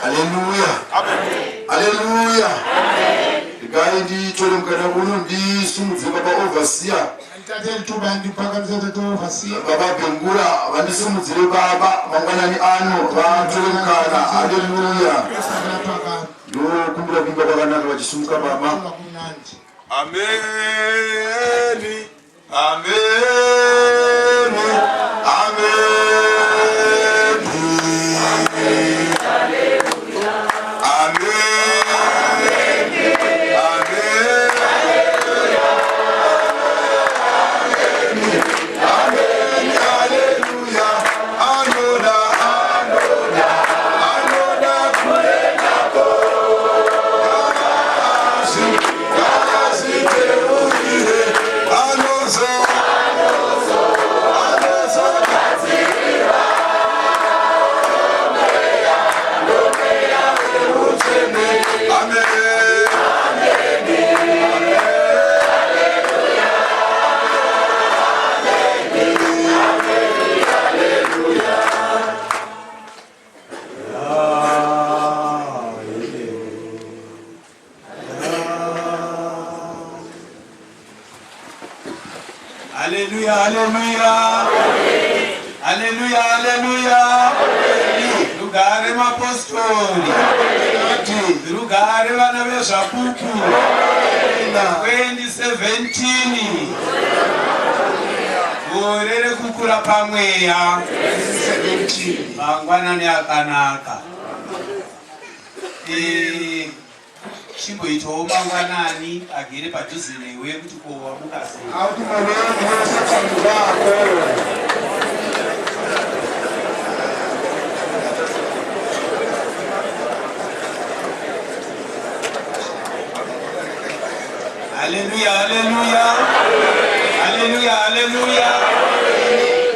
Haleluya, haleluya. Regai nditore mukana uno ndisumudze baba overseer. Ndithathe lithuba ndiphakamise tata overseer. Baba Bengura vandisimudzire baba mangwanani ano vatore mukana. Haleluya. Ndokumbira kuimba kwakanaka vachisumuka baba. Ameni. Ameni. Ameni. Ameni. Ameni. Ameni. Haleluya. Anoda, anoda, anoda kuendako. Kasi, kasi teurire. Anozo, anozo Amen. Haleluya, haleluya. Haleluya, haleluya. Rugare mapostori. Rugare vana vezvapupu. 2017. Gore rekukura pamweya. Mangwanani akanaka. Chimboitawo mangwanani agere padhuze newe kuti ko wamuka sei. Awuthi molweni osephambi kwakho. Haleluya, haleluya. Haleluya, haleluya.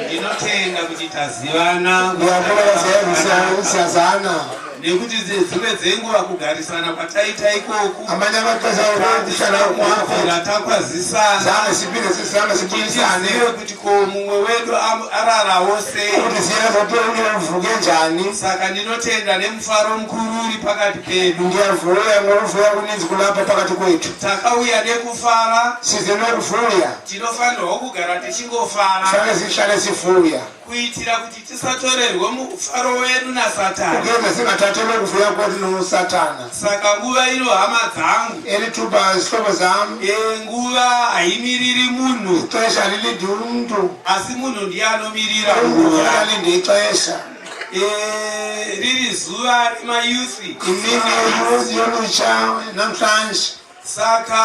Ndinotenda kuti tazivana. Ngiyakholwa siyazana. Nekuti dzimwe dzenguva kugarisana kwataita ikoku Amanye amaxesha ukuhlala kwakho kubvira takwazisana zange siphinde sizange sibulisane tizive kuti ko mumwe wedu ararawo sei. Ukuthi siyazi ukuthi uvuke njani. Saka ndinotenda nemufaro mukuru uri pakati pedu. Ngiyavuya ngokuvuya kuninzi kulapha phakathi kwethu. Takauya nekufara. Size nokuvuya. Tinofanirwa kugara tichingofara Fanele sihlale sivuya kuitira kuti tisatorerwe mufaro wedu naSatani. Ukuze singathathelwa ukuvuya kwethu nosathana. Saka nguva ino, hama dzangu, Eli thuba, zihlobo zam, nguva haimiriri munhu, ixesha alilindi umntu, asi munhu ndiye anomirira umntu nguva. alinde ixesha. Riri zuva remayouth. Imini yolutsha namhlanje. Saka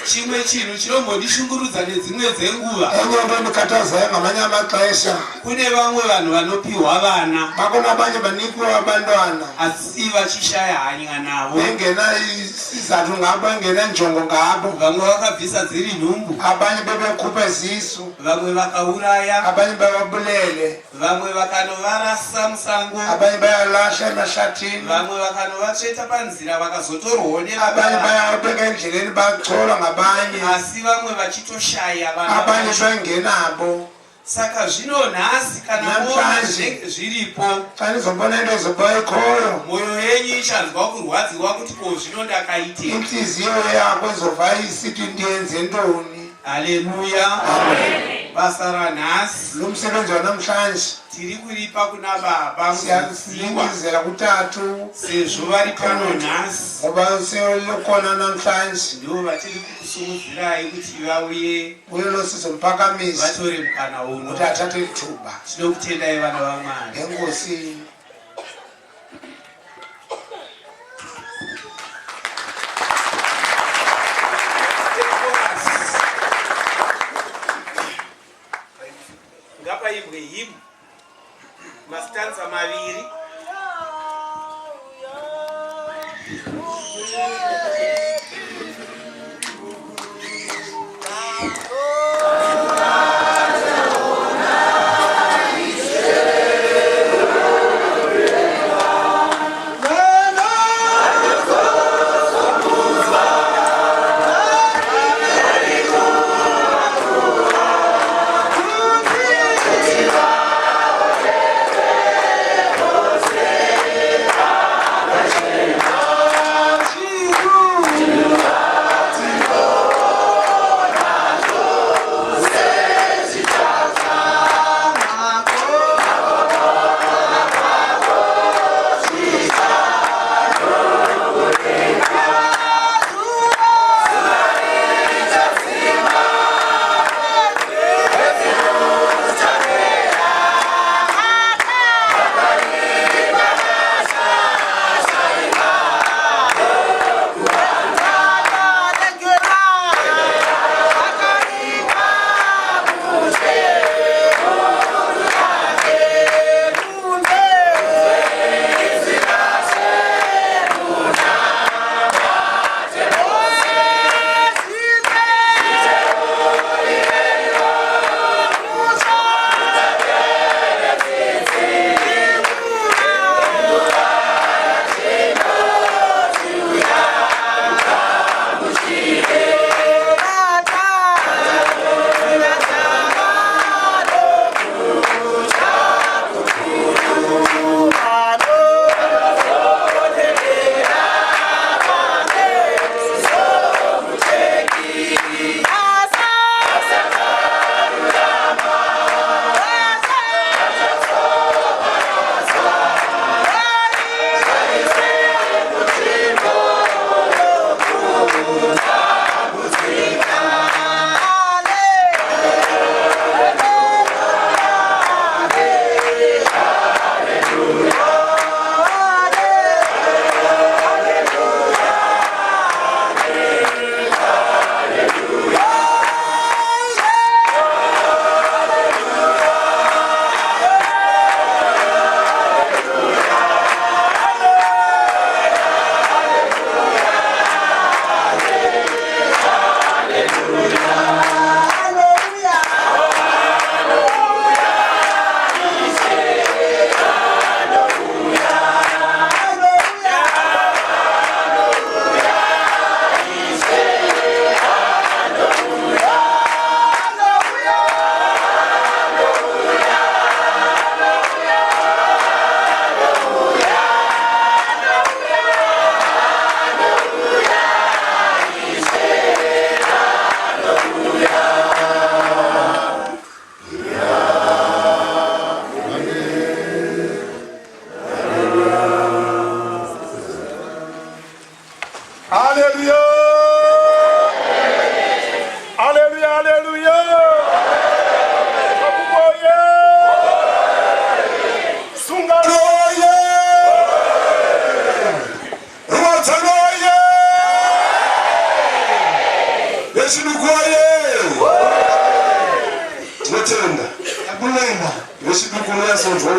chimwe chinhu chinombondishungurudza nedzimwe dzenguva, Enye into endikhathazayo ngamanye amaxesha, kune vamwe vanhu vanopiwa vana bakhona abanye banikwe abantwana asi vachishaya hanya navo. Bengena isizathu ngabo, engenanjongo ngabo. Vamwe vakabvisa dziri nhumbu, Abanye bebekhupha izisu, vamwe vakauraya, abanye bababulele, vamwe vakanovarasa musango, abanye bayalahla emahlathini, vamwe vakanovatsveta panzira vakazotorwawo abanye nevamwe, bayabeka endleleni bacholwa ngabanye, asi vamwe vachitoshaya vana abanye vacho. bengenabo. Saka zvino nhasi kana muona Namhlanje, zvinenge zviripo, xa nizobona into ezoba ikhoyo, mwoyo yenyu ichanzwa kurwadziwa kuti ko zvino ndakaitei? Intliziyo yakho izova isithi ndiyenze ntoni? Haleluya. Amen. Basa ranhasi Lo msebenzi wanamhlanje tiri kuripa kuna baba Muzodziwa siyanikezela kutata sezvo vari pano nhasi. Ngoba selokhona namhlanje. Ndo vatiri kukusumudzirai kuti vauye Uye lo sizomphakamisa vatore mukana uno. Ukuthi athathe ithuba. Tinokutendai, vana vaMwari. Enkosi. Ngapaimbwe hymn, mastanza maviri.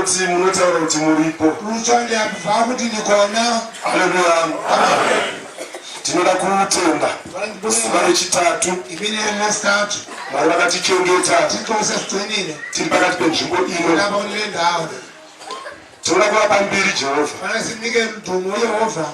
Ndinoti munotaura kuti muripo. Kutsva ndiyabva kuti ndikona. Haleluya. Tinoda kutenda zuva rechitatu. Imini lesithathu. Mwari vakatichengeta. Thixo usesigcinile. Tiri pakati penzvimbo ino. Lapha kule ndawo. Tinoda kuvapa mbiri Jehovha. Fanele sinike mdumo uYehova.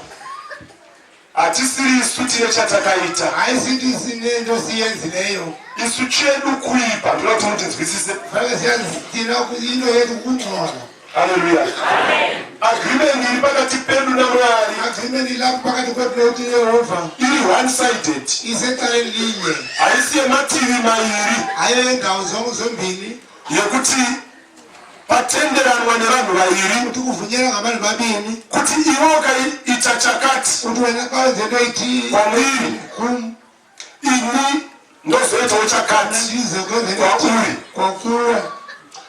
Hatisiri isu tine chatakaita. Hayi sithi sinento siyenzileyo. Isu chedu kuipa. Ndinoda kuti mutinzwisise. Fanele siyazi thina into yethu kungcola. Haleluya. Agreement iri pakati pedu naMwari Agreement ilapho phakathi kwethu nokuthi Yehova iri one sided. isecaleni linye. Haisi yemativi mairi Hayi yendawo zombini. yekuti patenderanwa nevanhu vairi Ukuthi kuvunyelwa ngabantu babini. kuti iwe ukaita chakati Uthi wena xa wenze into ethile kwamuri kum ini ndozoitawo chakati ndize kwenze into kwauri. ethile kwakuwe.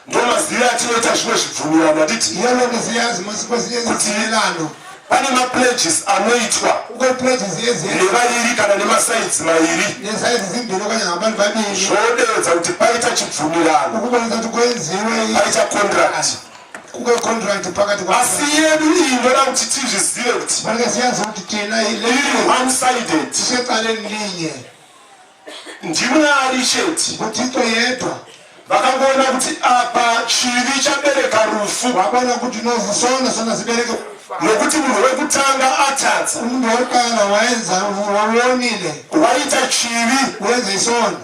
Ndomaziviro atinoita zvimwe zvibvumirano handiti? Yiyo loo nto siyazi mos kwezinye izivumelano. Pane mapledges anoitwa Kukho ii-pledges eziyenziwa nevairi kana nemasides mairi nee-sides zimbini okanye ngabantu babini. zvodeedza kuti paita chibvumirano, Ukubonisa ukuthi kwenziwe paita contract. kukho i-contract phakathi kwa Asi yedu iyi ndoda kuti tizvizive kuti Fanele siyazi ukuthi thina iri le one sided. sisecaleni linye. NdiMwari chete NguThixo yedwa. Vakangoona kuti apa chivi chabereka rufu Wabona ukuthi nozisono sona sibereke nokuti munhu wekutanga atadza. Umuntu wokuqala wayenza wawonile. Waita chivi. Wenza isono.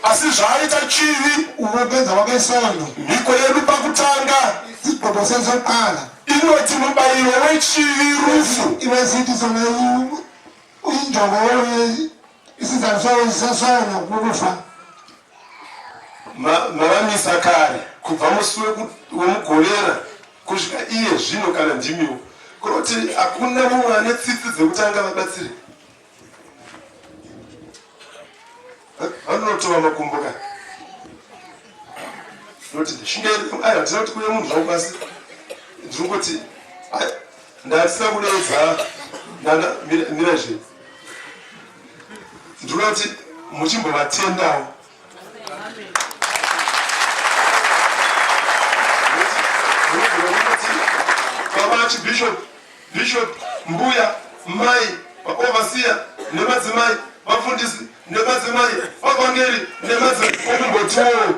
Asi zvaaita chivi, Ukwenza kwakhe isono, mhiko yedu pakutanga isigqibo sethu sokuqala inoti mubayiro wechivi rufu. Ibe sithi sona injongo isizathu sesono kukufa. Mavamisa kare kubva musi wemugorera kusvika iye zvino kana ndimiwo kuroti hakuna mumwe ane tsitsi dzekuti angavabatsire vanonotova makumbo ka noti aiwa ndina kuti kuye munhu zvangu pasi ndinongoti ndandisina kudeedza mira zve ndinoda kuti muchimbovatendawo. Baba Archbishop, Bishop, mbuya, mai, vaoverseer nemadzimai, vafundisi nemadzimai, vavhangeri nemadzimai, okumbotiwo.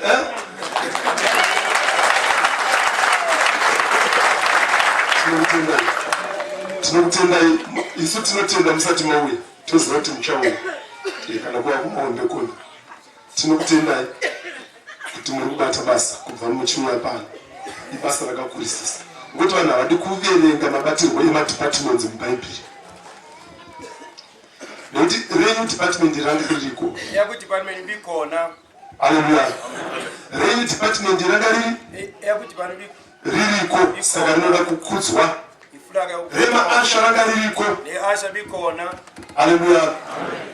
Eh? Tinokutendai. Tinokutendai. Isu tinotenda musati mauya. Toziva kuti muchauya. Kana kuva kumaombe kona. Tinokutendai kuti muri kubata basa kubva muchiuya pano. Ibasa rakakurisisa. Ngokuti vanhu havadi kuverenga mabatirwo emadepartments muBhaibheri. Nekuti renyu department ranga ririko. Eyaku-department ibikhona. Haleluya. Renyu department ranga riri Eyaku-department ririko saka rinoda kukudzwa. Ifulaka. Remaushers ranga ririko. Ne-usher bikhona. Haleluya.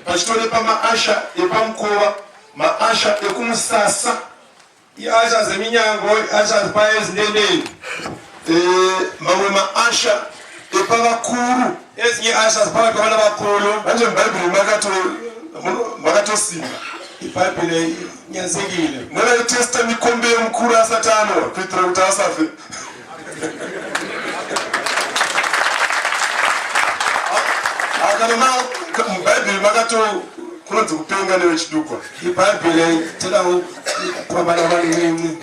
Pachitore pamaushers epamukova, maushers ekumusasa, I-ushers eminyango, i-ushers phaya ezintenteni. Mamwe maushers epavakuru. Ezinye i-ushers phakathi kwabantu abakhulu. Manje mubhaibheri makatosimba. Ibhayibhile inyansekile. Nevaitesta mikombe yemukuru asati anwa kuitira kuti asafe. Kana mubhaibheri makato kunonzi kupenga nevechidukwa. Ibhayibhile ithetha ngokuphambana abancinci.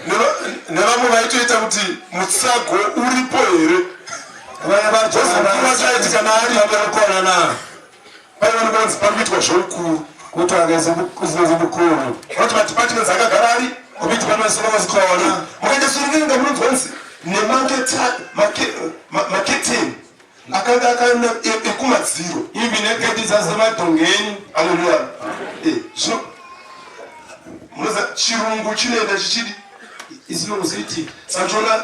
Nevamwe vaitoita kuti mutsago uripo here. Abanye Mukuru wacho aiti kana ari bakhona na paivanikwa kunzi pari kuitwa zveukuru. Kuthiwa ke izinto zobukhulu. Vanoti madepartments akagara ari. Ngoba i-department soloko zikhona. Mukaita suruvenga munonzwa kunzi nemaketeni akanga akaenda ekumadziro. Even nekhethini zasemadongeni. Aleluya. Zvino munoziva chirungu chinoenda chichidi. Isilungu sithi Saka tiona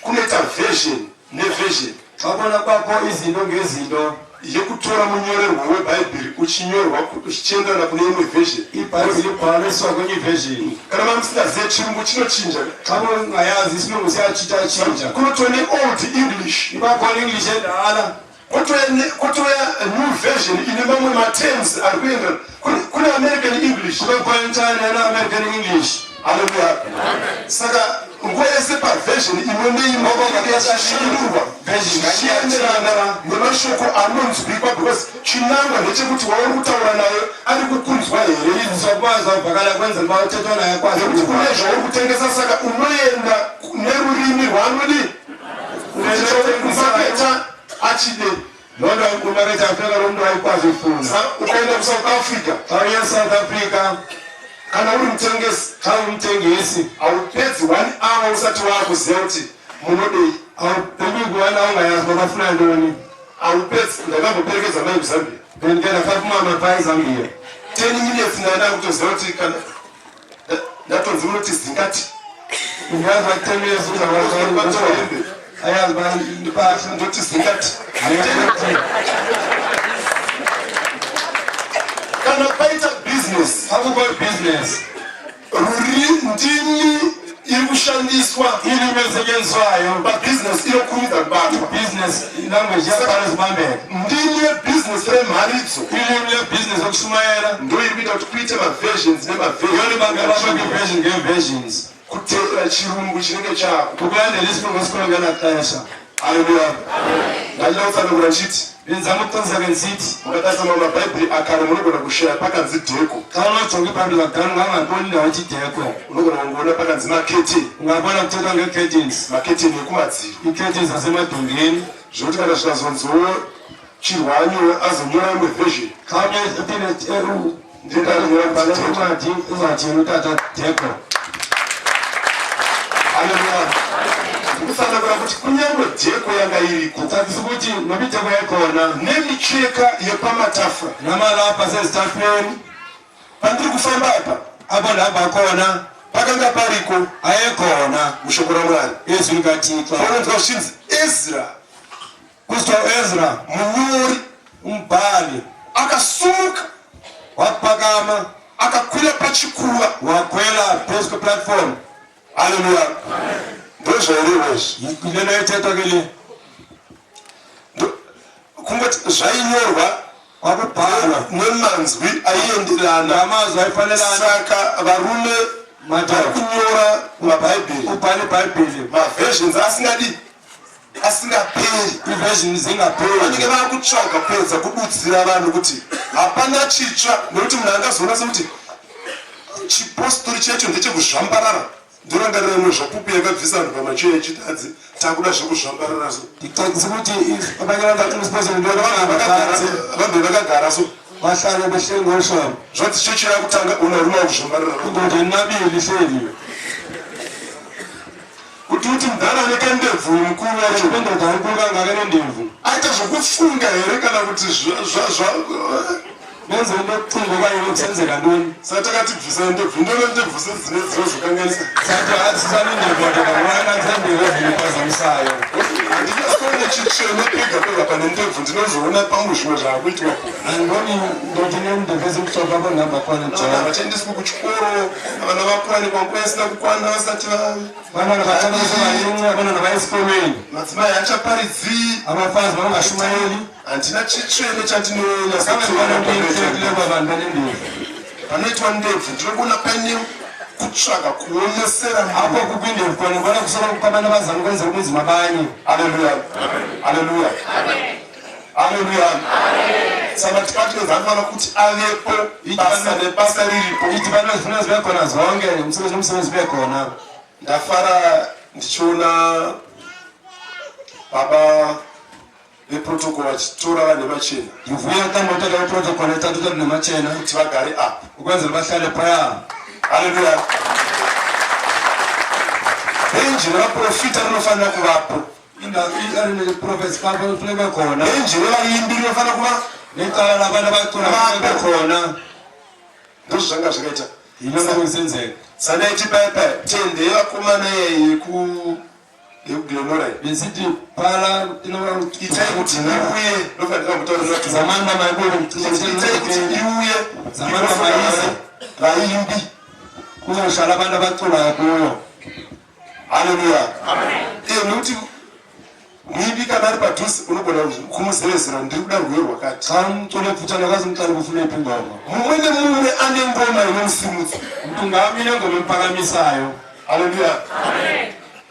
kunoita version neversion xa ubona kwakho izinto ngezinto yekutora munyorerwo webhaibheri uchinyorwa uchichienderana kune imwe version. Ibhayibhile ibhaliswa kwenye iversion. Kana mamusingazive chirungu chinochinja. Xa ungayazi isilungu siyatshintsha-tshintsha. Kunotova neold English, Iba khona English endala, kotouya new version ine mamwe materms ari kuenderana. Kune American English. Kube khona intshana ne-American English. Haleluya. Saka Nguva yese paversion imwe neimwe yashandurwa zvichienderana nemashoko anonzwikwa, because chinangwa ndechekuti wauri kutaura naye ari kukunzwa here. Izokwazi wabvakala kwenzela uba uthethwa naye akwazi. Nekuti kune zvauri kutengesa, saka unoenda nerurimi rwaanodii kumaketa achide. Loo nto kumaketha kufuneka lo mntu ayikwazi ufuna. Ukaenda kuSouth Africa, Xa uye eSouth Africa, kana uri mutengesi, xa ungumthengisi, haupedzi one hour usati waakuziva kuti munodei. Awugqibi kuwana ungayazi uba bafuna ntoni. Haupedzi. Ndakamboperekedza mai kuZambia. Bendike ndafaka umama phaa eZambia. 10 minutes ndanda kutoziva kuti kana ndatonzi munoti zingati. Ndiyazi uba 10 minutes uzakwazi hembe. Ayazi uba impahla. Ndoti zingati. Kana paita business, Xa kukho ibhizinesi, ruri ndimi iri kushandiswa ilimi elisetyenziswayo pabhizinesi inokurumidza kubatwa. Business language iyaqala zibambeke. Ndimi yebhizinesi remharidzo Ilimi lebhizinesi yokushumayela ndo iri kuita kuti kuite maversions yona ibangela nemaversions, abantu iversion ngeeversions, kuteera chirungu chinenge chako. Ukulandela isilungu esikhona ngela xesha. Haleluya. Ndachida kutsanangura nchiti, Bendizama ukuqiniseka ndisithi, mukatarisa mamwe mabhaibheri akare munogona kushaya pakanzi decor. Xa unojonga ibhayibhile zakudala ungangaboni indawo ethi decor. Unogona kungoona pakanzi maketeni. Ungabona kuthethwa ngee-curtains. Maketeni ekumadziro. Ii-curtains zasemadongeni. Zvekuti kana zvikazonziwo Chirwanyo azonyora imwe version, Xa omnye ephinde ndindakunyora bhale kuti decor. incwadi izathi yena utata decor. Haleluya. Ndikutsanangura kuti kunyange decor yanga iriko, Kucacisa ukuthi noba idecor yayikhona, nemicheka yepamatafura, namalapha asezitafileni, pandiri kufamba apa, apho ndihamba khona, pakanga pariko ayekhona mushoko raMwari. Ezwini kaThixo. Panonzwa zvichinzi Ezra Kusithiwa uEzra munyori umbhali akasumuka, waphakama, akakwira pachikuva. Wakhwela phezu kweplatform. Haleluya. Ndozvairehwa izvi. Yile nto ethethwa ke le. Kungoti zvainyorwa Kwakubhalwa nemanzwi aienderana. Ngamazwi ayifanelana. Saka varume vari Madoda kunyora mabhaibheri, ubhala ibhayibhile, maversions asingadi asingaperi, iversion zingapheli, vanenge vakutsvaga kuedza kududzira vanhu kuti hapana chitsva, nekuti munhu angazoona sekuti chipostori chacho ndechekuzvambarara. Ndorangarira imwe zvapupu yakabvisa vanhu pamacheya echitadzi, takuda zvekuzvambarara so. Ndicacisa ukuthi abanye abantu bathi isipostori into yokuhamba. Vanhu vakagara so, Bahlale behleli ngolu hlobo, zvanzi chechi yakutanga una rume wakuzvambarara. Indoda inabile ihleli. Kuti mudhara ane kandebvu mukuru wacho, indoda enkulu kangaka enendevu, aita zvokufunga here kana kuti benze into yokucinga okanye kusenzeka ntoni? Saka takati bvisai ndebvu, ndona ndebvu sedzine dzinozokanganisa. Sathi asisani indevu madoda ngoba inandisendevu eziniphazamisayo. Handinyasoone chitsvene pega pega pane ndebvu, ndinozoona pamwe zvimwe zvaakuitwa. Andiboni ndoda inendevu ezimhlophe apho ndihamba khona Vana ndijonga. vachaendeswa kuchikoro, vana vakuwanikwa nguva isina kukwana, vasati va Abantwana bathatha besebancinci, abantwana baya esikolweni. Madzimai achaparidzi. Abafazi bangashumayeli. Handina chitsvene Kambe ndibona into chandinonyatsoona. eba bantu banendevu. Panoitwa ndebvu ndinokuona paine kutsvaga kuomesera. Apho kukho indevu khona ndibona kusoloko kukho abantu abazama ukwenzela ubunzima abanye. Haleluya, haleluya, haleluya. Saka madepartments anofanira kuti avepo, basa nebasa riripo. Iidepartment zifuneka zibe khona zonke, umsebenzi nomsebenzi ube khona. Ndafara ndichiona baba veprotocol vachitora vanhu vachena Ndivuya xa ndotata weprotocol ethatha utata namachena kuti vagare apa. Ukwenzela bahlale phaya. Haleluya. Bhenji revaprofita rinofanira kuvapo. Indawo prophets funeka ibe khona. Bhenji revaimbi rinofanira kuva Necala labantu abacula funeka ibe khona. Ndozvanga zvakaita. Yile nto kusenzeka. Sandaiti paya tende yevakomana yekuGlenora iyi, Besithi phala itai kuti iuye, ndofanira kutaurira kuti zamani bamayibuye. Itai kuti iuye. Zamani bamayize. Vaimbi. Kuzohlala abantu abaculayo kuyo. Haleluya. Nekuti muimbi kana ari padhuze unogona kumuzevezera, ndiri kuda rwiyo rwakati. Xa umculo ekufutshane kwazi umxela ufuna iphi ingoma. Mumwe nemumwe ane ngoma inomusimudza. Mntu ngamnye unengoma emphakamisayo. Haleluya.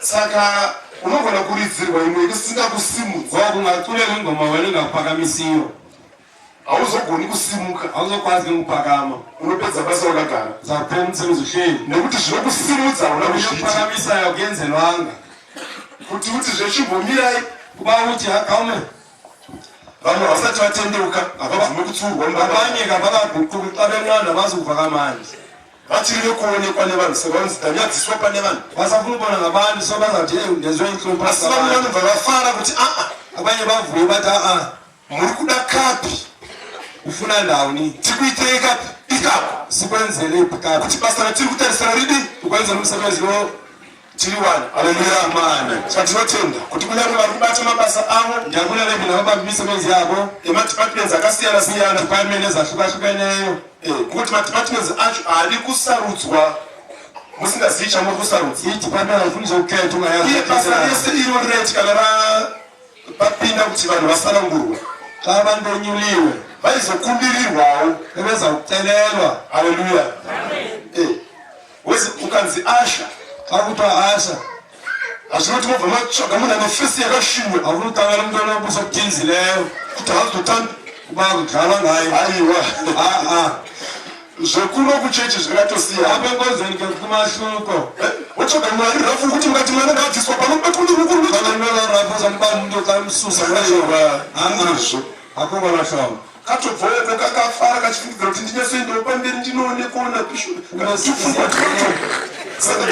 Saka unogona kuridzirwa imwe isingakusimudza. Ngoku ungaculelwa ingoma wena ingakuphakamisiyo. Hauzogoni kusimuka. Awuzokwazi ke ukuphakama. Unopedza basa wakagara. Uzawuphela umsebenzi uhleli. Nekuti zvinokusimudza hauna kuzviita. Okuphakamisayo akuyenzelwanga. Kuti uti zvechimbomirai. Kuba uthi khawume. Vamwe havasati vatendeuka, havabvume kutsiurwa mubaba. Abanye kabakaguquki xa benqanda bazokuva kamandi. Vachiri vekuonekwa nevanhu saka vanonzi ndanyadziswa pane vanhu. Basafuna ubona ngabantu so bazawuthi eyi ndenzwe intlungu. Asi vamwe vanobva vafara kuti aa. Abanye bavuye bathi a-a. Muri kuda kapi? Ufuna ndawoni? Tikuitei kapi? Ikako. Sikwenzele iphi kapi? Kuti basa ratiri kutarisira ridi? Ukwenzela umsebenzi lo tiri wani. Haleluya. Mane. Saka tinotenda kuti kunyange vari kubata mabasa avo. Ndiyabulela ke nababamba imisebenzi yabo. Emadepartments akasiyana siyana. Department ezahlukahlukeneyo. Ngokuti madepartments acho haadi kusarudzwa musingazivi chamuri kusarudza. I-department ayifuni zokukhetha ungayazi. Iye basa rese iro rinoitika rapinda kuti vanhu vasanangurwe. Xa abantu benyuliwe. Vaizokumbirirwawo. Bebezawucelelwa. Haleluya. Wezi ukanzi usher. Xa kuthiwa usher. Hazvinoti mobva matsvaga munhu ane fesi yakashuwa. Awufuni uqabela umuntu onobuso obuthinzileyo. Kuti haazotambi. Uba kudlalwa ngaye. Aiwa. A-a. Zvekuno kuchechi zvakatosiyana. Apha enkonzweni ke kumahluko. Wotsvaga mwari rafu kuti mukati mwana ngaabviswa pano Rapho zambamba umuntu xa emsusa. Aiwa. A-a. Akho ngolo hlobo. Katobvawo kakafara kachifungidzira kuti ndinyatsoendawo pamberi ndinoonekwawo naBishop. Saka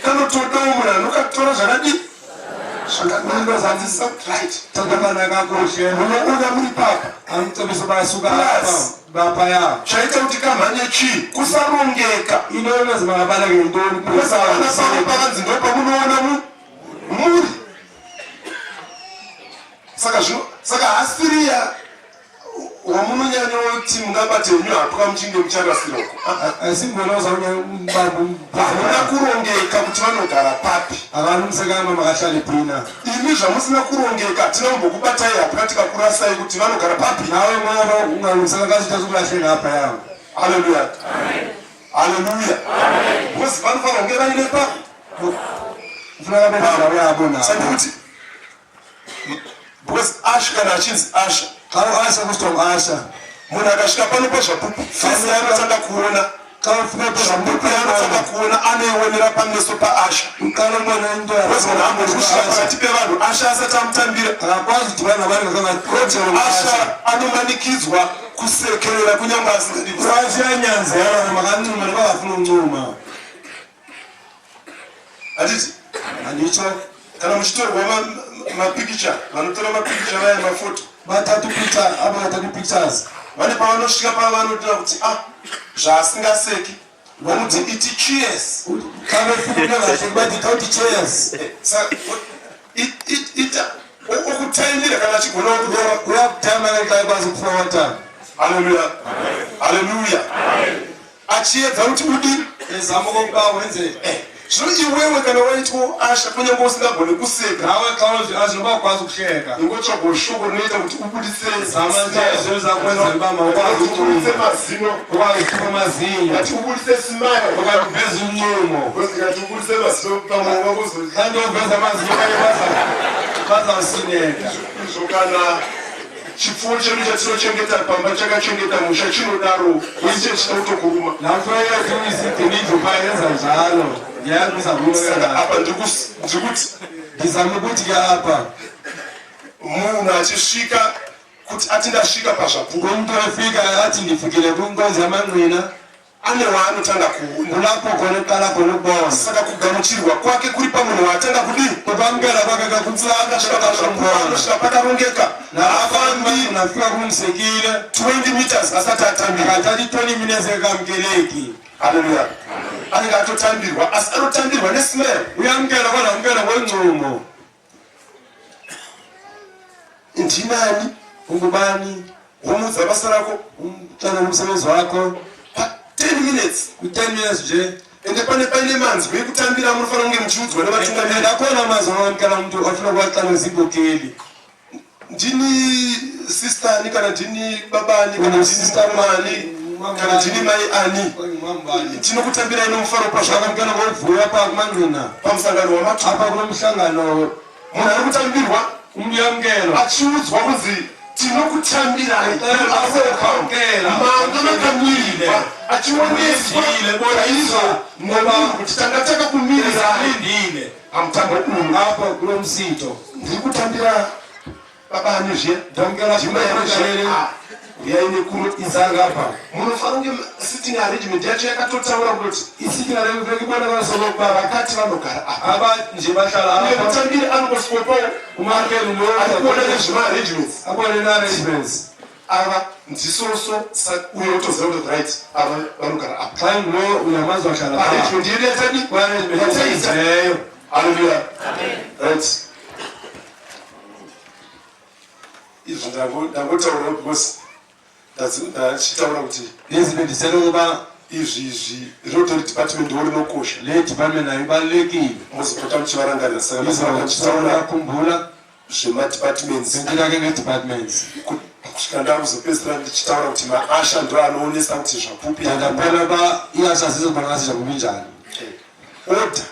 kanotodawo munhu anokatora zvakadii? Zvakanaka zadzisa right. Thatha kakuhle. Munoona muri papa. Amcebise basuka Plus. apha baphaya. Chaita kuti kamhanye chii? Kusarongeka. Into eyenza makabaleke yintoni? Because havana pavo pakanzi ndo pamunoona muri. Saka zvino saka hasiriya wamunonyanyoti mungabate henyu hapwa muchinge mucharasira uko. Asingwena Hamuna kurongeka kuti vanogara papi. Akalungisekanga makahlale phina. Imi zvamusina kurongeka hatina kumbokubatai hapwa tikakurasai kuti vanogara papi. Nawe ngoba ungalungiseka kazi uthatha ukulahle ngapha yawo. Haleluya. Haleluya. Because vanofanira kunge vaine pa. Kufuneka bendawo yabo nabo. Saka kuti because usher kana achinzi usher. Xa u-usher kusithiwa ngu-usher. Munhu akasvika pano pazvapupu fesi yaanotanga kuona. Xa ufika Zvapupu yaanotanga kuona anoionera pameso pausher. Uqala ubona into Because munhu haambori kusvika pakati pevanhu usher asati amutambira. Akakwazi kudibana nabantu Usher anomanikidzwa kusekerera kunyange asingadi kuseka. Usher uyanyanzelwa makancume noba akafuni uncuma. Handiti? Anditsho. Kana muchitorwa mapikicha, vanotora mapikicha vaya mafoto. Bathatha ipicture, abo bathatha i-pictures. Vane pavanosvika pavanotora kuti ah zvaasingaseki vomuti iti cheers. Xa befika umntu angahleki bathi khawuthi cheers. Saka ita okutaimira kana achigona kutora. Uyakuthanda ke xa ekwazi ukufota. Haleluya. Haleluya. Achiedza kuti udi Ezama okokuba wenze. Zvino iwewe kana waitwa usher kunyange usingagoni kuseka. Nawe xa uzi noba ukwazi ukuhleka. Ingotsvaga shoko rinoita kuti ubudise Zama nje izinto zakwenzela uba mawukwazi ubudise uncuma. mazino. Ukwazi ukhupha amazinyo. Ngati ubudise smile. Okanye uveze uncumo. Because ngati ubudise mazino pamwe wakuzo. Xa ndiyoveza amazinyo okanye bazawusineka. Izvo kana chipfuwo chedu chatinochengeta pamba chakachengeta musha chinodaro iche chida kutokuruma. Laa yethu isigcina indlu phaa yenza njalo. Ndiyazi uza Saka kuluma apa ndiri kuti Ndizama ukuthi ke apha munhu achisvika kuti ati ndasvika pazvapupu. Umntu efika athi ndifikile kwinkonzo yamangqina. Ane waanotanga kuona. Kulapho khona eqala khona ukubona. Saka kugamuchirwa kwake kuri pamunhu waatanga kudii? Ukwamkela kwakhe Akasvika pazvapupu anosvika pakarongeka. Haafambi nafika kulungisekile. 20 meters asati atambirwa. Akathathi i-20 minutes ekamkeleki. Haleluya. Anenge atotambirwa asi anotambirwa nesmell. Uyamkela kodwa amkela ngoncumo. Ndinani? Ungubani? Womuudza basa rako. Umxelele umsebenzi wakho. Pa 10 minutes. Ku-10 minutes nje. Ende pane paine manzwi ekutambira munofanira kunge muchiudzwa nevatungamiri. Akhona amazwi owamkela umntu ofuna ukuwaxela ziinkokeli. Ndini sistani kana ndini babani kana ndini Sister mani. Kana ndini mai ani? Ngumambani. Tinokutambirai nomufaro Zvakamukana ngovuya pa kumanqina. Pamusangano wamatu. Apha kulo mhlangano. Munhu ari kutambirwa Umyamkelwa. achiudzwa kunzi tinokutambirai. Akwamukela. Manga makamirirwa achioneswa Lindile, boniswa. nemunhu kuti tanga takakumirirai Lindile. pamutambo uyu. Apha kulo msitho. Ndiri kutambira baba ani zviya? Ndamukela Ndimai ani zviya? Uyai nekuno. Izangapha. Munofanira kunge sitting arrangement yacho yakatotaura kuti Isitting arrangement ibonakala sokokuba vakati vanogara apa. Aba nje bahlala Uye apha. mutambiri anongoswepawo Umamkeli lo ari kuona nezvemaarrangements. Abone na-arrangements. Ava ndisoso uye utoziva kuti right ava vanogara apa. Xa ingulo uyamazi wahlala pha. Arrangement yedu yatadi? Kwi-arrangement Yataita. leyo. Hallelujah. Right. Izvi ndangotaura because ndachitaura kuti Lezi bendisele ukuba izvi rinotori department wo rinokosha. Le department nayo ibalulekile. Muzopota muchivarangarira saka Izawuthanda ndichitaura khumbula zvemadepartments sentela ke nge-departments. Kusvika ndakuzopedzisira ndichitaura kuti maushers ndo anoonesa kuti zvapupu Ndaphela uba ii-ushers zizobona ngathi njani. Order.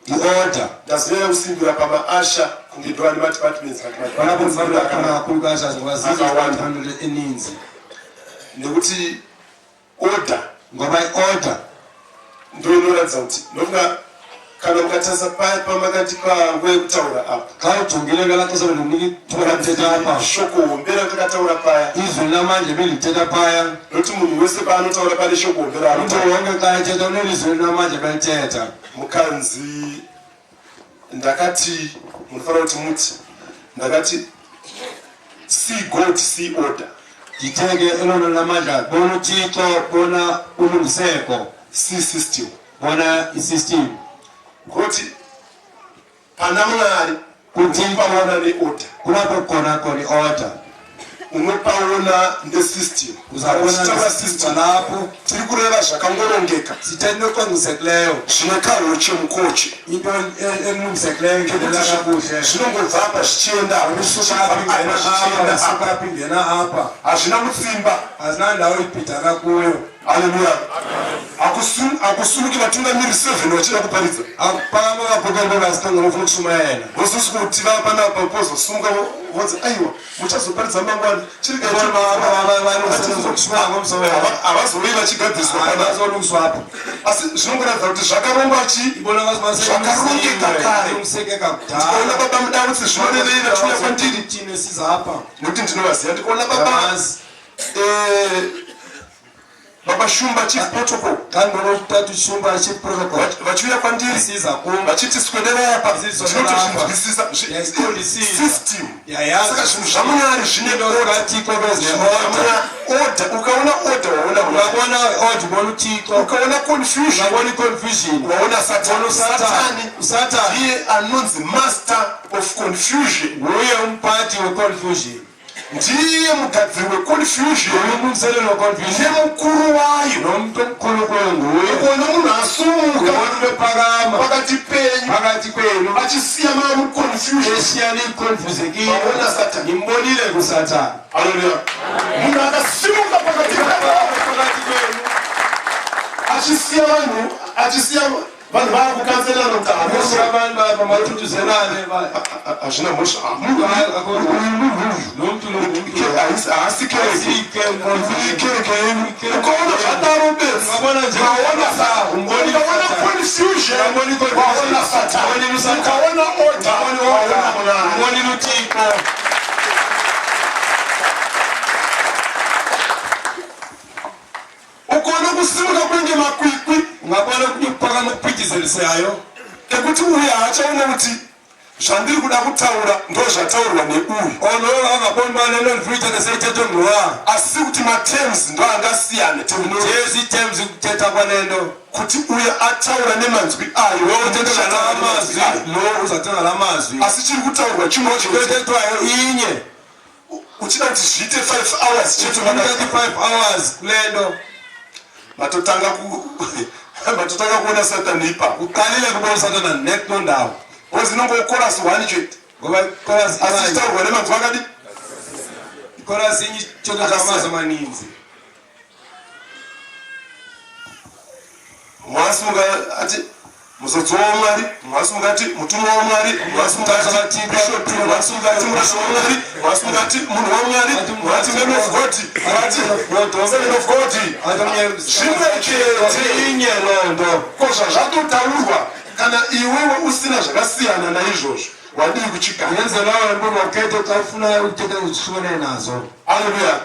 I-order. Ndazonyanya kusimbira pamaushers kunge ndo ane madepartments but Balapho madepartments ndibaluleka akanaka. kakhulu ka-ushers ngoba Akawanda. ziyi eninzi. Nekuti order Ngoba i-order ndo inoratidza kuti ndofunga kana mukatarisa paya pamakatipa nguva yekutaura apa, xa ujongile ngelaa xesha bendinika ithuba lamthetha apha, shoko hombe ratakataura paya, izwi lamandla ebendithetha phaya, nokuti munhu wese paanotaura pane shoko hombe umntu raanotaura. wonke xa ethetha unelizwi elinamandla belithetha. Mukanzi ndakati munofanira kuti muti ndakati see God, see order. Ndithe ke elona lamandla bona uThixo, bona ulungiseko, See system. Bona isystem. Kuti pana Mwari Kuti unopaona neorder. Kulapho khona khona i-order. Unopaona nesystem. Uzabona Tichitaura nesystem system, lapho. Tiri kureva zvakangorongeka, Sithetha into ecwangcisekileyo, zvine kahoche mukoche, into elungisekileyo ngendlela kakuhle, zvinongobva apa zvichienda apa, usuka zvichibva apha apa ingena apha, zvichienda apa. usuka apha ingena apha. Hazvina mutsimba. Azinandawo ibhidana kuyo. Haleluya. Hakusumuki vatungamiri 7 vachida kuparidza. Akuphakama abakhokeli bebasixhenxe befuna ukushumayela. Vozosuka kuti vapanapa pozosumuka vonzi aiwa muchazoparidza mangwana. Kushumayela ngomso. Havazovi vachigadziriswa panapa. Bazolungiswa apha. Asi zvinongoratidza kuti zvakarongwa chi Zvakarongeka kare. Zvakarongeka Ndikaona kudala. baba Mudautsi zvinorevei vachiuya kwandiri? Thina siza apha. Nekuti ndinovaziva. Ndikaona baba Yamazi. baba Shumba, chief protocol, Xa ndibona utata uShumba, chief protocol, vachiuya kwandiri siza kum, vachiti swederai apa, Siswedera apa. ndinotozvinzwisisa. Yayiqondisisa. System. Yayazi. Saka zvinhu zvaMwari zvine order. kaThixo bezine-order. Order. Ukaona order waona Mwari. Uyabona order ubona uThixo. Ukaona confusion Uyabona i-confusion, waona Satani. ubona uSathane. Satani uSathane ndiye anonzi master of confusion. Nguye umphathi we-confusion. Ndiye mugadziri weconfusion. Nguye umlungiseleli we-confusion. Nemukuru wayo. Nomntu omkhulu kuyo nguye. Ukaona munhu asumuka Ubona umntu ephakama pakati penyu phakathi kwenu achisiya mava muconfusion, eshiya niconfusekile, Wabona Sathane. nimbonile kuSathane. Haleluya. Munhu akasimuka pakati penyu phakathi kwenu achisiya vanhu vaakukanzelana kuti Eshiya hamhosva abantu bamathuthuzelane. Hazvina mhosva. Lo mntu lo ngumntu. Haasi kereke. Ikereke yenyu. Ukaona zvadaro bedzi, Ungabona nje waona Umbonile ukaona Sathane. confusion, Ungabona i-confusion. waona Satani. Umbonile uSathane. Ukaona order, waona Mwari. Umbonile uThixo. Ukaona kusimuka kwenge makwikwi Ungabona ukuphakama okuphithizelisayo ekuti uyu haachaona kuti zvandiri kuda kutaura ndo zvataurwa neuyu, olowo angaboni uba le nto ndifuna uyithetha seyithethwe ngulowa, asi kuti materms ndo angasiyana, terminology. Jesu ii-terms ukuthetha kwale nto, Kuti uyu ataura nemanzwi ayo, lo uthetha ngala mazwi, ayo, lo uzathetha ngala mazwi, asi chiri kutaurwa chimwe chete. Ethethwayo inye. Uchida kuti zviite 5 hours chete, 35 hours kule nto. Matotanga kuona Satani ipapo. Uqalile kubona uSathana nekuloo ndawo. Because inongochorus one chete, Ngoba ichorus asi chitaurwa nemanzwi akadi ichorus inye ithetha ngamazwi amaninzi. Mumwe asimuka ati muzodziwa waMwari, mumwe asimuka ati mutumwa waMwari, mumwe asimuka ati bishop, mumwe asimuka ati murasha waMwari, mumwe asimuka ati munhu waMwari, mumwe ati man of God, mumwe ati servant of God. Zvimwe chete Inye loo nto. Ko zvazvatotaurwa, kana iwewe usina zvakasiyana naizvozvo, wadii kuchigara? Yenze loo nto ngokhethe xa ufuna ukuthetha uzihlukene nazo. Haleluya.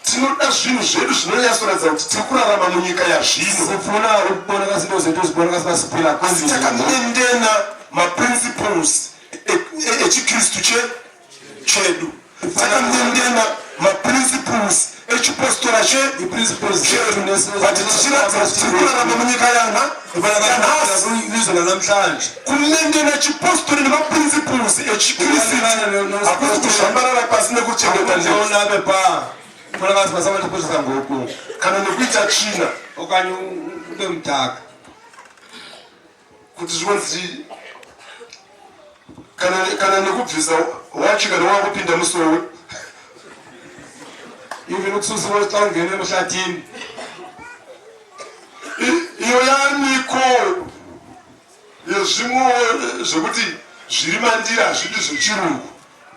Tinoda zvinhu zvedu zvinonyatsoratidza kuti tiri kurarama munyika yazvino. Sifuna ukubonakala izinto zethu zibonakala uba siphila Asi kwezi. takamaintaina maprinciples echikristu chedu, takamaintaina maprinciples echipostora I-principles chedu, zethu but tichiratidza kuti tiri kurarama munyika yana yanhasi. Ilizwe lanamhlanje. Kumaintaina chipostori nemaprinciples echikristu hakusi kuzvambarara pasi nekuchengeta ndebvu Unabe phaa kubonakala sibasabantu kuza ngoku kana nekuita tsvina okanye ube mdaka kuti zvinonzi kana nekubvisa wachi kana wakupinda musowe. Even ukususa xa ungena emhlathini. Iyo yamiko yezvimwe zvekuti zviri mandiri hazvidi zvechirungu.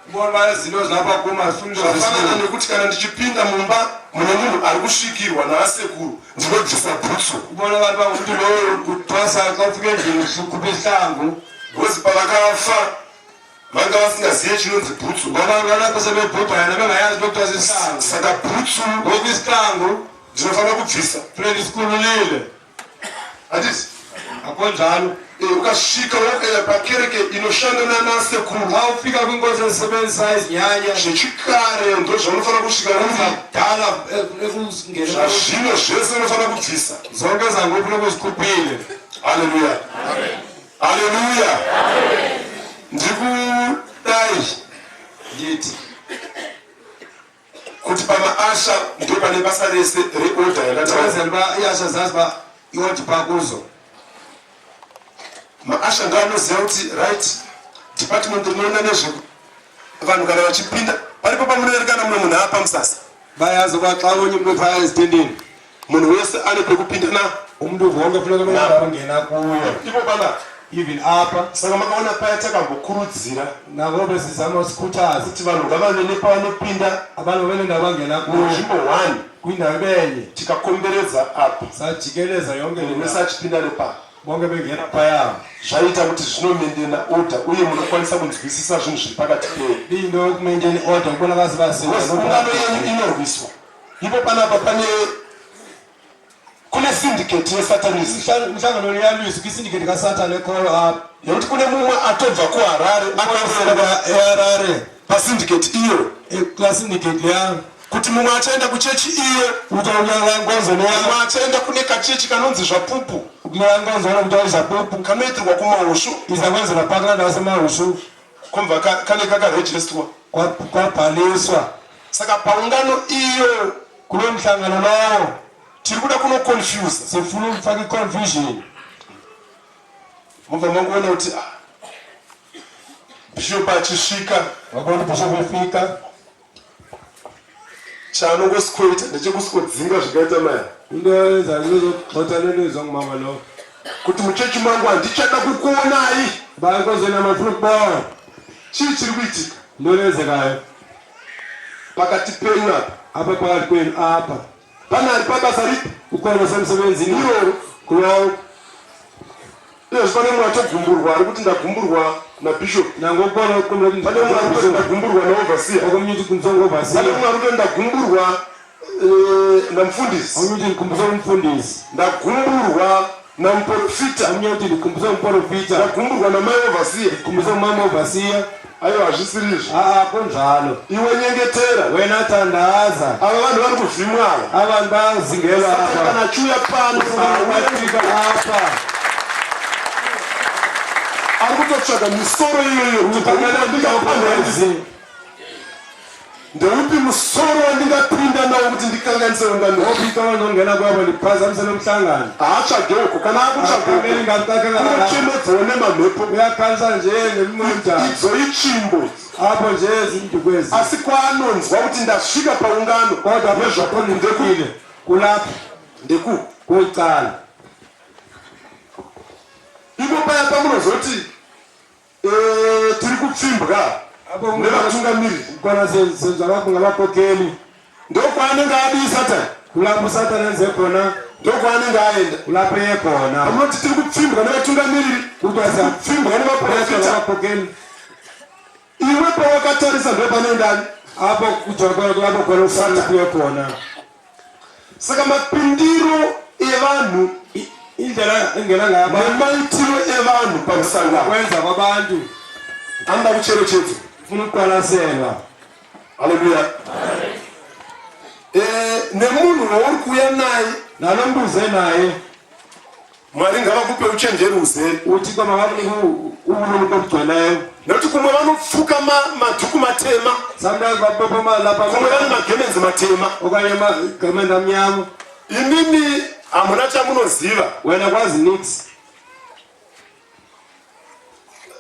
Ubona uba izinto zilapha kum azifuni nto Zvafanana zesilungu. nekuti kana ndichipinda mumba mune munhu ari kusvikirwa naasekuru, ndinobvisa bhutsu. Ubona abantu uba ngumntu lowo uthwasa, xa ufika endlini ukhupha isihlangu. Because pavakafa vanga vasingazive chinonzi bhutsu. Ngoba ngalaxesha bebhubha yena bengayazi into yokuthwasa isihlangu. Saka bhutsu Ngoku isihlangu ndinofanira kubvisa. Funeka isikhululile. Handiti? Akho njalo? Ukasvika pakereke inoshanda nanasekuru, Xa ufika kwinkonzo ezisebenzisa izinyanya, zvechikare ndo zvaunofanira kusvika uri. Kudala ekungena. Zvazvino zvese unofanira kubvisa. Zonke zangoku funeka uzikhuphile. Haleluya, haleluya. Ndikudai Ndithi kuti pamaushers ndo pane basa rese reorder yandataura. Kwenzela uba ii-ushers zazi uba i-order phaa kuzo. Maushers ndo anoziva kuti right department rinoona nezve vanhu kana vachipinda paripo pamunoerekana mumwe munhu apa musasa. Bayazi uba xa onye umntu phaya ezitendeni, Munhu wese ane pekupinda na umntu wonke funeka benendawo ongena kuyo. Ipo pana. Even apha. Saka makaona paya takambokurudzira Nako besizama usikhuthaza kuti vanhu ngavave nepavanopinda abantu babe nendawo abangena kuyo munzvimbo 1. Kwindawo ibenye. Tikakomberedza apa. Sajikeleza yonke le Munhu wese ndawo. achipinda nepapa. Bonke bengena phaya. Zvaita kuti zvinomaintaina order uye munokwanisa kunzwisisa zvinhu zviri pakati penyu. Iyinto yokumaintaina i-order kubonakala Because ungano yenyu inorwiswa ipo panapa, pane kune syndicate yesatanism. Umhlangano liyalwisa kwisyndicate kasathane ekhoyo apha. Yekuti kune mumwe atobva kuHarare akaenda eHarare pasyndicate iyo, kulaa syndicate leya, kuti mumwe achaenda kuchechi iyo, kuthiwa kulaa nkonzo leya, mumwe achaenda kune kachechi kanonzi Zvapupu, kulaa nkonzo kuthiwa iZapupu, kanoitirwa kuMahushu. Iza kwenzela phaa kulaa ndawo yaseMahushu. Komva kane kakaregisterwa. Kwabhaliswa. Saka paungano iyo, Kuloo mhlangano lowo, tiri kuda kunoconfusa. Sifuna ukufaka i-confusion. Mubva mangoona kuti ah, bishop achisvika, Wabona ubhishophu efika, chaanongosikoita ndechekusikodzinga zvikaita maya, into eyenzayo izozogxotha le nto yenziwa ngumama lo, kuti muchechi mangu handichada kukuonai. Uba enkonzweni yam andifuna ukubona. Chii chiri kuitika Yintoni eyenzekayo pakati penyu apa? Apha phakathi kwenu apha? Pane ari pabasa ripi? Ukhona osemsebenzini? Iroro. Kulowo. Izvozvi pane mumwe atogumburwa ari kuti ndagumburwa nabishop. Nangoku khona Pane mumwe ari kutoti ndagumburwa naoverseer. Okomnye uthi Pane mumwe ari kutoti ndagumburwa namufundisi. Omnye uthi ndigumbuswe ngumfundisi. Ndagumburwa namuprofita. Omnye uthi ndigumbuswe ngumprofita. Ndagumburwa namai overseer. Ndigumbuswe ngumama overseer. Aiwa, hazvisiri izvo. A-a, kunjalo. Iwe nyengetera. Wena thandaza. Ava vanhu vari kuvhimwa ava. Abantu bayazingelwa Saka apha. kana achiuya pano, Afika apha, ari kutotsvaga misoro iyoyo kuti Ezi. ndeupi musoro wandingapinda nawo kuti ndikanganise ungano. Ophi ndongena kwabo ndiphazamise nomhlangano. Haatsvage uko, kana akutsvaga unochemedzawo nemamhepo. Uyakhalisa nje ngemimoya emdaka. Idzo itsvimbo. Apho nje zindukwezi. Asi kwaanonzwa kuti ndasvika paungano Kodwa nezvapupu ndekile. Kulapho Ndekupi? Kucala. Ipo paya pamunozoti eh, tiri kupfimbwa nevatungamiriri. Khona senza ngabakhokheli. Ndokwaanenge adii Satani? Kulapho uSathane enze khona. Ndokwaanenge aenda. Kulapho eye khona. Pamunoti tiri kupfimbwa nevatungamiriri, kupfimbwa nevaprofita. Ngabakhokheli. Iwe pawakatarisa ndopanoenda ani? Apho kulapho khona uSathane kuye khona. Saka mapindiro evanhu Indlela engena ngayo abantu, nemaitiro evanhu pamusangano kwenza kwabantu anoda kucherechedzwa. Funa ukuqwalaselwa. Haleluya. Nemunhu wauri kuuya naye, Nalo mntu uze naye, Mwari ngavakupe uchenjeri huzere. UThixo makakunike ubulumko obugcweleyo. Nekuti kumwe vanopfuka madhuku matema, Sometimes bapophoma lapha, kumwe vane magemenzi matema. Okanye amagamende amnyama. Imimi hamuna chamunoziva. Wena akwazi nix.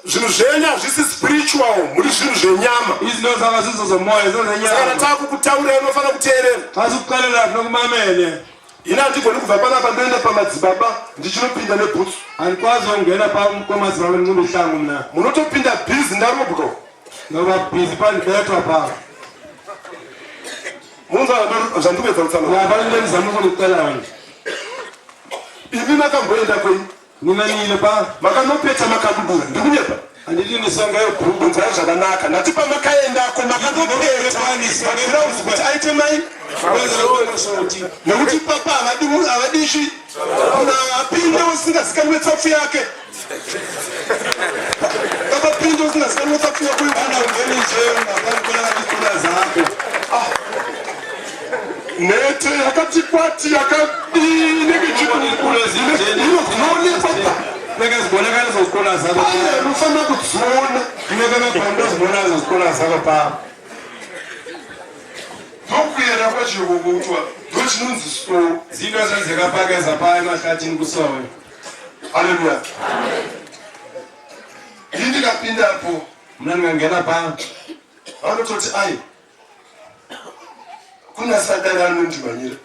Zvinhu zvenyu hazvisi spiritual, muri zvinhu zvenyama. Izinto zakho asizozomoya, izinto Saka zenyama. taakukutaurira unofanira kuteerera. Xa sikuxelela funeka umamele. Ini handigoni kubva panapa ndoenda pamadzibaba ndichinopinda nebhutsu. Andikwazi ukungena phaa koomadzibaba ndinxibe ihlangu mna. Munotopinda busy ndarobwa. Noba busy phaa ndibethwa phaa. Munzwa zvandikuedza kutsanangura? Uyabona into endizama ukunixelela yona? Imi makamboenda kwenyu? Nina niyile phaa. Makanopeta makadubura, ndikunyepa? Andithi nisonge ebhruku? Unzwai zvakanaka, ndati pamakaendako makanopeta matirauzi kuti aite mai, nekuti papa havadi havadi chi munhu apinde usingazikanwe tsapfu yake. Papa pinde usingazikanwe tsapfu yako. Ana ungeni nje ungaphambi kwala zakho. Mhete yakati kwati yakadii inenge inoonekwa. Funeka zibonakale zozikona zakho. Paya unofanira kudziona. Funeka bekhona uzibona zozikona zakho phaa. Ndokuyera kwachirongotwa, ndochinonzi so. Zinto ezenzeka phaa ke zaphaa emahlathini kusowe. Haleluya. Ini ndikapindapo, Mna ndingangena phaa, vanototi ai, kuna Satani anondimhanyira.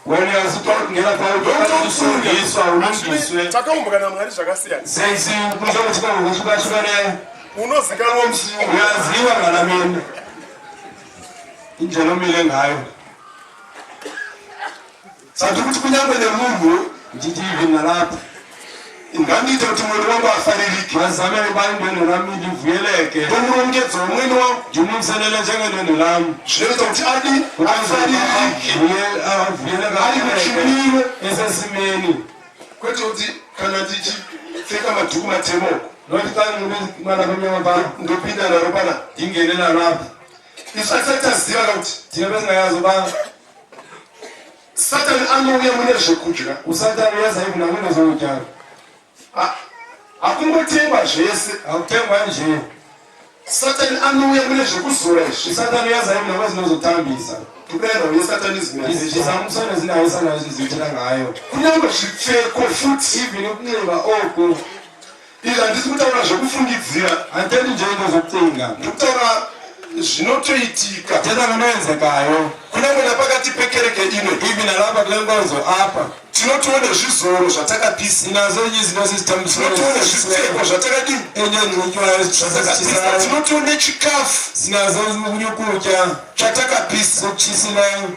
Wena uyasuka ungena phaa utosungiswa ulungiswe. Takaumbwa naMwari zvakasiyana. Sesikusho ngokuhlukahlukaneyo. Unozikanwa musi. Uyaziwa ngala mini indlela omile ngayo. Sati kuti kunyange nemunhu, Ndithi even nalapha, ngandiite kuti mwene wangu afaririke. Mazamele uba indwendwe lami livuyeleke. Ndomurongedza womwene wangu. Ndimlungiselele njengendwendwe lam. Zvinoita kuti adi afaririke. Avuyeleke. Ari muchimiro. Esesimeni. Kwete kuti kana ndichipfeka madhuku matema uko, Nothi xa ndinxibe amnyama phaa, ndopinda naro pana. Ndingene nalo apha. Isu atisati taziva kuti Thina besingayazi uba Satani anouya mune zvekudya. uSathane uyeza even nakwinto zokutya. Hakungotengwa zvese. Akuthengwa nje. Satani anouya mune zvekuzora izvi. USathane uyeza even nakwezinto zokuthambisa. Kudai yesatanism. Ndizama nezindawo isanayo zithetha ngayo. Kunyange zvipfeko futi. Even ukunxiba oku. Izvi handisi kutaura zvekufungidzira. Andithethi nje into zokucinga. Ndikutaura zvinotoitika. Thetha ngento eyenzekayo. Kunyange napakati pekereke ino, Even nalapha kule nkonzo apha, tinotiwo nezvizoro zvatakapisa. Sinazo izinto Tinotiwo nezvipfeko zvatakadii? Into ezinxitywayo. Zvatakapisa. Tinotiwo nechikafu Sinazo okunye ukutya chatakapisa. Sokutshisileyo.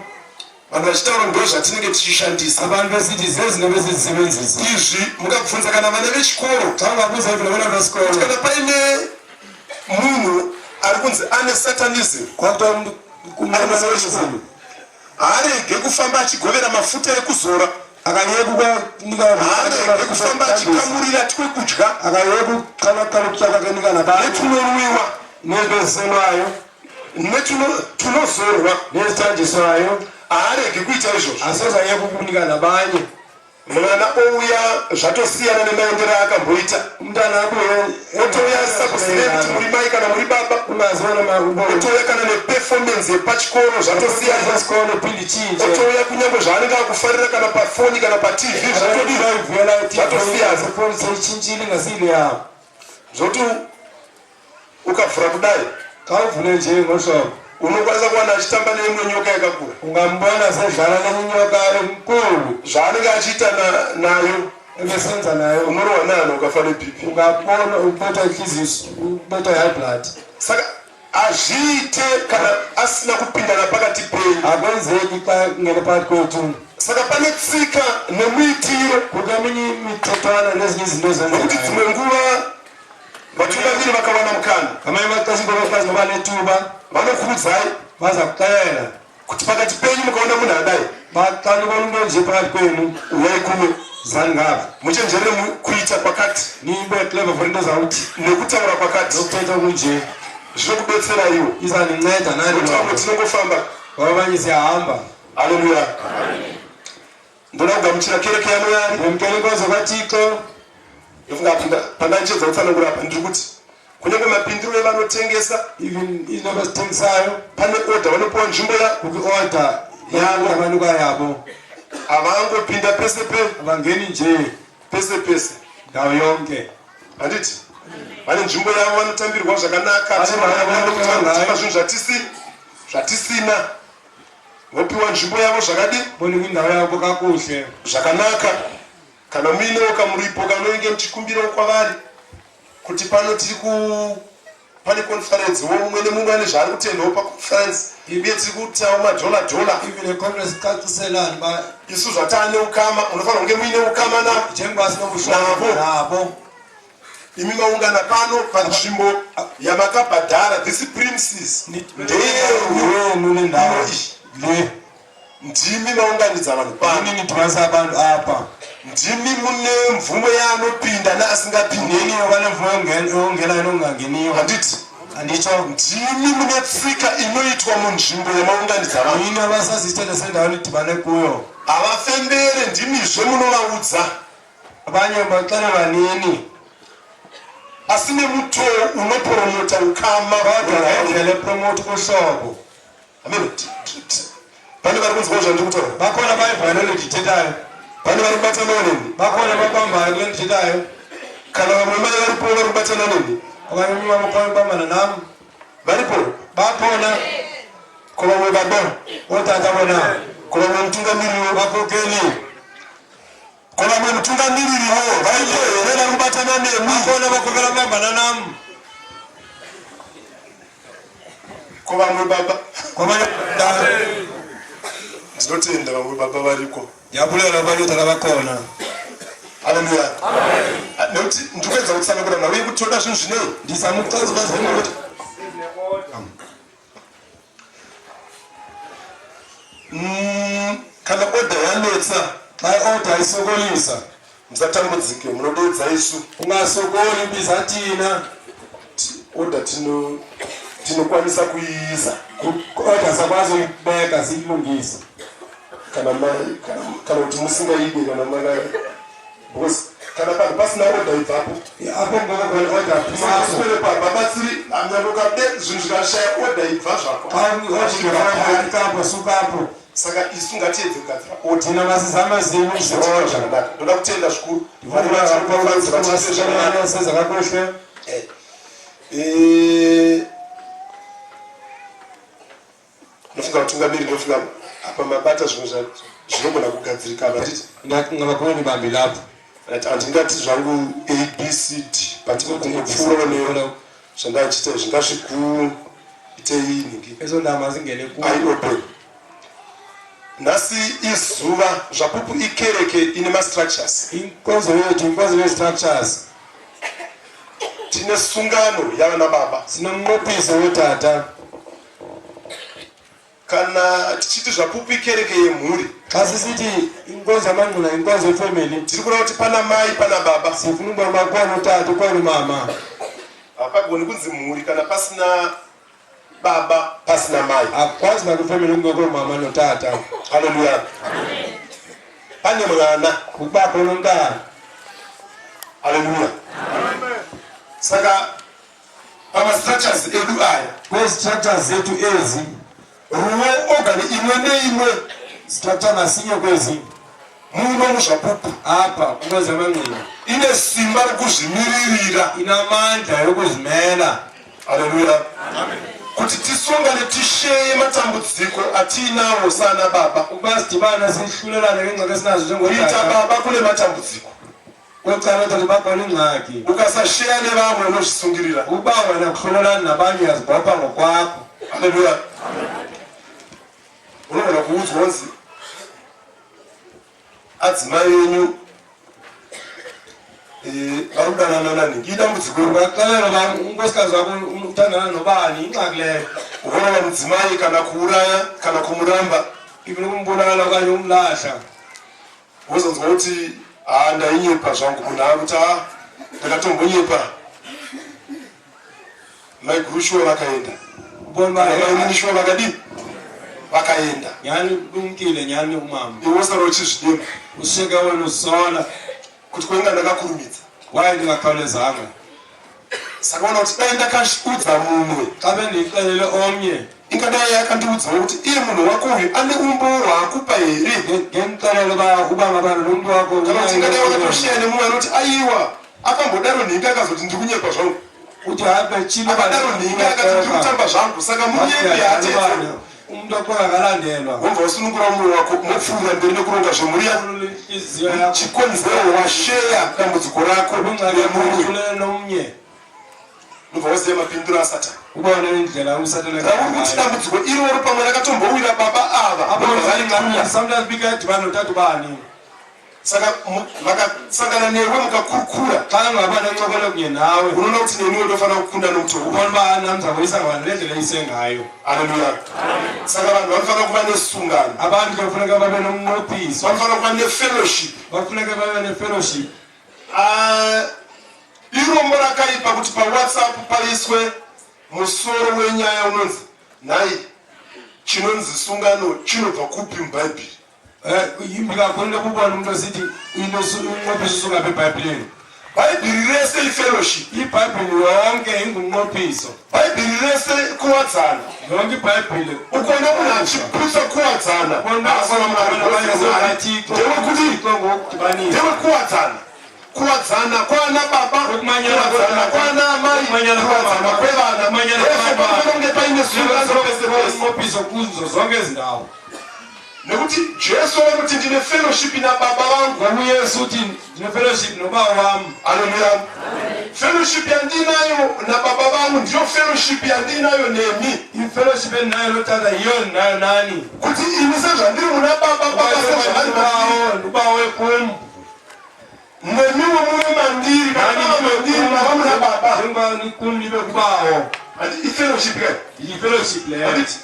Vanhu vachitaura ndo zvatinenge tichishandisa. Abantu besithi zezinto besizisebenzisa. Izvi mukabvunza kana vana vechikoro, Xa ungabuza even nabantwana besikolo, kana paine munhu ari kunzi ane satanism, kwakuthiwa umntu Ari haarege kufamba achigovera mafuta ekuzora, akayeki ukunika, haarege kufamba achikamurira twekudya akayeki ukuqalaqala ukutya kwakhe nabantu, netunonwiwa, nezinto eziselwayo, netunozorwa, nezithanjiswayo. Haaregi kuita izvozvo. Asoze ayeke ukunika nabanye. Mwana ouya zvatosiyana nemaendero aakamboita. Umntana abuye Otouya asisakuzivei kuti muri mai kana muri baba. Ungaziona. Otouya kana neperformance yepachikoro zvatosiyana. Esikolo phinde itshintshe. Otouya kunyange zvaanenge akufarira kana pafoni kana paTV zvatodii? Zvatosiyana. Seyitshintshile ngasile yabo. Zvoti ukavhura kudai, Khawuvule nje ngohlobo. Unokwanisa kuwana achitamba neimwe nyoka yakakura. Ungambona sedlala lenye inyoka enkulu. Zvaanenge achiita nayo. Ebesenza nayo. Unorohwa nani ukafa neBP. Ungabona ubetha inhliziyo, ubetha high blood. Saka hazviite kana asina kupindana pakati penyu. Akwenzeki xa kungene phakathi kwethu. Saka pane tsika nemuitiro. Kukho eminye imithethwana nezinye izinto Nokuti ezenzekayo. dzimwe nguva vatungamiri vakawana mukana. Ngamanye amaxesha into abafazi noba nethuba. Vanokuudzai. Baza kuxelela. Kuti pakati penyu mukaona munhu adai. Xa nibona umntu onje phakathi kwenu. Uyai kuno. Zani ngapha. Muchenjerere kuita kwakati. Nibe clever for into zawuthi. Nekutaura kwakati. Nokuthetha kunje. Zvinokubetseraiwo. Izaninceda nani. Nokuti vamwe tinongofamba. Ngoba abanye siyahamba. Haleluya. Ndoda kugamuchira kereke yaMwari. Ndemkela inkonzo kaThixo. Ndofunga pandandichiedza kutsanangura apa ndiri kuti kunyange mapindiro evanotengesa Even izinto abazithengisayo. Pane order vanopiwa nzvimbo ya Kukwi-order yabo abanikwa yabo. Havangopinda pese pe. Abangeni nje. Pese pese. Ndawo yonke. Handiti? Vane nzvimbo yavo vanotambirwa zvakanaka. Vane nzvimbo yavo Tipa zvinhu zvatisi zvatisina. Vopiwa nzvimbo yavo zvakadi? Bonikwa indawo yabo kakuhle. Zvakanaka. Kana muinewo kamuripo kamunenge muchikumbirawo kwavari kuti pano tiri ku pane conference wo mumwe nemumwe ane zvaari kutendawo paconference uye tiri kuitawo madhola dhola. Even le conference icaciselana uba Isu zvataane ukama munofanira kunge muine ukama na njengoba sinobuhlobo navo. nabo. Imi maungana pano panzvimbo yamakabhadhara this premises ndeyenyu Yenu le ndawo le. Ndimi maunganidza vanhu pano. Nini nidibanisa abantu apha. Ndimi mune mvumo yaanopinda neasingapindi. Nini obanemvumo yokungena nokungangeniyo. Handiti? Anditsho. Ndimi mune tsika inoitwa munzvimbo yamaunganidza vanhu. Yini abasazithethe sendaweni nidibane kuyo. Havafembere, ndimizve munovaudza. Abanye baxelelwa nini. Asi nemutoo unoporomota ukama. Kodwa ngendlela epromota ubuhlobo. Amen. Pane vari kunzwawo zvandiri kutaura? Bakhona abayivayo le nto ndiyithethayo. Pane vari kubatanawo neni? Bakhona ababambayo kule ndiyithethayo. Kana vamwe mai varipo vari kubatana neni? Okanye umama ukhona ubambana nam? Varipo? Bakhona. Ko vamwe baba? Ootata bona? Ko vamwe mutungamiririwo? Bakhokheli. Ko vamwe mutungamiririwo varipo here vari kubatana nemi? Bakhona abakhokhela ababambana nam. Ko vamwe baba? Kwabanye tata. Ndinotenda vamwe baba variko. Ndiyabulela abanye ootata bakhona. Haleluya. Nekuti ndikuedza kutsanangura nhau yekuti toda zvinhu zvinei. Ndizama ukuchaza uba zifuna ukuthi Kana order yanetsa. Xa i-order isokolisa. Musatambudzike munodeedza isu. Ungasokoli biza thina. Order tino tinokwanisa kuiisa. Order sakwazi uyibeka siyilungise. Kana mai kana kuti musingaide kana maka because kana panhu pasina order ibvapo. Apho kungekho khona order phuma apho. Uswere pamba batsiri anyangoka de zvinhu zvikashaya order ibva zvako. Xa order ingekho apho suka apho. Saka isu ngatiedze kugadzira order. Thina masizame siyilungise order. Zvakanaka. Ndoda kutenda zvikuru. Senza kakuhle. Ndofunga vatungamiri ndofunga apa mabata zvimwe zvinogona kugadzirika apa handiti? Ngabakhona nibambile apho. Right, handingati zvangu ABCD but kungopfuurawo ne zvandachiita izvi ngazvikuitei nhingi. Ezo ndaba zingene ku. Eye open. Nhasi izuva Zvapupu ikereke ine mastructures. Inkonzo yethu inkonzo ye-structures. Tine sungano yavana baba. Sinomnqophiso wotata. Kana tichiti Zvapupu ikereke yemhuri. Xa sisithi inkonzo yamangqina inkonzo yefemeli. Tiri kureva kuti pana mai pana baba. Sifuna ukubona uba kukhona utata kukhona umama. Hapagoni kunzi mhuri kana pasina baba pasina mai. Akukwazi uba kwifemeli kungekho mama notata. Haleluya. Pane mwana. Kuba khona umntana. Haleluya. Saka pamastructures edu aya. Kwezi structures zethu ezi. Ruwo organ imwe neimwe. Structure ngasinye kwezi. Muno muZvapupu. Apha kwinkonzo yamangqina. Ine simba rekuzvimiririra. Inamandla yokuzimela. Haleluya. Kuti tisongane, tisheye matambudziko atiinawo sana baba. Ukuba sidibane, sihlulelane ngeengxaki esinazo Kuita njengootata. baba kune matambudziko. Kwecala ootata bakhona ingxaki. Ukasasheya nevamwe, unozvisungirira. Ukuba wena kuhlulelani nabanye, uyazibopha ngokwakho. Haleluya. Unogona kuudzwa kunzi adzimai enyu vari kudanana nanhingi, idambudziko iro. Ungaxelelwa uba unkosikazi wakho uthandana nobani, ingxaki leyo. Unorova mudzimai kana kuuraya kana kumuramba. Even ukumbulala okanye umlahla. Wozonzwa kuti, "Ha, ndainyepa zvangu." Munhu akuti, "Ha, ndakatombonyepa." Maiguru shuwa vakaenda. Ubona uba Mainini shuwa vakadii? Vakaenda. Nyhani lumkile, nyhani umama. Iwe wosara uchizvidemba Ushiyeke wena usola kuti kwainga ndakakurumidza. Kwaye ndingakhawulezanga. Saka ona kuti dai ndakaudza mumwe, Xa bendiyixelele omnye, ingadai yakandiudzawo kuti iye munhu wako uyu ane umbowo hwaakupa here. Ngendixelele uba ngabana lo mntu wakho Kana kuti ingadai wakatoshiya nemumwe anoti, "Aiwa, akambodaro nhingi, akazoti ndiri kunyepa zvangu." Uthi hayi, betshilo. Akadaro nhingi, akati ndiri kutamba zvangu. Saka munyepi haatedze. Umntu akakalandelwa. Wobva wasunungura mwoyo wako, mopfuurira mberi nekuronga zvemhuri yako. Intliziyo yakho. Chikonzero, washeya dambudziko rako Ingxaki nemumwe. uhlulele nomnye. Nobva waziva mapinduro asatani. Ubone indlela usathane. Rauri kuti dambudziko iroro pamwe rakatombowira baba ava, vobva variqula. Sometimes bikadibana notata ubani. Saka vakasangana newe mukakurukura, Xa ngaba nencokolo kunye nawe, unoona kuti neniwe ndofanira kukunda nomutoo. Ubona uba nam ndiza koyisa ngabani le ndlela eyise ngayo. Haleluya. Saka vanhu vanofanira kuva nesungano. Abantu ke kufuneka babe nomnqophiso. Vanofanira kuva nefellowship. Bafuneka babe nefellowship. Ah, irombo rakaipa kuti paWhatsApp paiswe musoro wenyaya unonzi, "Nhai, chinonzi sungano chinobva kupi muBhaibheri?" Yimbi kakhulu into yokubona umntu esithi into umnqophiso usuka apha eBhayibhileni. Bhaibheri rese ifellowship. IBhayibhile yonke ingumnqophiso. Bhaibheri rese kuwadzana. Yonke iBhayibhile. Ukaona munhu achiputsa kuwadzana, haasana Mwari. Ndewekuti Ngokudibanisa. ndewekuwadzana, kuwadzana kwana baba, kuwadzana kwana amai, kuwadzana kwevana. Therefore, panofanira kunge paine sungano pese pese. Umnqophiso kuzo zonke ezi ndawo. Nekuti Jesu vanoti, "Ndine fellowship nababa vangu." Ngoba uYesu uthi, "Ndine-fellowship nobawo wam." Haleluya. Fellowship yandinayo nababa vangu ndiyo fellowship yandinayo nemi. I-fellowship endinayo notata yiyo ndinayo nani. Kuti ini sezvandiri muna baba, baba sezvavari mandiri, Ubawo, ubawo ekum. Nemiwo muve mandiri, kana mava mandiri, mava muna baba. Njengoba nikum nibe kubawo. Handi ifellowship kai? Yi-fellowship leyo. Handiti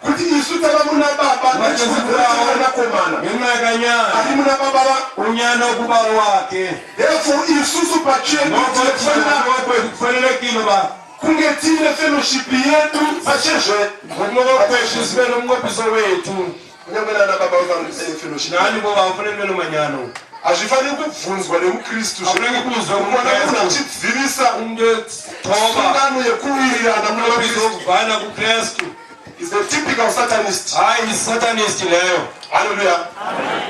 kuti isu tava muna baba nechikudzanakomana Ngenxa kanyana. ari muna baba va. Unyana kubawo wakhe. Therefore isusu pachedu tinofanira Kufanelekile uba kunge tiine fellowship yedu pachezve. Ngokunokwethu sibe nomnqophiso wethu. Kunyange nana baba vafanira kuve nefellowship. Nani boba ufanele nibe nomanyano. Hazvifaniri kubvunzwa nemukristu. Hafuneki kubuzwa Kuona munhu kumKristu. achidzivisa Umntu ethoba sungano yekuwirirana muna umnqophiso Kristu wokuvana kuKrestu. is a typical satanist. Hayi, isatanist leyo. Haleluya.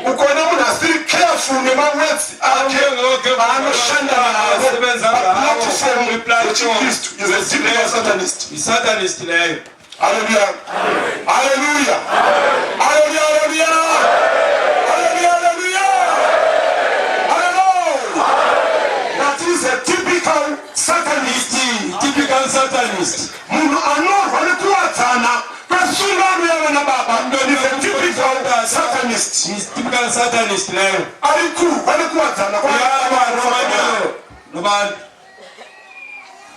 Ukaona munhu asiri careful nemawords ake vaanoshanda navo paplatform yechikristu is a typical satanist. Isatanist leyo. Haleluya, haleluya, haleluya, haleluya, haleluya, haleluya, haleluya. That is a typical satanist. Typical satanist. Munhu anorwa nekuwadzana kwesungano yavana baba is a typical satanist. Is typical satanist leyo. Ari kurwa nekuwadzana. Uyalwa nomanyano nobantu.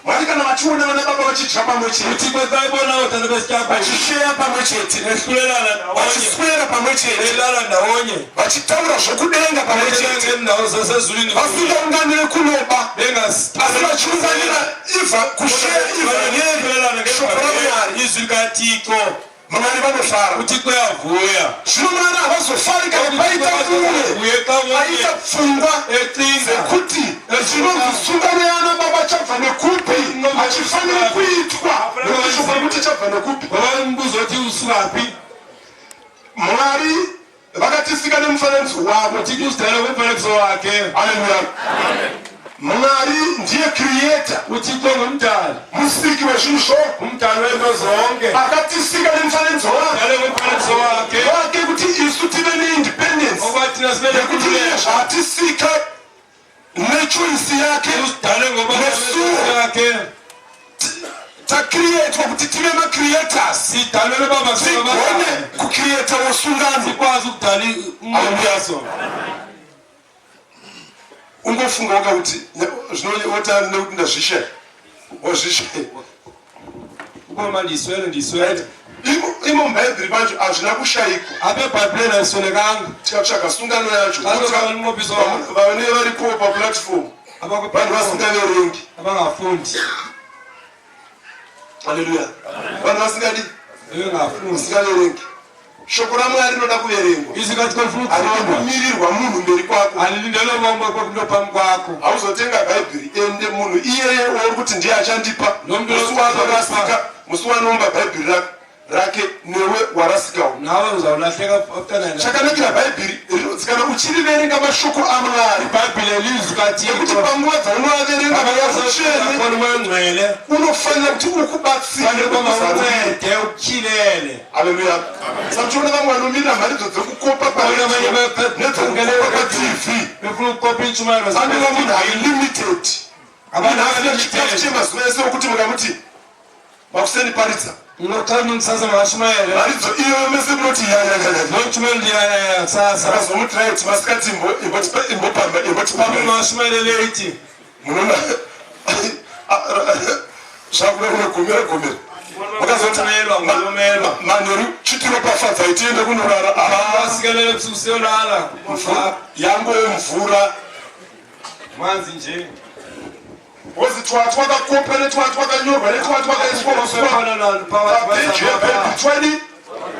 Mwari kana vachiona vana baba vachidya pamwe chete, uThixo xa ebona ootata besitya, vachisheya pamwe chete, behlulelana ndawonye, vachiswera pamwe chete, belala ndawonye, vachitaura zvokudenga pamwe chete, ngeendawo zasezulwini, vasingaunganire kunoba, asi vachiunganira ivha kusheya ivhangeri, shoko raMwari, izwi likaThixo, Mwari vanofara. uThixo uyavuya. Zvino Mwari havazofari kana paita mumwe Uye xa wonke aita pfungwa ecinga dzekuti chinonzi sungano yaana baba chabva nekupi, hachifaniri kuitwa nekuti shoko rekuti chabva nekupi. Ngoba umbuzo othi usukaphi. Mwari vakatisika nemufananidzo wavo. UThixo usidala ngomfanekiso wakhe. Haleluya. Mwari ndiye creator. UThixo ngumdali. Musiki wezvinhu zvose. Umdali wento zonke. Akatisika nemufanidzo wake. Dale ngomfanekiso wakhe. Wake kuti isu tive neindependence. Okuba thina sibe Nekuti iye nenkululeko. zvaatisika nechoice yake Usidale ngoba Nesuwo. yakhe. tacreatwa kuti tive macreators Sidalelwe baba tigone kucreatawo sungano. Sikwazi ukudala umbuso. Ungofunga waka kuti zvinoota nekuti ndazvishaya wazvishaya. Ukuba ndiswele ndiswele. Imo mubhaibheri pacho hazvina kushayikwa. Apha eBhayibhileni ayiswelekanga. Tikatsvaga sungano yacho. Xa umnqophiso wakho. Vane varipo paplatform vanhu vasingaverengi. Abangafundi. Haleluya. Vanhu vasingadi Bengafundi. vasingaverengi. Shoko raMwari rinoda kuverengwa. Izwi kaThixo lifuna Haridi ukufundwa. kumirirwa munhu mberi kwako. Alilindelwe bonke kwakho phambi kwakho. Hauzotenga Bhaibheri ende munhu iyeye wauri kuti ndiye achandipa. Nomntu Musi waanorasika, musi waanoumba Bhaibheri rake rake newe warasikawo. Nawe uzawulahleka after nine. Chakanakira Bhaibheri rinonzi kana uchiriverenga mashoko aMwari. IBhayibhile lizwi kaThixo. Nekuti panguva dzaunoaverenga Mweya Mutsvene Khona umoya ongcwele. unofanira kuti ukubatsire Fanele uba kuzarura. mawuncede ukutyhilele. Haleluya. Saka tichiona vamwe vanomirira mharidzo dzekukopa Bona abanye nedzekukopa paTV. Befuna ukukopa iintshumayelo Anova munhu ari limited. Abantu Munhu asina abali chikafu limited. chemazuva ese okuti mukamuti makuseni paridza. Xa kusasa makashumayele. Mharidzo iyoyo mese munoti yayayaya. Loo ntshumayelo ndiyayaya kusasa. Akazomuti right masikati imbopamba imbotipamba. Makashumayele leyithi. Munoona zvakuda kunogomera gomera. Makazoti Ngomelwa ngomelwa. manheru chitiropafadza tiende kunorara. Ah, Asikelele ebusuku siyolala. Yangove mvura. Manzi nje. Wozi twa twakakopa netwa twakanyorwa netwa twakaiswa papeji yebhaibheri twadi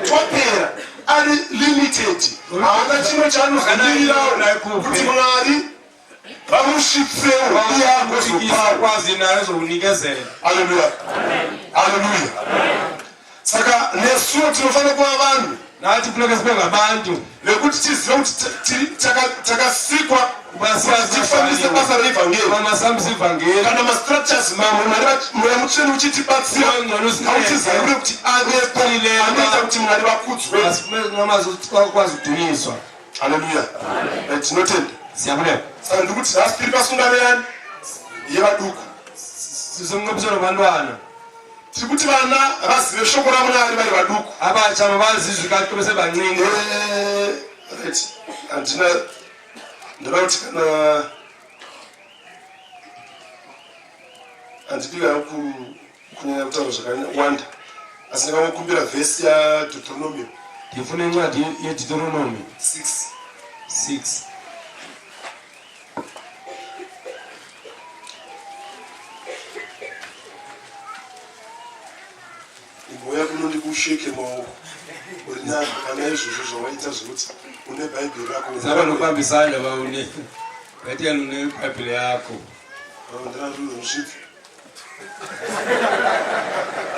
twapera ari limited haana chimwe chaanozomirirawo kuti Mwari vamusvitsewo iye agozopawo. Kwazi naye uzowunikezela. Haleluya, haleluya. Saka nesuwo tinofanira kuva vanhu Nathi kufuneka sibe ngabantu vekuti tizive kuti takasikwa Uba siyazi tifambise basa reivhangeri. masihambise ivangeli. Kana mastructures mamwe Mwari Mweya Mutsvene uchitibatsira autizarure kuti avepo anoita kuti Mwari vakudzwe. Akwazi ukudunyiswa. Haleluya. Tinotenda. Siyabulela. Saka ndiri kuti nhasi tiri pasungano yani yevaduku. Sisemnqophisweni wabantwana. Tiri kuti vana vazive shoko raMwari vari vaduku. Abatsha mabazi izwi kaThixo besebancinci. Right handina ndoda kuti kana handidi hangu kunyanya kutaura zvakawanda asi ndingangokumbira vhesi yaDeuteronomio. Ndifuna incwadi yeDeuteronomy 6. 6. Imbouya kuno ndikusheke maoko uri nani kana izvozvo zvawaita zvekuti une Bhaibheri rako. Zaba nokubamba isandla uba une bethel unebhayibhile yakho. Ndiraruzvisvitsa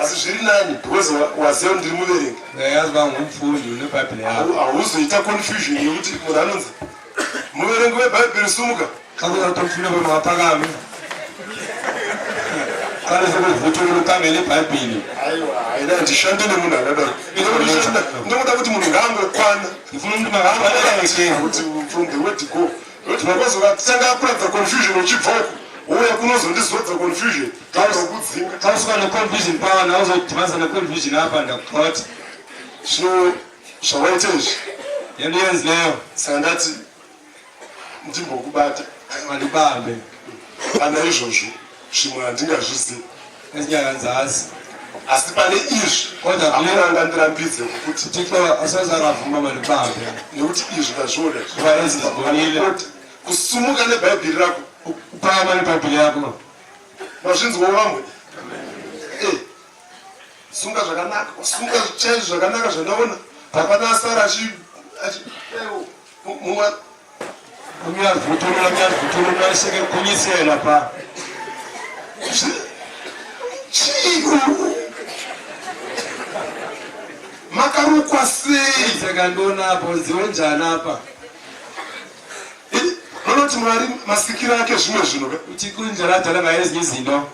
asi zviri nani because waziva kuti ndiri muverengi. Uyayazi uba ngumfundi unebhayibhile yakho. Hauzoita confusion yekuti munhu anonzi muverengi webhaibheri sumuka. Xa kuzawuthi umfundi makaphakame. Qale sekuvuthulula ukhangele ibhayibhile. Aiwa haina handishande nemunhu akadaro. Ndinoda kuti munhu ngaangokwana. Ndifuna umntu makafaneleke. Kuti from the word go kuti because ukatanga kuratidza confusion uchibva uku wouya kunozondizodza confusion ndokudzinga. Xa usuka ne-confusion phaa nawe uzodibanisa ne-confusion apha ndakugxotha. Zvino zvawaita izvi. Le nto yenzileyo. Saka ndati ndimbokubata. Mandibambe. Pana izvozvo zvimwe handingazvizivi. Ezinye akandizazi. Asi pane izvi Kodwa kule- hakuna angandirambidze kuti uThixo asoze akavuma mandibambe. Nekuti izvi ndazviona. Kuba ezi ndizibonile. Kusumuka nebhaibheri rako. Uphakama nebhayibhile yakho. Mazvinzwawo vamwe. Sunga zvakanaka, sunga chaizvo zvakanaka zvandaona. Hapana asara achi mumwe Uyavuthulula, uyavuthulula, uyasheka ekukhunyisela phaa. Chii? Makarukwa sei? Kwenzeka ntoni apha? Wenziwe njani apha? Munoti Mwari masikiro ake zvimwe zvinhu ka? UThixo indlela adala ngayo ezinye izinto.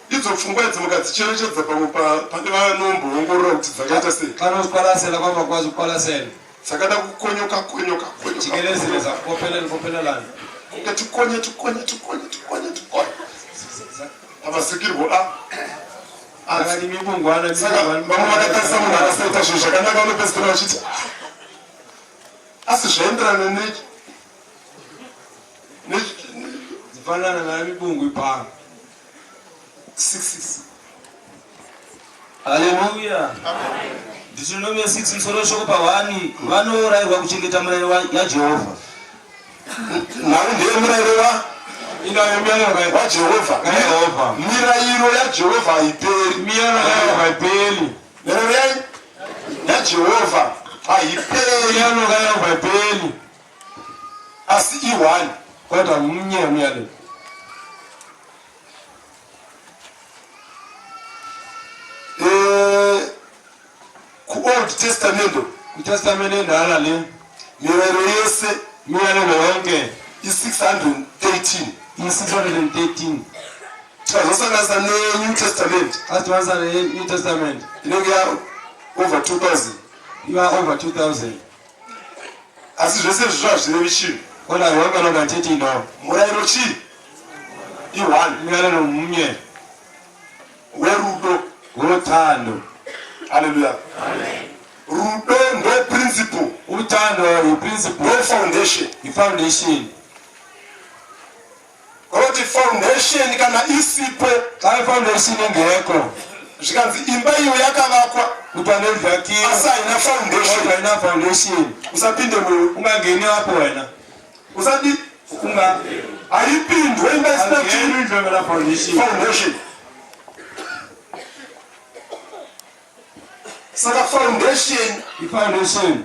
Idzo pfungwa idzi mukadzicherechedza pamwe pane vanomboongorora kuti dzakaita sei. Xa noziqwalasela kwabakwazi ukuqwalasela. Dzakada kukonyoka konyoka konyoka. Jikelezile zakubophelela bophelelana. Kunge tikonye tikonye tikonye tikonye tikonye. Pamasikirwo a. Saka imibungwana Saka vamwe vakatarisa munhu akasaita zvinhu zvakanaka vanopedzisira vachiti ah, asi zvaenderana ne Zifanana nayo mibungu ipano. 66. Haleluya. Deuteronomio 6 musoro weshoko pa1 vanorayirwa kuchengeta murayiro yaJehovha. Nhau ndeyemurayiro wa Indawo yomyalelo waJehovha. kaYehova. Mirayiro yaJehovha haiperi. Imiyalelo kaYehova ayipeli. Mirayiro yaJehovha haiperi. Imiyalelo kaYehova ayipeli. Asi i1. Kodwa mnye umyalelo. KuOld Testament, KwiTestamente endala le, mirayiro yese imiyalelo yonke i613. iyi-613. Tikazosanganisa neNew Testament, Xa sidibanisa ne-New Testament, inenge ya over 2000. Iba over 2000. Asi zvese izvi zvazvirevi chinhu. Kodwa yonke loo nto ayithethi nto. Murayiro chii? I1. Umyalelo mnye. Werudo. Ngothando. Haleluya. Rudo ndo principle. Uthando yiprinciple. Ndo foundation. Yifoundation. Kuti foundation kana isipo, Xa ifoundation ingekho, zvikanzi imba iyo yakavakwa, kuthiwa nendlu yakhiwe, asi haina foundation, kodwa ayina foundation, usapinde mu ungangeni apho wena. Usadi Unga haipindwe imba isina angeni indlu engena foundation. Foundation. Saka foundation Ifoundation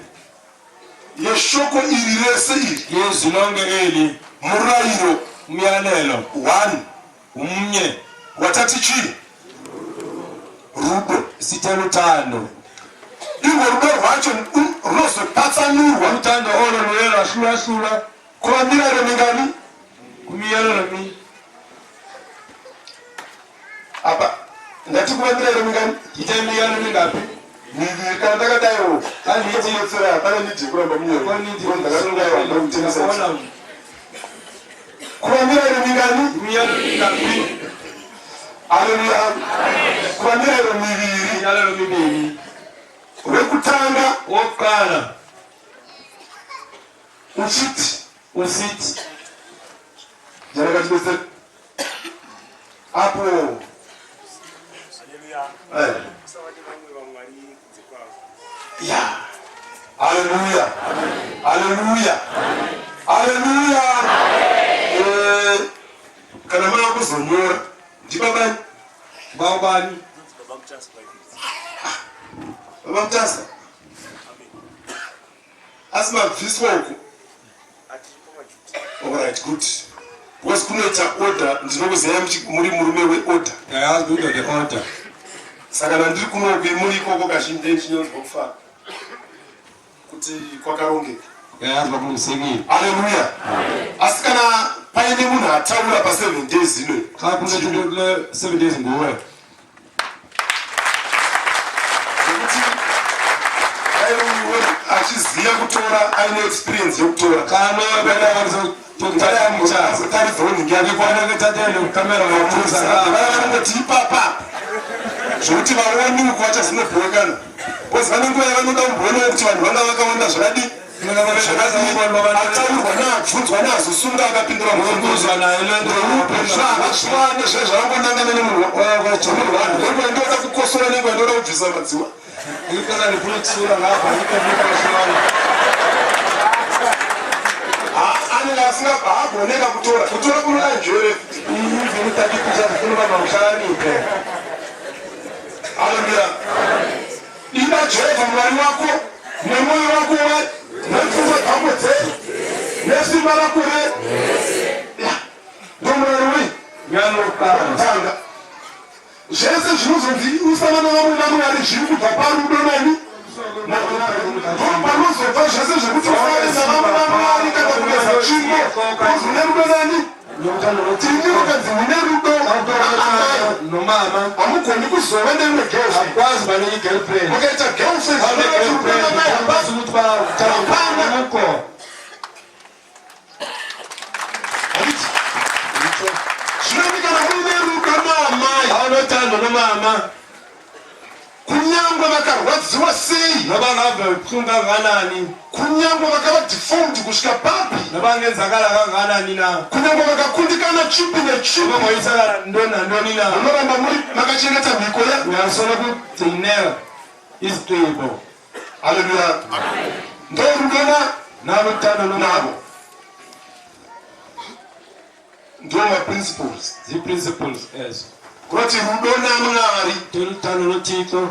yeshoko iri rese iri, yezwi lonke eli, murayiro umyalelo 1 umnye. Watati chii? Rudo. Sithe luthando. Irwo rudo rwacho runozopatsanurwa Uthando olo luye lwahlulahlula kuva mirayiro mingani? Kumiyalelo mi Apa ndati kuva mirayiro mingani? Ndithe imiyalelo mingaphi? Miviri. Kana ndakadaiwo Xa ndithi ndikubatsira, hapana need yekuramba munyoro. Ndakona. Kuva mirayiro mingani? Imiyalelo mingaphi? Haleluya. Kuva mirayiro miviri. Imiyalelo mibini. Wekutanga Wokuqala uchiti, usithi, jarakatibetsera apo. Ya, haleluya, haleluya, haleluya. Kana mava kuzonyora, ndibabani? Bawubani? Baba Mutasa, asi mabviswa uku? Alright, good, because kunoita order. Ndinokuziyai muri murume weorder. Ndiyayazi kuyindoda ye-order. Saka ndandiri kunoku, muri ikoko, kazhinji ndechinonzwa kufara kuti kwakarongeka. Ndiyayazi uba kulungisekile. Haleluya. Asi kana paine munhu ataura pa7 days ino, Xa kunethe kule 7 days nguwe. Nekuti dai achiziva kutora, aine experience yekutora, Xa loyo taridzawo nhingi yake. Kufanele thathele ikamera ngaphuza. Vanongoti ipapa zvokuti vaoni uku vachazinobhowekana, because vane nguva yavanoda kumboonawo kuti vanhu vanga vakawanda zvakadii, ataurwa naabvunzwa naazosunga akapindura. Uzwa naye le nto. Zvane zve zvavangonangana nemunhu wanhu, ndoda kukosora nenguva ndoda kubvisa madziwa. Ixesha ndifuna ukusula ngapha, yikho ndikosona. Anenge asingagoneka kutora. Kutora kunoda njere. Indlela uthatha ipicture zifuna uba mawuhlakaniphe. Haleluya. Ida Jehovha Mwari wako nemwoyo wako nepfungwa dzako dzese nesimba rako re. Ndomurayiro wei? Umyalelo wokuqala. Tanga zvese zvinozonzi usava nevamwe vamwari zviri kubva parudo nani? Ndopanozobva zvese zvekuti ufare navamwe vamwari kana kugeza tsvimbo kozi une rudo nani? Tiri rukanzi mune rudo naamai. Nomama. Hamugoni kuzova neimwe girlfriend. Akwazi uba nenye i-girlfriend. Mukaita girlfriend zvinoreva kuti rudo namai Akwazi ukuthi hapana. Akukho. Handiti? Zvinondi kana muine rudo naamai, Awunothando nomama. kunyangwe vakarwadziwa sei, Noba ngabe buhlungu kangakanani. kunyangwe vakava deformed kusvika papi, Noba ngenzakala kangakanani na. kunyangwe vakakundikana chipi nechipi, Noba ngoyisakala ntoni nantoni na. munoramba muri makachengeta mhiko ya Uyasoloko ugcinela izigqibo. Haleluya. Ndorudo na Nalo uthando nomama. navo. Ndo maprinciples. Zii-principles ezo. Kunoti rudo naMwari. Uthando noThixo.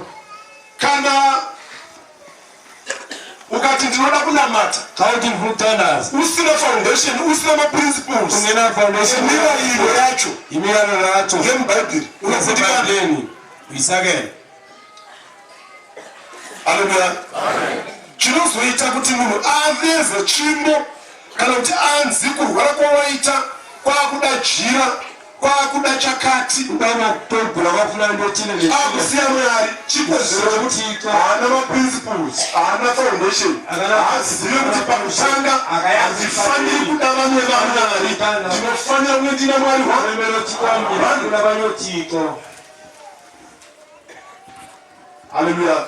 Kana ukati ndinoda kunamata Xa uthi ndifuna ukuthandaza, usina foundation, usina maprinciples ungena-foundation, emirayiro yacho imiyalelo yacho yemubhaibheri, unokundikana. yaseBhayibhileni, uyisakele. Haleluya. Chinozoita kuti munhu aveze tsvimbo kana kuti anzi kurwara kwawaita kwakuda jira, kwakuda chakati, Ubaba kugula kwafuna into ethile nethile. akusiya Mwari, chikonzero chekuti haana maprinciples, haana foundation, haazive kuti pakutanga handifaniri kuda vamwe vamwari, ndinofanira kunge ndina Mwari wa Remelo Thixo wam, kulabanye oothixo. Haleluya.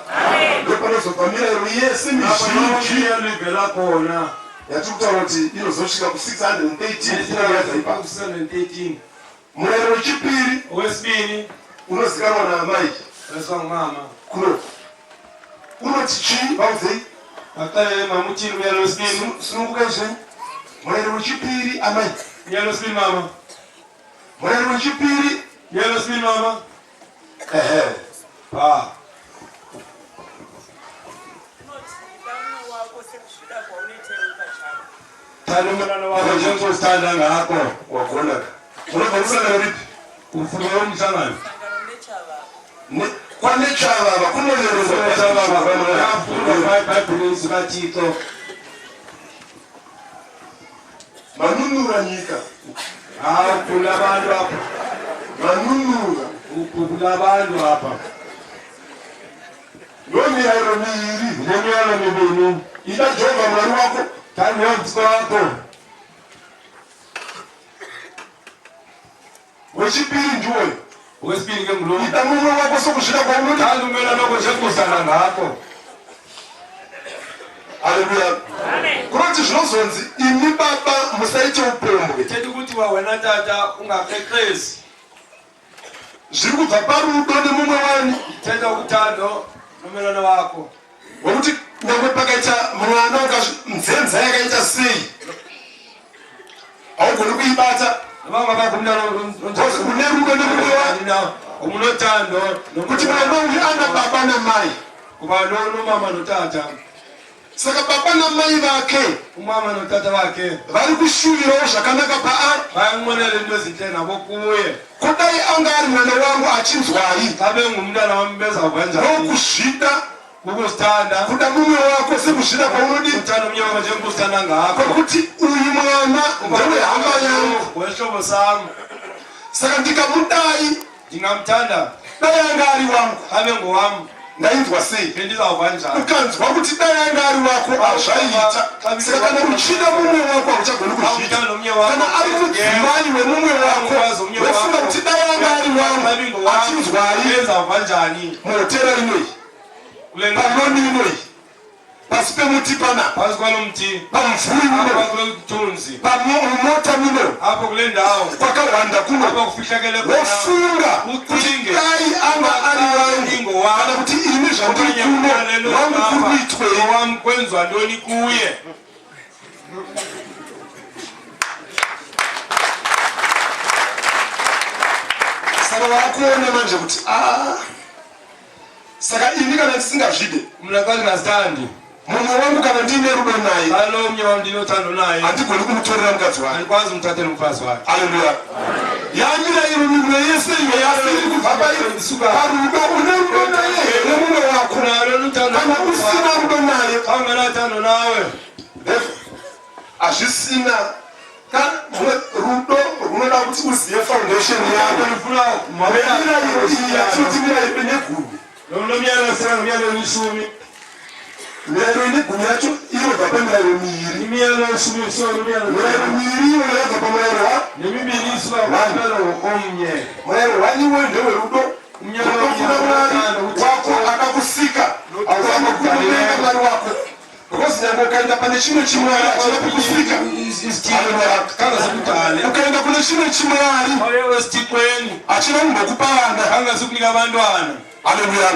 Ndopanozobva mirayiro yese mizhinji Lapho ivela khona. yatiri kutaura kuti inozosvika ku613 yabva ipapo. 613. Murayiro wechipiri Owesibini unozikanwa naamai wesiwa ngumama. kuno unoti chii? Vaudzei. Baxelele mama uthini umyalo wesibini? Sunungukai zvenyu. Murayiro wechipiri, amai. Umyalo wesibini mama. Murayiro wechipiri. Umyalo wesibini mama. Ehe. Pha. Unoti ida mumwe wako sekuzvida kwaunoita iwe pachako. Thanda ummelwane wakho njengozithanda ngakho. Wagonaka. Unobva kusangano ripi? Ufuna umhlangano. Sangano nechavava. Kwanechavava kunoverengwa. Bhayibhile zikaThixo. Manunura nyika. Hawu khula abantu apha. Manunura. Ukhuphula abantu apha. Ndomirayiro miiri. Lemiyalo mibini. Ida Jehovha Mwari wako. Thanda uThixo wakho. Wechipiri ndiwoyo. Owesibini ke ngulo. Ida mumwe wako sokuzvida kwaunoda. Thanda ummelwane wakho njengozithanda ngakho. Haleluya. Kunoti zvinozonzi imi baba musaite upombwe. Thetha ukuthi wa wena tata ungakrexezi. Zviri kubva parudo nemumwe wani. Thetha uthando nommelwane wakho. Wekuti nyangwe pakaita mwana nzenza yakaita sei, haugoni kuibata. Noma ungabakho umntana Because une rudo nemumwe wani. Umunothando Kuti mwana uyu ana baba namai. kuba nomama notata. Saka baba namai vake Umama notata wakhe vari kushuvirawo zvakanaka paari. bayanqwenela into ezintle nabo kuye. Kudai anga ari mwana wangu achinzwai, Xa bengumntana wam bezawuva njani? nokuzvida Kukuzithanda. kuda mumwe wako sekuzvida kwaunodi, Uthanda omnye wakho njengokuzithanda ngakho. kwekuti uyu mwana ndewehama yangu, Wesihlobo sam. saka ndikamudai, Ndingamthanda dai anga ari wangu xa bengowam ndainzwa sei? bendizawuva njani? Ukanzwa kuti dai anga ari wako hazvaiita. Saka kana uchida mumwe wako hauchagoni kuzviita. Uthanda omnye wakho. Kana ari mudzimai wemumwe wako, wofunga kuti dai anga ari wangu achinzwai, Benzawuva njani? muhotera inoyi, Kule paloni inoyi, pasi pemuti panapa, phantsi kwalo mthi, pamumvuri apha uno, kulo mthunzi, pamumota muno, apho kule ndawo, kwakawanda kuno, apho kufihlakele khona. wofunga kuti Ucinge. dai anga ari wangu, kana kuti ini zvandiri Okanye kuno umyalelo wangu kuri apha, kuitwei? owam kwenziwa ntoni kuye? Saka wakuona manje kuti a saka ini kana ndisingazvide Mna xa ndingazithandi, mumwe wangu, kana ndiine rudo naye, xa lo omnye wam ndinothando naye, handigoni kumutorera mukadzi wake. andikwazi umthathela umfazi wakhe. Haleluya. Yamirayiro mimwe yese iyo asi iri kubva parudo. Une rudo naye here mumwe wako? Kana usina rudo naye, hazvisina rudo runoda kuti uzive foundation yako nemirayiro iyi yatinoti mirayiro ine gumi. Mirayiro ine gumi yacho inobva pamirayiro miiri. Mirayiro miiri iyoyo yabva pamurayiro wa murayiro wani iwoyo ndewerudo. Rudo kuna Mwari wako akakusika. Haufaniri kumuvenga Mwari wako, because nyange ukaenda pane chimwe chimwari hachina kukusika. Ukaenda kune chimwe chimwari hachina kumbokupa vana. Haleluya.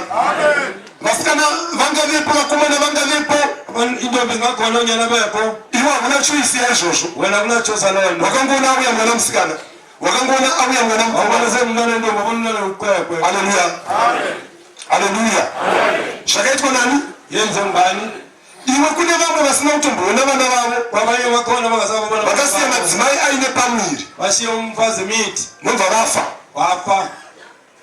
Vasikana vangavepo, vakomana vangavepo, iwe hauna choice yaizvozvo. Wakangoona auya mwana musikana, wakangoona auya mwana mukomana. Haleluya, haleluya. Zvakaitwa nani? Iwe kune vamwe vasina kutomboona vana vavo, vakasiya madzimai aine pamuviri, nobva vafa.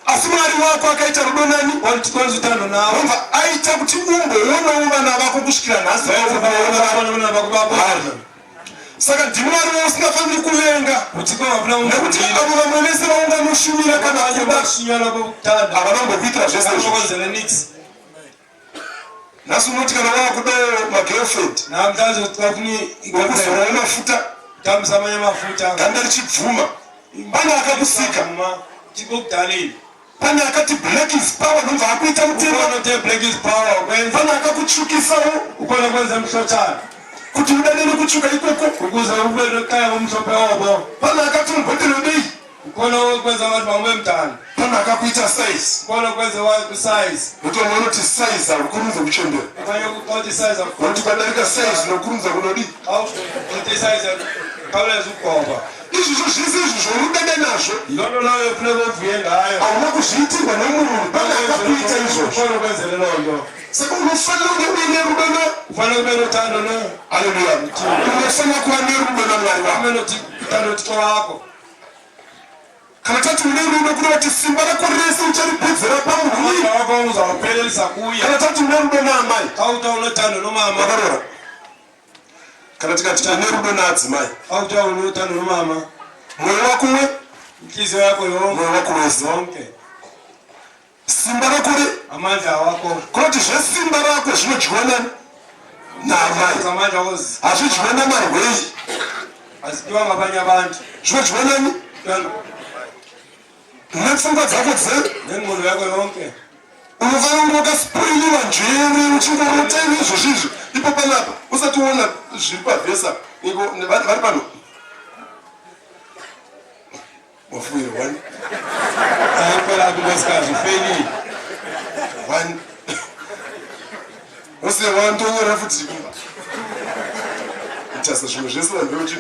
Asi Mwari wako akaita rudo nani, nobva aita kuti umboonawo vana vako kusvikira nhasi. Saka ndiMwari wausingafaniri kuvenga, nekuti avo vamwe vese vaunganoshumira kana kuda havana kumbokuitira zvese izvozvo. Nhasi unoti kana wakudawo magirlfriend wekuzorawo mafuta, ganda richibvuma, pane akakusika, pane akati black is power, nobva akuita mutema, pane akakutsvukisawo kuti udane nekutsvuka ikoko, pane akati mubhodhero dei, pane akakuita size. Nokuti vamwe vanoti size hakukurumidza kuchembera, nokuti ukadarika size unokurumidza kunodii. Izvizvo zvese izvi zvorudada nazvo hauna kuzviitirwa nemunhu, pane akakuita izvozvo. Saka unofanira kunge uine rudo na, haleluya, unofanira kuva nerudo naMwari wako. Kana tati une rudo, kureva kuti simba rako rese ucharipedzera pamunhu. Kana tati une rudo naamai vakarora, kana tikati une rudo naadzimai, mwoyo wako we mwoyo wako wese, simba rako re kunoti zvesimba rako zvinodyiwa nani? Naamai. Hazvidyiwa namarwei, zvinodyiwa nani? Nepfungwa dzako dze unofanira kunge wakaspoiliwa njere uchingorota izvozvo izvi. Ipo panapa usati uona zviri pavhesa iko vari pano wafuire one one ose wandonyora futi itasa zvimwe zvese vanhu veuchi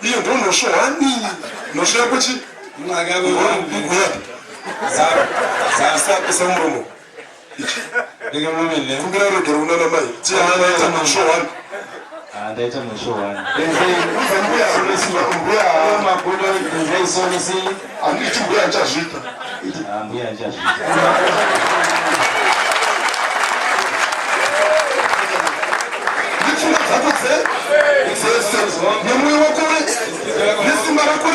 iyo ndo nosho one nosho yako chi isa muromo kumbira regero unana mai tiaita nosho one. Ndaita nosho one. Mbuya, handiti mbuya achazviita? Mbuya ndichazviita. Nepfungwa dzako dzese nemwoyo wako nesimba rako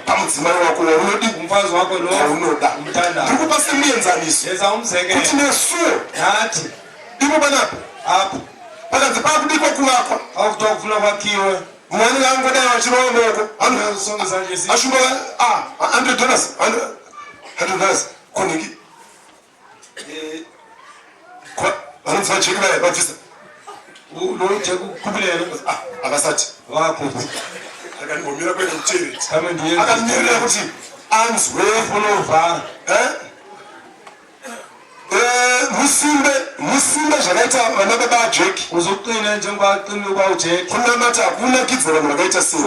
pamudzimai wako waunodi waunoda. Ndiri kupa semuenzaniso kuti nesuwo ipo panapa pakanzi pakudikwa kuvakwa, mwana angodai vachirova maoko ashumba $100, $100 koniki vanonzi vajeki vaya vabvisa havasati akanimbomira kuenda kutoilet, akamirira kuti anzwe. Musimbe, musimbe zvakaita vana baba aJeki. Kunamata hakunakidza vanhu vakaita sei.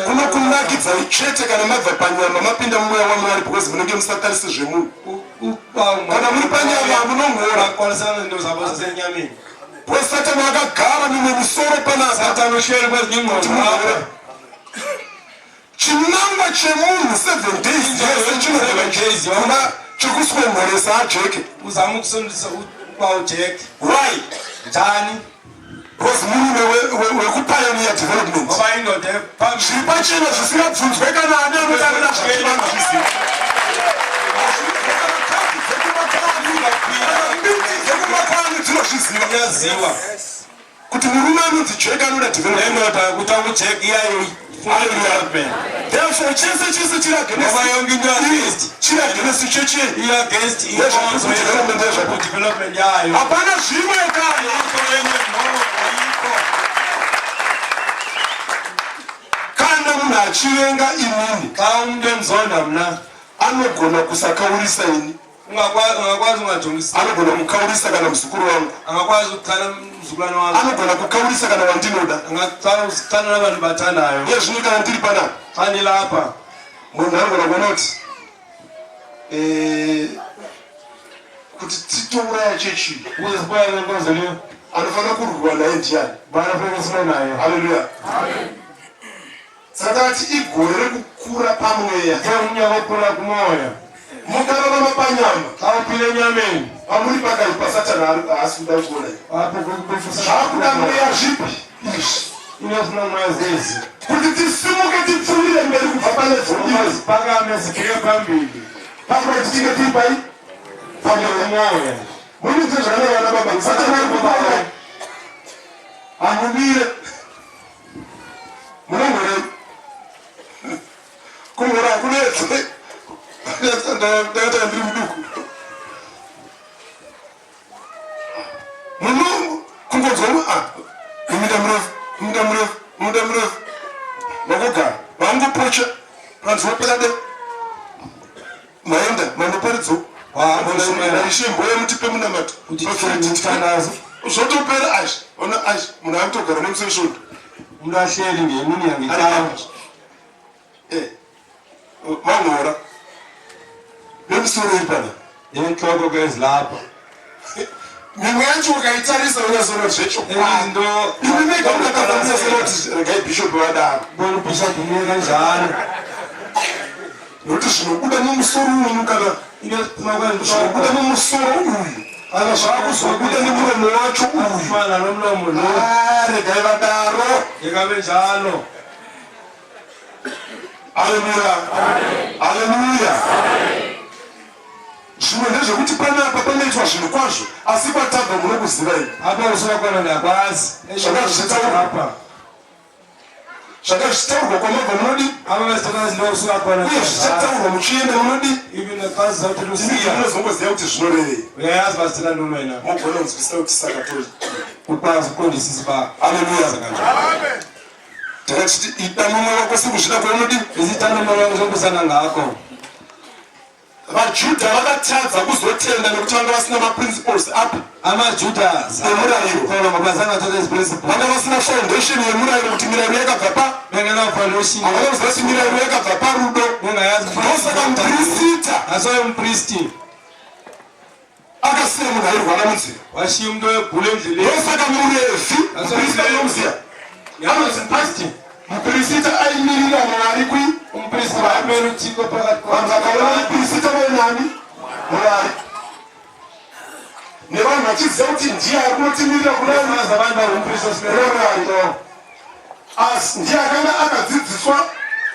Kunokunakidzai chete kana mabva panyama mapinda mumweya waMwari, because munenge musatarise zvemunhu. Kana muri panyama munongora, because Satani akagara mumwe musoro panapa. Kuti munhora. Chinangwa chemunhu 7 days yese chinogona kuva chekuswemhoresa aJeke. Uzama ukusondisa ukuba uJeke. Why? Njani? Because murume wekupioneer development. Ngoba indoda ephambili. Zviri pachena zvisingabvunzwe kana ani anotarira zvatinanga zviziva. Mbiti dzekumakwani dzinozviziva. Iyaziwa. Kuti murume anonzi Jack anoda development. Nendoda kuti anguJack iyayo development. Therefore chese chese chiri against Ngoba yonke into against. chiri against chechi Iya against inkonzo development yezvapo. development yayo. Hapana zvimwe kana. Ayikho enye no ayikho. Kana munhu achivenga inini Xa umuntu emzonda mna anogona kusakaurisa ini. ungakwazi ungakwazi ungajongisi Anogona kukaurisa kana muzukuru wangu. angakwazi ukuchala umzukulwane wakho Anogona kukaurisa kana wandinoda. angachala nabantu bathandayo. Iye zvino kana ndiri panapa Xa ndilapha munhu anogona kuona kuti eh, kuti titouraya chechi ukuze sibuyele lenkonzo leyo anofanira kurwiwa naye ndiani? bana funeka sibe naye. Haleluya. Saka takati igore rekukura pamweya. Ke umnyaka okhula kumoya. Mukararama panyama Xa uphila enyameni pamuri pakaipa Satani haasi kuda kuona. apho Zvakuda mweya zvipi izvi inofuna moya zezi kuti tisimuke tipfuurire mberi kubva palevel ino siphakame sibheke phambili pamwe tichinge tiri pai pamweya. umoya. Munoziva zvakanaka vana baba Satani ari kubaura hamumire munongorei kungora hakunetse ndakatanga ndiri muduku muno kungonzwa muminda murefu muminda murefu muminda murefu makugara vangopocha panzopera de maenda mandoparidzo naishemboya mutipe munamato Kuti tithandaze. Zvotopera azvi ona azvi munhu akutogara nemusi wesvondo. Umuntu ahleli ngemini yangecawa. Manhora nemusoro iri pana Yenhloko ke ezilapha. Mimwe yacho ukaitarisa unyatsoona zvechokwadi. Izinto Imi mega mukakafanisa kuti regai bishop vadaro. bona ubishop umile kanjalo. Nokuti zvinobuda mumusoro uyu kana Into eziphuma zvinobuda kwenhloko mumusoro uyu kana zvakuzobuda nemuromo wacho uyu. fana nomlomo lo. Ah, regai vadaro. Yekabe njalo. Haleluya. Haleluya. Zvimwe ndezvekuti panapa panoitwa zvinhu kwazvo asi kwatabva munokuziva imi. Apha usuka khona ndiyakwazi. Zvanga zvichitaurwa. Apha. Zvanga zvichitaurwa kwamabva munodi Apha besithatha izinto usuka khona. uye zvichataurwa muchienda munodi. Even xa sizawuthi Imi lusiya. munozongoziva kuti zvinorevei. Uyayazi uba sithetha ntoni wena. Mugona kunzwisisa kuti saka to. Ukwazi ukuqondisisa uba Haleluya. kanjani. Takatiti ida mumwe wako sekuzvida kwaunodi. Isithanda umoya njengokusana ngakho. VaJudha vakatadza kuzotenda nekuti vanga vasina maprinciples api AmaJuda emurayiro. khona ngoba zange athathe iziprinciple. Vanga vasina foundation yemurayiro kuti mirayiro yakabva pa Bengena foundation. havana kuziva kuti mirayiro yakabva parudo. Bengayazi. Ndosaka mupirisita Asoye umpristi akasiya munhu airwara munzira. washiya umuntu oyegula endleleni. Ndosaka muRevhi mupirisita unomuziya anonzi Umpristi mupirisita aimirira Mwari kui umpristi wayemele uThixo phakathi vanhu vakaona mupirisita vainani Mwari nevanhu vachiziva kuti ndiye ari kunotimirira kuna Bazi abantu bangumpristi osimele uThixo. Asi ndiye akanga akadzidziswa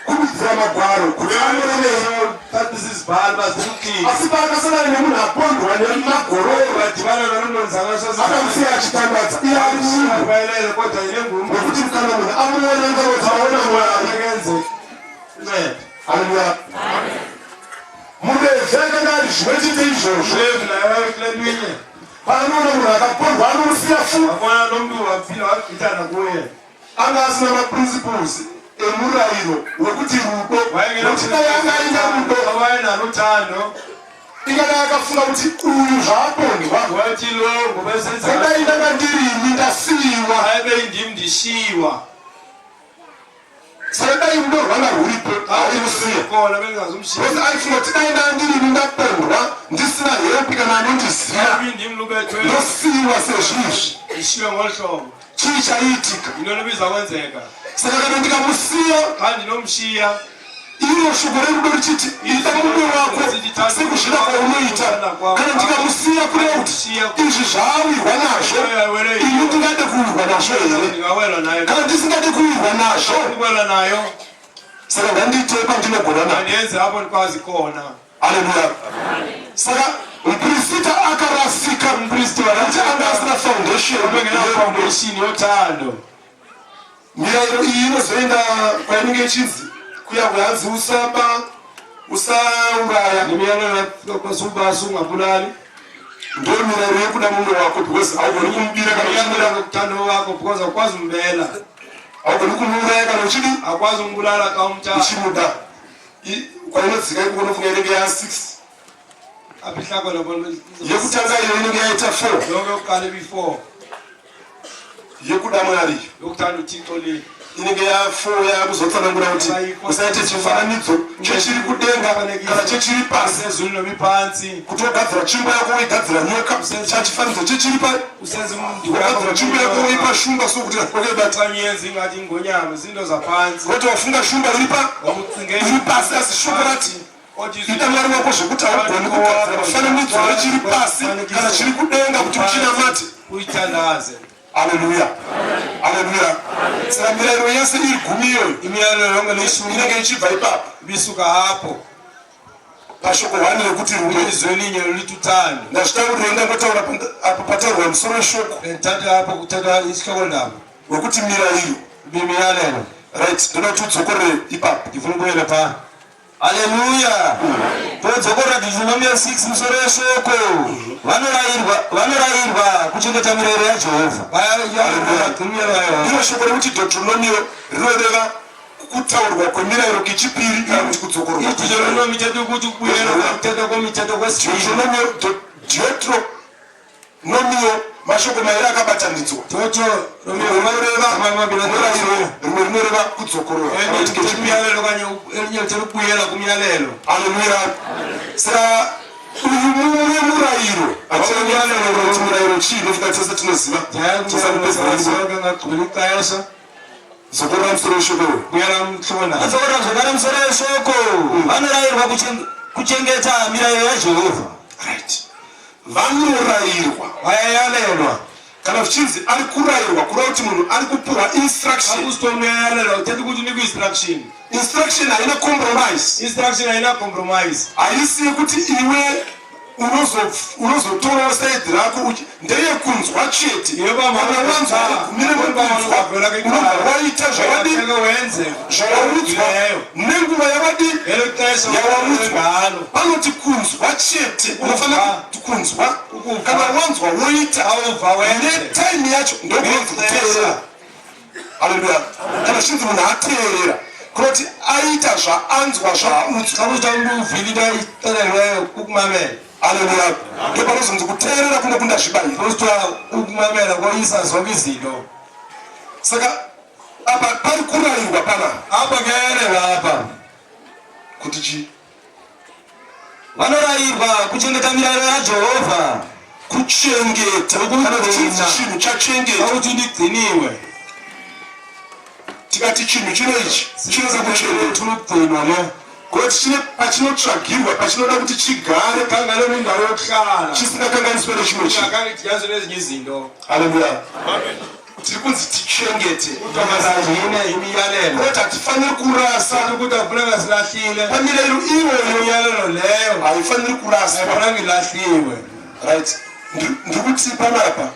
kududzira magwaro kuti anorevei. Thatha izibhalo bazimkile. Asi paakasangana nemunhu apondwa nemagororo Badibana nononzana akamusiya achitambadza iye ari munhu. Bayelele kodwa yile ngumntu. Nokuti kana munhu amuona ngavoti aona Mwari. Akenze. Incede. Haleluya. MuRevhi akanga ari zvimwe chete izvozvo. Levi naye wayekule lwinye. Paanoona munhu akapondwa anomusiya fu. Wabona lo mntu waphila wagqithana kuye. Anga asina maprinciples emurayiro wekuti rudo nokuti dai anga aina rudo Wayenalo uthando. ingadai akafunga kuti uyu zvaapondwa Wathi lo ngoba esenza kudai ndanga ndirini ndasiyiwa. Hayibe indim ndishiywa. Saka dai rudo rwanga rwuripo haimusiya. Khona bengingazumshiya. Because aifunga kuti dai ndanga ndirini ndapondwa ndisina help kana anondiziva Hayibe indim lubethwe ndosiyiwa sezvizvi ndishiywe ngolu hlobo. Chii chaiitika? Yintoni ibiza kwenzeka? Saka kana ndikamusiya Xa ndinomshiya Iro shoko rerudo richiti ida mumwe wako sekuzvida kwaunoita. Kana ndikamusiya kureva kuti izvi zvaawirwa nazvo, ini ndingade kuwirwa nazvo here? Kana ndisingade kuwirwa nazvo, saka ngandiite pandinogona napo. Haleluya! Saka mupirisita akarasika nekuti anga asina foundation yerudo. Mirayiro iyi inozoenda kwainenge ichinzi kuya kuhanzi usaba, usauraya. Ungabulali. Ndo mirayiro yekuda mumwe wako because haugoni kumubira kana uchimira. Uthando wako because awukwazi umbela. Haugoni kumuuraya kana uchidi. Awukwazi umbulala xa umthanda. Uchimuda. Kwainodzika ikoko unofunga inenge ya 6. Apho ihlakolo Yekutanga iyo inenge yaita 4. Yonke yokuqala ibi-4. Yekuda Mwari. Yokuthanda uThixo le. Inenge ya 4 yakuzotsanangura kuti usaite chifananidzo chechiri kudenga kana chechiri pasi. Ezulwini noma iphansi. Kuti wogadzira tsvimbo yako woigadzira nyoka chachifananidzo chechiri pa Usenza wogadzira tsvimbo yako woipa shumba sokuti wakaibata. Okanye ingathi ingonyama izinto zaphansi. Kuti wafunga shumba iri pa iri pasi asi shoko rati ida Mwari wako zvekuti haugoni kugadzira mufananidzo wechiri pasi kana chiri kudenga kuti uchinamate. Uyithandaze. Haleluya. Haleluya. Saka mirayiro yese iri gumi iyoyo Imiyalelo yonke leshumi inenge ichibva ipapo ibisuka apho. pashoko 1 rekuti rudo. Ilizwi elinye lithi uthando. Ndazvitaurira ndangotaura apo pataurwa musoro weshoko Bendithatha apho kuthethwa isihloko ndaba. wekuti mirayiro. Imiyalelo. Right, ndoda kuti udzokorere ipapo. Ndifuna ubuyele pha. Haleluya. Todzokorora Deuteronomio 6 musoro weshoko. Vanorayirwa vanorayirwa kuchengeta mirayiro yaJehovha. Iro shoko rekuti Deuteronomio rinoreva kutaurwa kwemirayiro kechipiri kana kuti kudzokororwa. Deuteronomy ithetha ukuthi ukubuyela kuthethwa kwemithetho kwesibili. Deuteronomio Deuteronomio mashoko mairi akabatanidzwa. Deuteronomio Rimwe rinoreva murayiro, rimwe rinoreva kudzokorora kana kuti kechipiri. Umyalelo okanye elinye lithetha ukubuyela kumyalelo. Haleluya. Saka uyu mumwe murayiro hatinamuyalelo kuti murayiro chii nofunga tese tinoziva. Tisakupedza nguva. Sonke ngagqibela ixesha. Dzokorora musoro weshoko iwe. Buyela umhlobo nawo. Todzokorora zvakare musoro weshoko. Vanorayirwa kuchengeta mirayiro yaJehovha. Right. Vanorayirwa. Bayayalelwa. Kana zvichinzi ari kurayirwa kureva kuti munhu ari kupiwa instruction. Xa kusithiwa uyayalelwa uthetha ukuthi unikwa instruction. Instruction haina compromise. Instruction haina compromise. Haisi yekuti iwe unozotorawo side rako ndeyekunzwa chete. Kana wanzwa gumire mekunzwa unobva waita zvawadi zvawaudzwa nenguva yawadi yawaudzwa. Panoti kunzwa chete unofanira kunzwa kana wanzwa woita netime yacho ndokunonzi kuteerera. Haleluya. Kana zvichinzi munhu ateerera kunoti aita zvaanzwa zvaaudzwa. Xa kusithiwa umntu uvile into ayixelelweyo kukumamela. Haleluya. Ndopanozonzi kuteerera kunokunda zvibayiro. Kusithiwa ukumamela koyisa zonke izinto. Saka apa pari kurayirwa panapa. Apha kuyayalelwa apha. Kuti chii? Vanorayirwa kuchengeta mirayiro yaJehovha. Kuchengeta. Kana kuchinzi chinhu chachengetwa. Kuti ndigciniwe. Tikati chinhu chino ichi chinoda kuchengetwa. Ukugcinwa lo. Kuti chine pachinotsvagirwa pachinoda kuti chigare Khangele kwindawo yokuhlala. chisingakanganiswe nechimwe chinhu. Ungakadityaniswe nezinye izinto. Haleluya. Tiri kunzi tichengete. Masagcine imiyalelo. Kuti hatifaniri kurasa. Ukuthi akufuneka silahlile. Pamirayiro iyoyo Imiyalelo leyo haifaniri kuraswa. ayifuneka ilahliwe. Right. Ndiri kuti panapa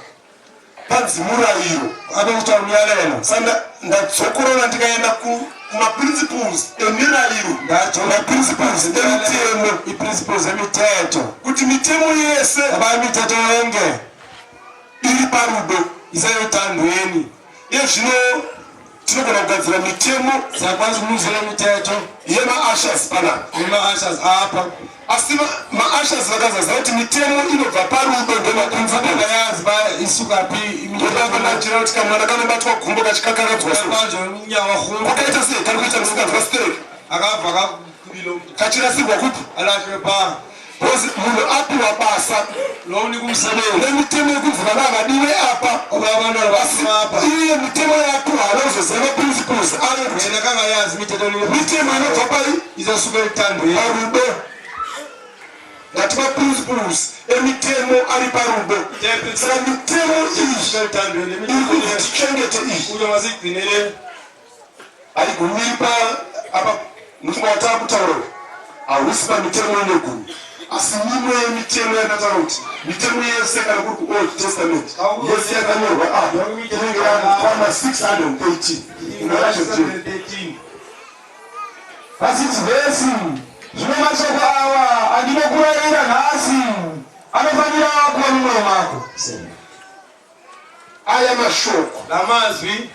panzi murayiro. Apha kuthiwa umyalelo. Saka ndadzokorora ndikaenda kumaprinciples emirayiro. Maprinciples emitemo. I-principles emithetho. Kuti mitemo yese Ngoba imithetho yonke iri parudo. iseluthandweni. Iye zvino tinogona kugadzira mitemo Siyakwazi ukulungisela imithetho yema-ushers panapa. yema-ushers apha. Asi ma-ushers vakazaziva kuti mitemo inobva parudo ndemaprinciples. Bayazi uba isuka phi imithetho. Ndopapanachira kuti kamwana kanobatwa gumbo kachikakaradzwa so. Manje unyawo rhu. Kwakaita sei? Kari kuita musikanzwa stereki. Akabva kakubilo umntu. Kachirasirwa kupi? Alahlwe pha. Because munhu apiwa basa nemitemo yekunzi vana havadiwe apa, asi iye mitemo yapiwa haana kuzoziva maprinciples ayo kuti mitemo inobva pai? Parudo. Ngati maprinciples emitemo ari parudo, saka mitemo iyi iri kunzi tichengete iyi haigumiri pa apa. Mufunga watava kutaura hausi pamitemo ine gumi, asi mimwe yemitemo yakataura kuti mitemo yese, kana kuri kuOld Testament, yese yakanyorwa apa inenge yakukwana 613. Imwe yacho. Pasix vhesi: Zvino mashoko awa andinokurayira nhasi anofanira kuva mumwoyo mako. Aya mashoko, Lamazwi,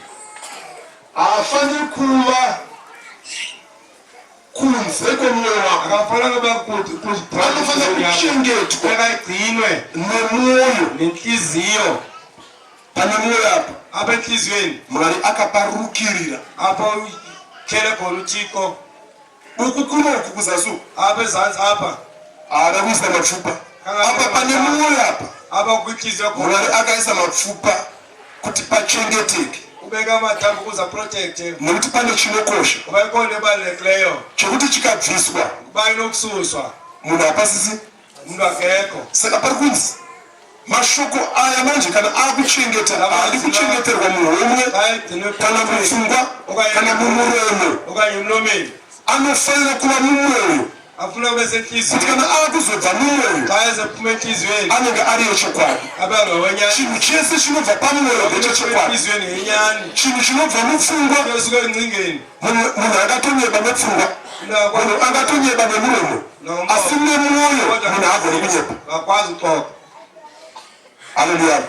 haafaniri kuva kunze kwemwoyo wako. Akafanira kuba kuti Anofanira kuchengetwa akagcinwe nemwoyo. Nenhliziyo. Pane mwoyo apa, Apha enhliziyweni, Mwari akaparukirira. Apho ukhele khona uThixo. Uku kunoku kuzasi uku, Apha ezantsi apha, haana kuisa mapfupa. Apa pane mwoyo apa, apha kwinhliziyo Mwari khona, akaisa mapfupa kuti pachengeteke, ubeka amathambo ukuze aprotecte, nekuti pane chinokosha ngoba ikhona ebalulekileyo chekuti chikabviswa, kuba inokususwa, munhu hapasisi. Umuntu akekho. Saka pari kunzi mashoko aya manje kana akuchengeta, haadi kuchengeterwa muhomwe kana mupfungwa kana mumuromo. Okanye emlomeni. Anofanira kuva mumwoyo, Afuna kube kuti senhliziyweni. kana akuzobva mumwoyo, Xa ezephuma enhliziyweni, anenge ari echokwadi. Abe angawenyani. Chinhu chese chinobva pamwoyo ndechechokwadi. Enhliziyweni yenyani. Chinhu chinobva mupfungwa, Kuyosuka engcingeni. munhu akatonyeba nepfungwa, munhu akatonyeba nemuromo, asi nemwoyo munhu haagoni kunyepa. Akakwazi uxoxa. Haleluya.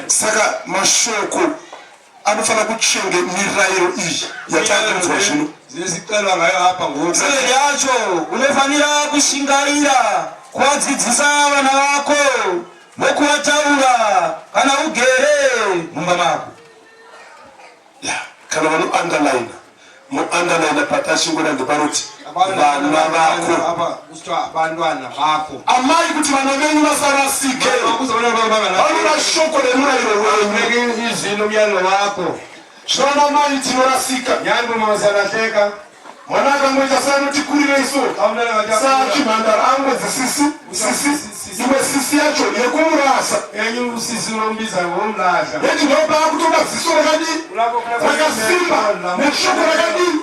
Saka mashoko anofanira kuchenge mirayiro iyi yatakunzwa zvino. Zesicelwa ngayo apha ngoku. Seven yacho: unofanira kushingaira kuvadzidzisa vana vako nokuvataura kana ugere mumba mako. Ya, kana vanounderline, muunderline patachingoda ndepanoti vana vako. Apha kusithiwa abantwana bakho. Amai, kuti vana venyu vasarasike, vanoda shoko remurayiro wenyu. Funeka izwi lomyalelo wakho. Zvino mai, tinorasika. Nyani bomama, siyalahleka. Mwana akangoita seanoti kurirei so, Xa umntwana saachimhandara, angonzi sisi, sisi, imwe sisi yacho yekumurasa. Enye usisi lombiza ngomlahla. Yeti ndopaakutoda ziso rakadii? Rakasimba, neshoko rakadii?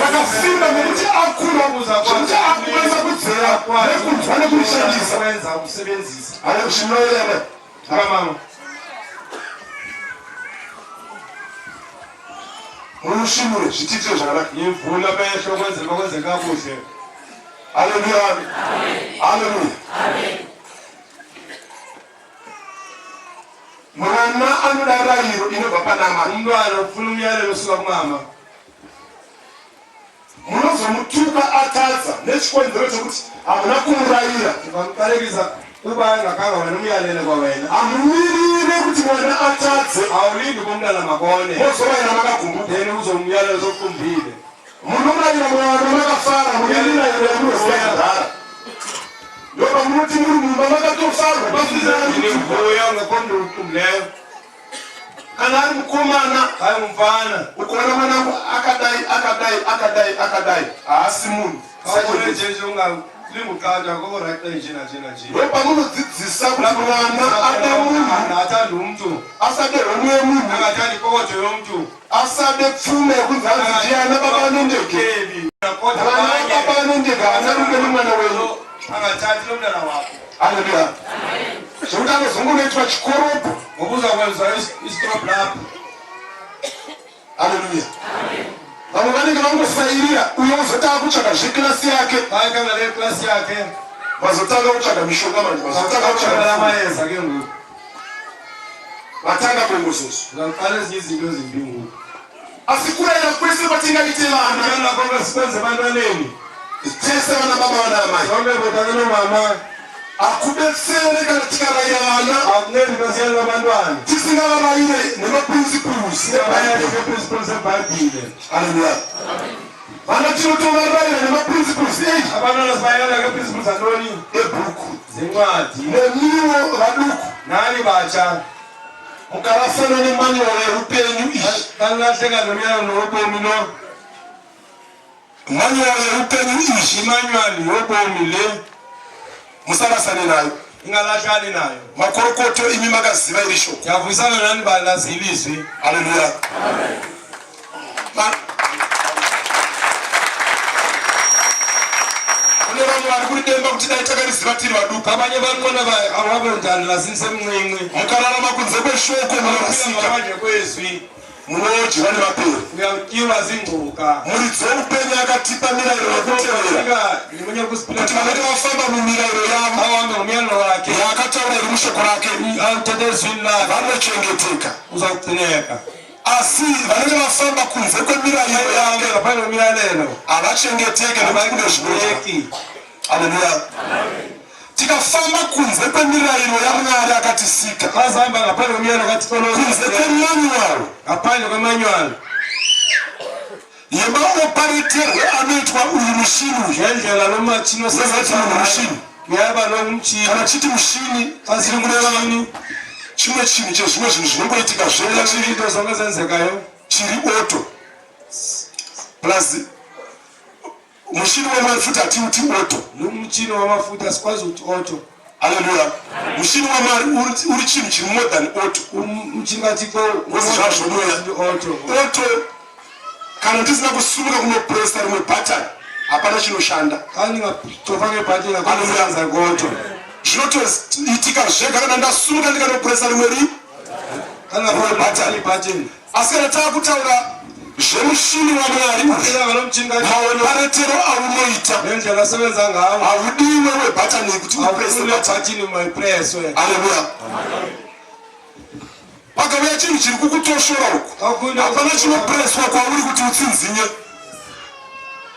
Rakasimba, nekuti akura zvekuti akukwanisa kudzera nekunzwa nekurishandisa. Kwenza ukusebenzisa. Zvinoyera. Mama. Musvinure, zvitiitire zvakanaka. Ngivula amehlo kwenzela kwenzeka kakuhle. Haleluya, haleluya. Mwana anoda rayiro inobva pana amai. Umntwana ufuna umyalelo osuka kumama. Munozomutuka atadza nechikonzero chekuti hamuna kumurayira. Ungamqalekisa kuba engakhange wena umyalele kwawena. Hamumirire kuti mwana atadze, Awulindi uba umntana makone, mozorayira makagumbuka. Then uzomyalela sokuqumbile. Munorayira mwana makafara, mune mirayiro yamunoziva kudhara. Ndopamunoti muri mumba makatofarwa pasina. Ndivuya ungekho mntu uqumbileyo. Kana ari mukomana, Xa engumfana, ukaona mwanangu akadai, akadai, akadai, akadai, haasi munhu. Awubone nje nje ungalinguqatha koko right nje nanje nanje. Ndopamunodzidzisa kuti mwana ada munhu, Athanda umntu, asade homwe yemunhu, angathandi ipokotho yomntu, asade pfuma yekunzi anzi ndiana baba anendege. Ebi kodwa Mwana abanye baba anendege haana rudo nemwana wenyu. Angathathi lo mntana wakho. Haleluya. Zvekuti anozongonoitwa chikorobho. Ngoba uzakwenza istrop lapho. Haleluya. Vamwe vanenge vangosairira, uyo uzotanga kutsvaga zvekilasi yake. Xa ekhangele iklasi yakhe, Vazotanga kutsvaga mishonga manje, vazotanga kutsvaga pfuma. amayeza ke ngoku. Vatanga bongozozo. Uzaqala ezinye izinto ezimbi ngoku. Asi kurayira kwese kwatingaite vana, Umntwana konke sikwenze ebantwaneni, tese vana baba, vana amai, sonke botata noomama, hakubetsere kana tikarayira vana akuncedi basiyalela abantwana tisingavarayire nemaprinciples siyabayale eBhaibheri. ngeprinciples ebhayibhile. Haleluya. Vana tinotovarayira nemaprinciples ei Abantwana sibayala ngeprinciples zantoni? Ebhuku. Zencwadi. Nemiwo vaduku, Nani batsha, mukarasana nemanual yeupenyu iyi, Kanilahleka nomyalelo wobomi lo, manual yeupenyu iyi, imanual yobomi le, musarasane nayo. Ingalahlani nayo. Makorokoto imi makaziva iri shoko. Ndiyavuyisana nani balazi ilizwi. Haleluya. Kune vamwe vari kuridemba kuti dai takariziva tiri vaduku. Abanye bantwana ababenjani lasinsemncinci. Mukararama kunze kweshoko munorasika. Ngaphandle kwezwi Munodyiwa nemapere. Uyawutyiwa zingcuka. Muridzi weupenyu akatipa mirayiro yekutevera, kuti vanenge vafamba mumirayiro yavo Ahambe ngomyalelo wakhe yaakataura iri mushoko rake awuthethe ezwini lakhe vanochengeteka. Uzawugcineka. Asi vanenge vafamba kunze kwemirayiro yake Ahambe ngaphandle kwemiyalelo havachengeteke, nekuti kune zvinodya. abagcineki. Haleluya. Tikafamba kunze kwemirayiro yaMwari akatisika, Xa sihamba ngaphandle kwemiyalelo kaThixo, kunze kwemanual ngaphandle kwemanual yemaopareterwe anoitwa uyu mushini uyu, ngendlela lo matshini Unoziva kuti munhu mushini? Uyaba lo ngumtshini. Kana chiti mushini, Xa sithi ngumtshini, chimwe chinhu chezvimwe zvinhu zvinongoitika zvega chiri into zonke ezenzekayo chiri auto. Plus mushini wemari futi hatiuti auto. Lo mtshini wamafutha sikwazi ukuthi auto. Haleluya. Mushini wamwari uri chinhu chiri more than auto. Umtshini kaThixo Ngozi zvazvonoya. Auto. Auto, kana ndisina kusumuka kunopresa rimwe button, hapana chinoshanda. Xa ndingacofa ngebhatini, Haleluya. akusenza ku-auto. Zvinotoitika zvega kana ndasumuka ndikanopresa rimwe ri Xa ndingacofa ibhatini. Asi kana taakutaura zvemushini wamwari uyu, Ilanga lomtshini kaThixo, maoparetero aunoita, ngendlela asebenza ngawo, haudiwe webhatani kuti uprese awufune button. bhatini mayipreswe. Haleluya. Pakauya chinhu chiri kukutoshora uku, hapana chinopreswa kwauri kuti utsinzinye.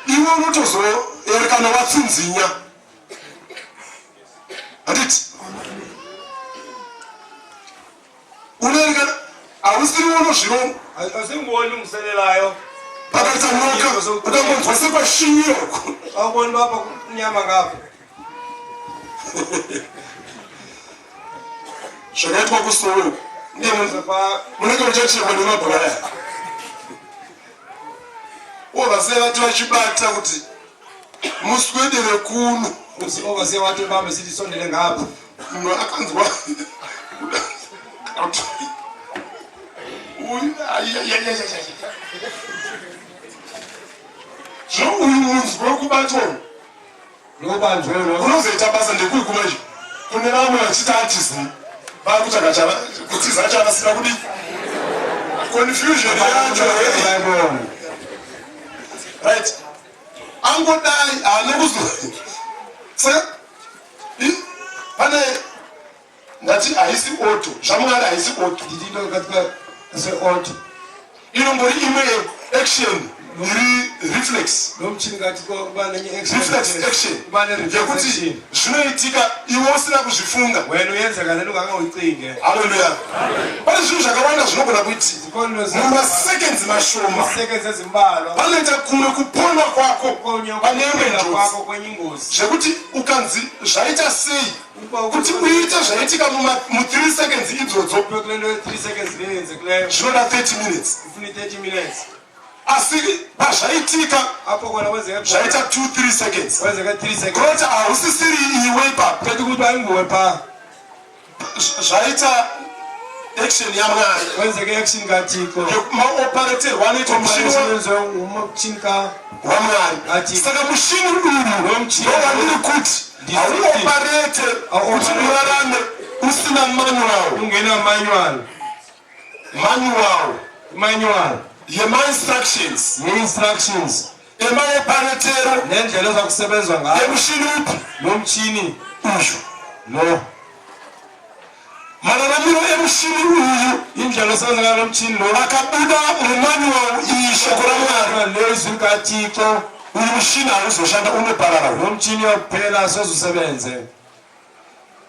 Iwe unotozoerekana watsinzinya, handiti? Unoerekana hausiri unozvironga. Asinguwe olungiselelayo. Pakaita nyoka, ukangonzwa sekwashinyira uku, Xa ubona uba apha kumnyama ngapha, zvakaitwa kusowe uku, Ndenze phaa, munenge muchachekwa nemabhora aya. Ovasiya vati vachibata kuti muswedere kuno. Ovasiya wathi bambe sithi sondele ngapha. Munhu akanzwa Uyu, ai, ai, ai, ai, ai, ai. Zvino uyu munzwi wekubatwa uyu Lobanjwe lo. unozoita basa ndekuri kumanje kune vamwe vachiti atizi vakutsvaga kutiza chavasina kudii. Confusion yacho, hey. Bayibona. Right, angodai haana kuzo. Saka pane ndati haisi auto, zvaMwari haisi auto. Ndithi into kaThixo se-auto. Inombori imwe action iri reflex. Lo mtshini kaThixo uba nenye action. Reflex action Uba ne-reflex yekuti action. zvinoitika iwe usina kuzvifunga. Wena uyenzeka le nto ungake uyicinge. Haleluya. Pane zvinhu zvakawanda zvinogona kuitika Zikhona into mumaseconds mashoma. Seconds ezimbalwa. Panoita kumwe kupona kwako pane imwe Kuphela njodzi, kwakho kwenye ingozi. zvekuti ukanzi zvaita sei kuti uite zvaitika mu3 seconds idzodzo, Ube kule nto ye-3 seconds le yenzekileyo, zvinoda 30 minutes. Ifuna i-30 minutes. Asi pazvaitika, Apho kona kwenzeke khona, zvaita 2 3 seconds. Kwenzeke 3 seconds. Kuroti hausisiri iwe ipapo. Kuthetha ukuthi ayinguwe phaa. Zvaita action yaMwari. Kwenzeke action kaThixo. Maopareterwo anoitwa mushini Yenziwe ngumtshini wamwari. KaThixo. Saka mushini uyu Lo mtshini. ndowandiri kuti hauoparete kuti urarame usina manual. Ungena manual. Manual Manual yemainstructions ye-instructions emaoparetero nendlela oza kusebenzwa ngayo emushini upi? Lo mtshini Uyu. Lo. Mararamiro emushini uyu, Indlela osebenza ngayo lo mtshini lo, akabuda mumanual iyi, shoko raMwari, lezwi likaThixo, uyu mushini hauzoshanda, unoparara. Lo mtshini uyophela, soze usebenze.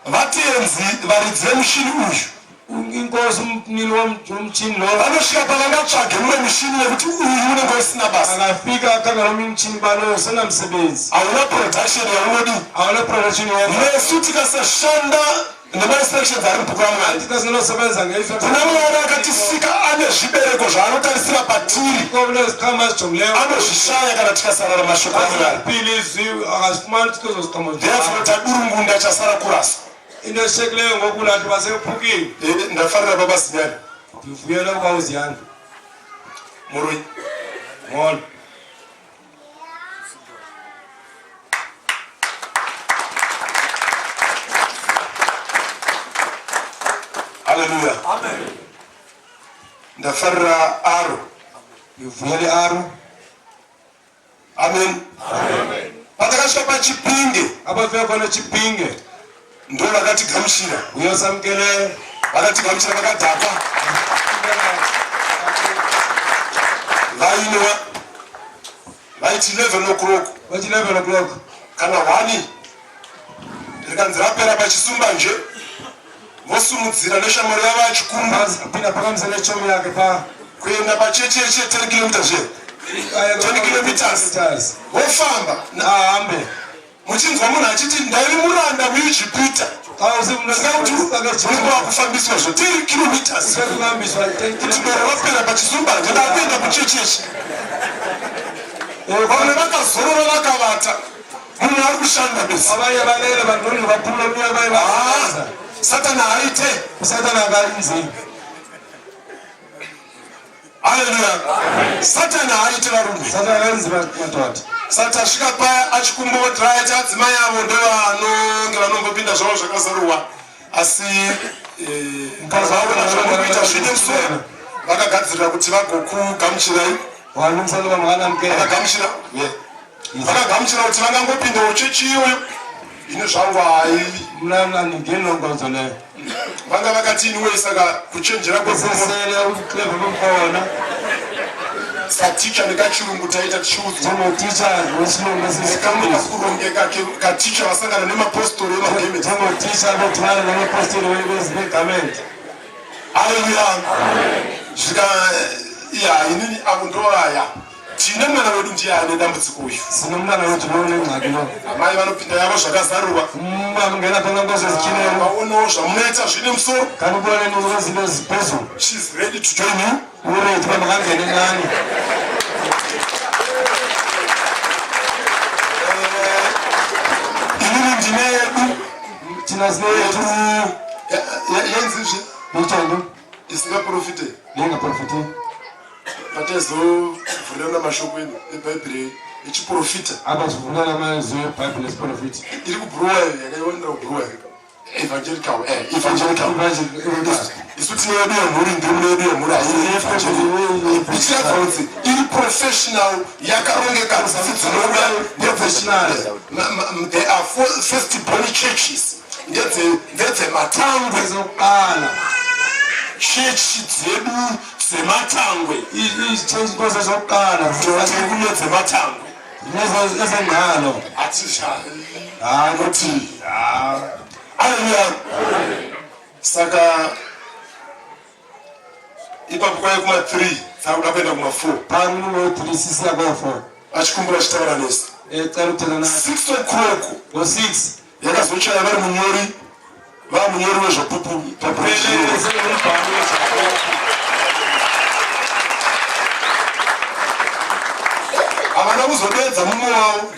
Vatenzi, varidzi vemushini uyu, Inkosi umnini womtshini lo Vanosvika pavangatsvage mumwe mushini wekuti uyu unenge usina basa. Angafika akhangela omnye umtshini uba lo usenamsebenzi. Hauna production yaunodi. Awuna production yenza. Nesu tikasashanda nemainstructions ari mubhuku raMwari, Thina sinosebenza kuna Mwari akatisika ane zvibereko zvaanotarisira patiri, ngeziqhamo azijongileyo, anozvishaya kana tikasarara mashoko aMwari. phila izwi akazifumani uthixo ezo ziqhamo. Therefore tadurungunda, chasara kuraswa. Into eshiyekileyo ngoku lathi basephukile. Ndafarira baba Zinyani. Ndivuyela ukuba uziyani. Muroi. Molo. Haleluya. Ndafarira aro. Ndivuyela iaro. Amen. Patakasvika paChipinge, Apho fika khona eChipinge, ndo vakatigamuchira. Uyosamkeleyo. Vakatigamuchira vakadhakwa, vainwa. Vaiti 11 o'clock, Bathi 11 o'clock, kana 1 rikanzi rapera pachisumba nje, vosumudzira neshamwari yavo achikumba aphinda aphakamise netshomi yakhe phaa kuenda pachecheche 10 kilometers zve 20 kilometers. Kilometers. Vofamba. Ahambe. Muchinzwa munhu achiti, "Ndaive muranda muIjipita." Xa Saka kuti unenge wakufambiswa zvo 10 kilometers, usekuhambiswa 10 kuti doro rapera pachisumba nje, ndakuenda kuchecheche. Vamwe vakazorora vakavata, munhu ari kushanda besi. Abanye balele bantoni baphumla omnye abanye basebenza. Satani haaite. Usathana akayenzi. Haleluya. Satani haaite, varume. Sathana akayenzi, madoda. Saka tasvika paya, achikumbotiraiti adzimai avo ndovanonge vanombopinda zvavo zvakazarurwa, asi kana vaona zvavanokuita zvine musoro, vakagadzirira kuti vagokugamuchirai. Walungisela uba makanamkela. Vakagamuchira, yeah. Vakagamuchira kuti vangangopindawo chechi iyoyo. Ine zvangu hai. Mna mna andingeni loo nkonzo leyo. Vanga vakati iniwei, saka kuchenjera kwefumo, Sesele ubuclever bukhona. Saticha nekachirungu taita tichiudzwa, Njengotitsha wesilungu nekamwe esisifundiswa, kakurongeka katicha vasangana nemapostori emagarment. Njengotitsha bedibana namapostoli begarment. Haleluya. Zvika ya inini avo ndoaya tine mwana wedu, ndiye ane dambudziko uyu. Sinomntana wethu lo unengxaki lo. Amai vanopinda yavo zvakazarurwa. Umama ungena phana nkonzo ezityhileyo. Vaonawo zvamunoita zvine musoro. Kanti ubone izinto eziphezulu. She's ready to join you. Uready uba makangene nani. Inini ndine yedu. Thina sineyethu. Yenzizve Ithando isingaprofite. Lengaprofiti. Patezovhurana mashoko eno ebhaibheri echiprofita. Apha sivunana amazwi ebhayibhile esiprofiti. Iri kubhuruwayo, yakaiwanira kubhuruwayo, evangelical, evangelical. Isu tine yedu yemhuri, ndiri mune yedu yemhuri, ichiratidza kuti iri professional, yakarongeka, dzisi dzinouya. Professional. There are four first born churches, ndedzematangwe. Ezokuqala. Chechi dzedu dzematangwe. Iinkonzo zokuqala. Tiri kune dzematangwe. Ezengqalo. Hatizvai. Hayi. Kuti aleluya. Saka ipapo kwaive kuma3, dzakuda kuenda kuma4. Phaa ngo-3 sisiya koo-4. Achikumbura achitaura nesu. Ecela ukuthetha nathi. 6 o'clock Ngo-6 yakazochaya vari munyori, va munyori wezvapupu. Phele sengumbhali wezvapupu. Havana kuzodedza mumwe wavo.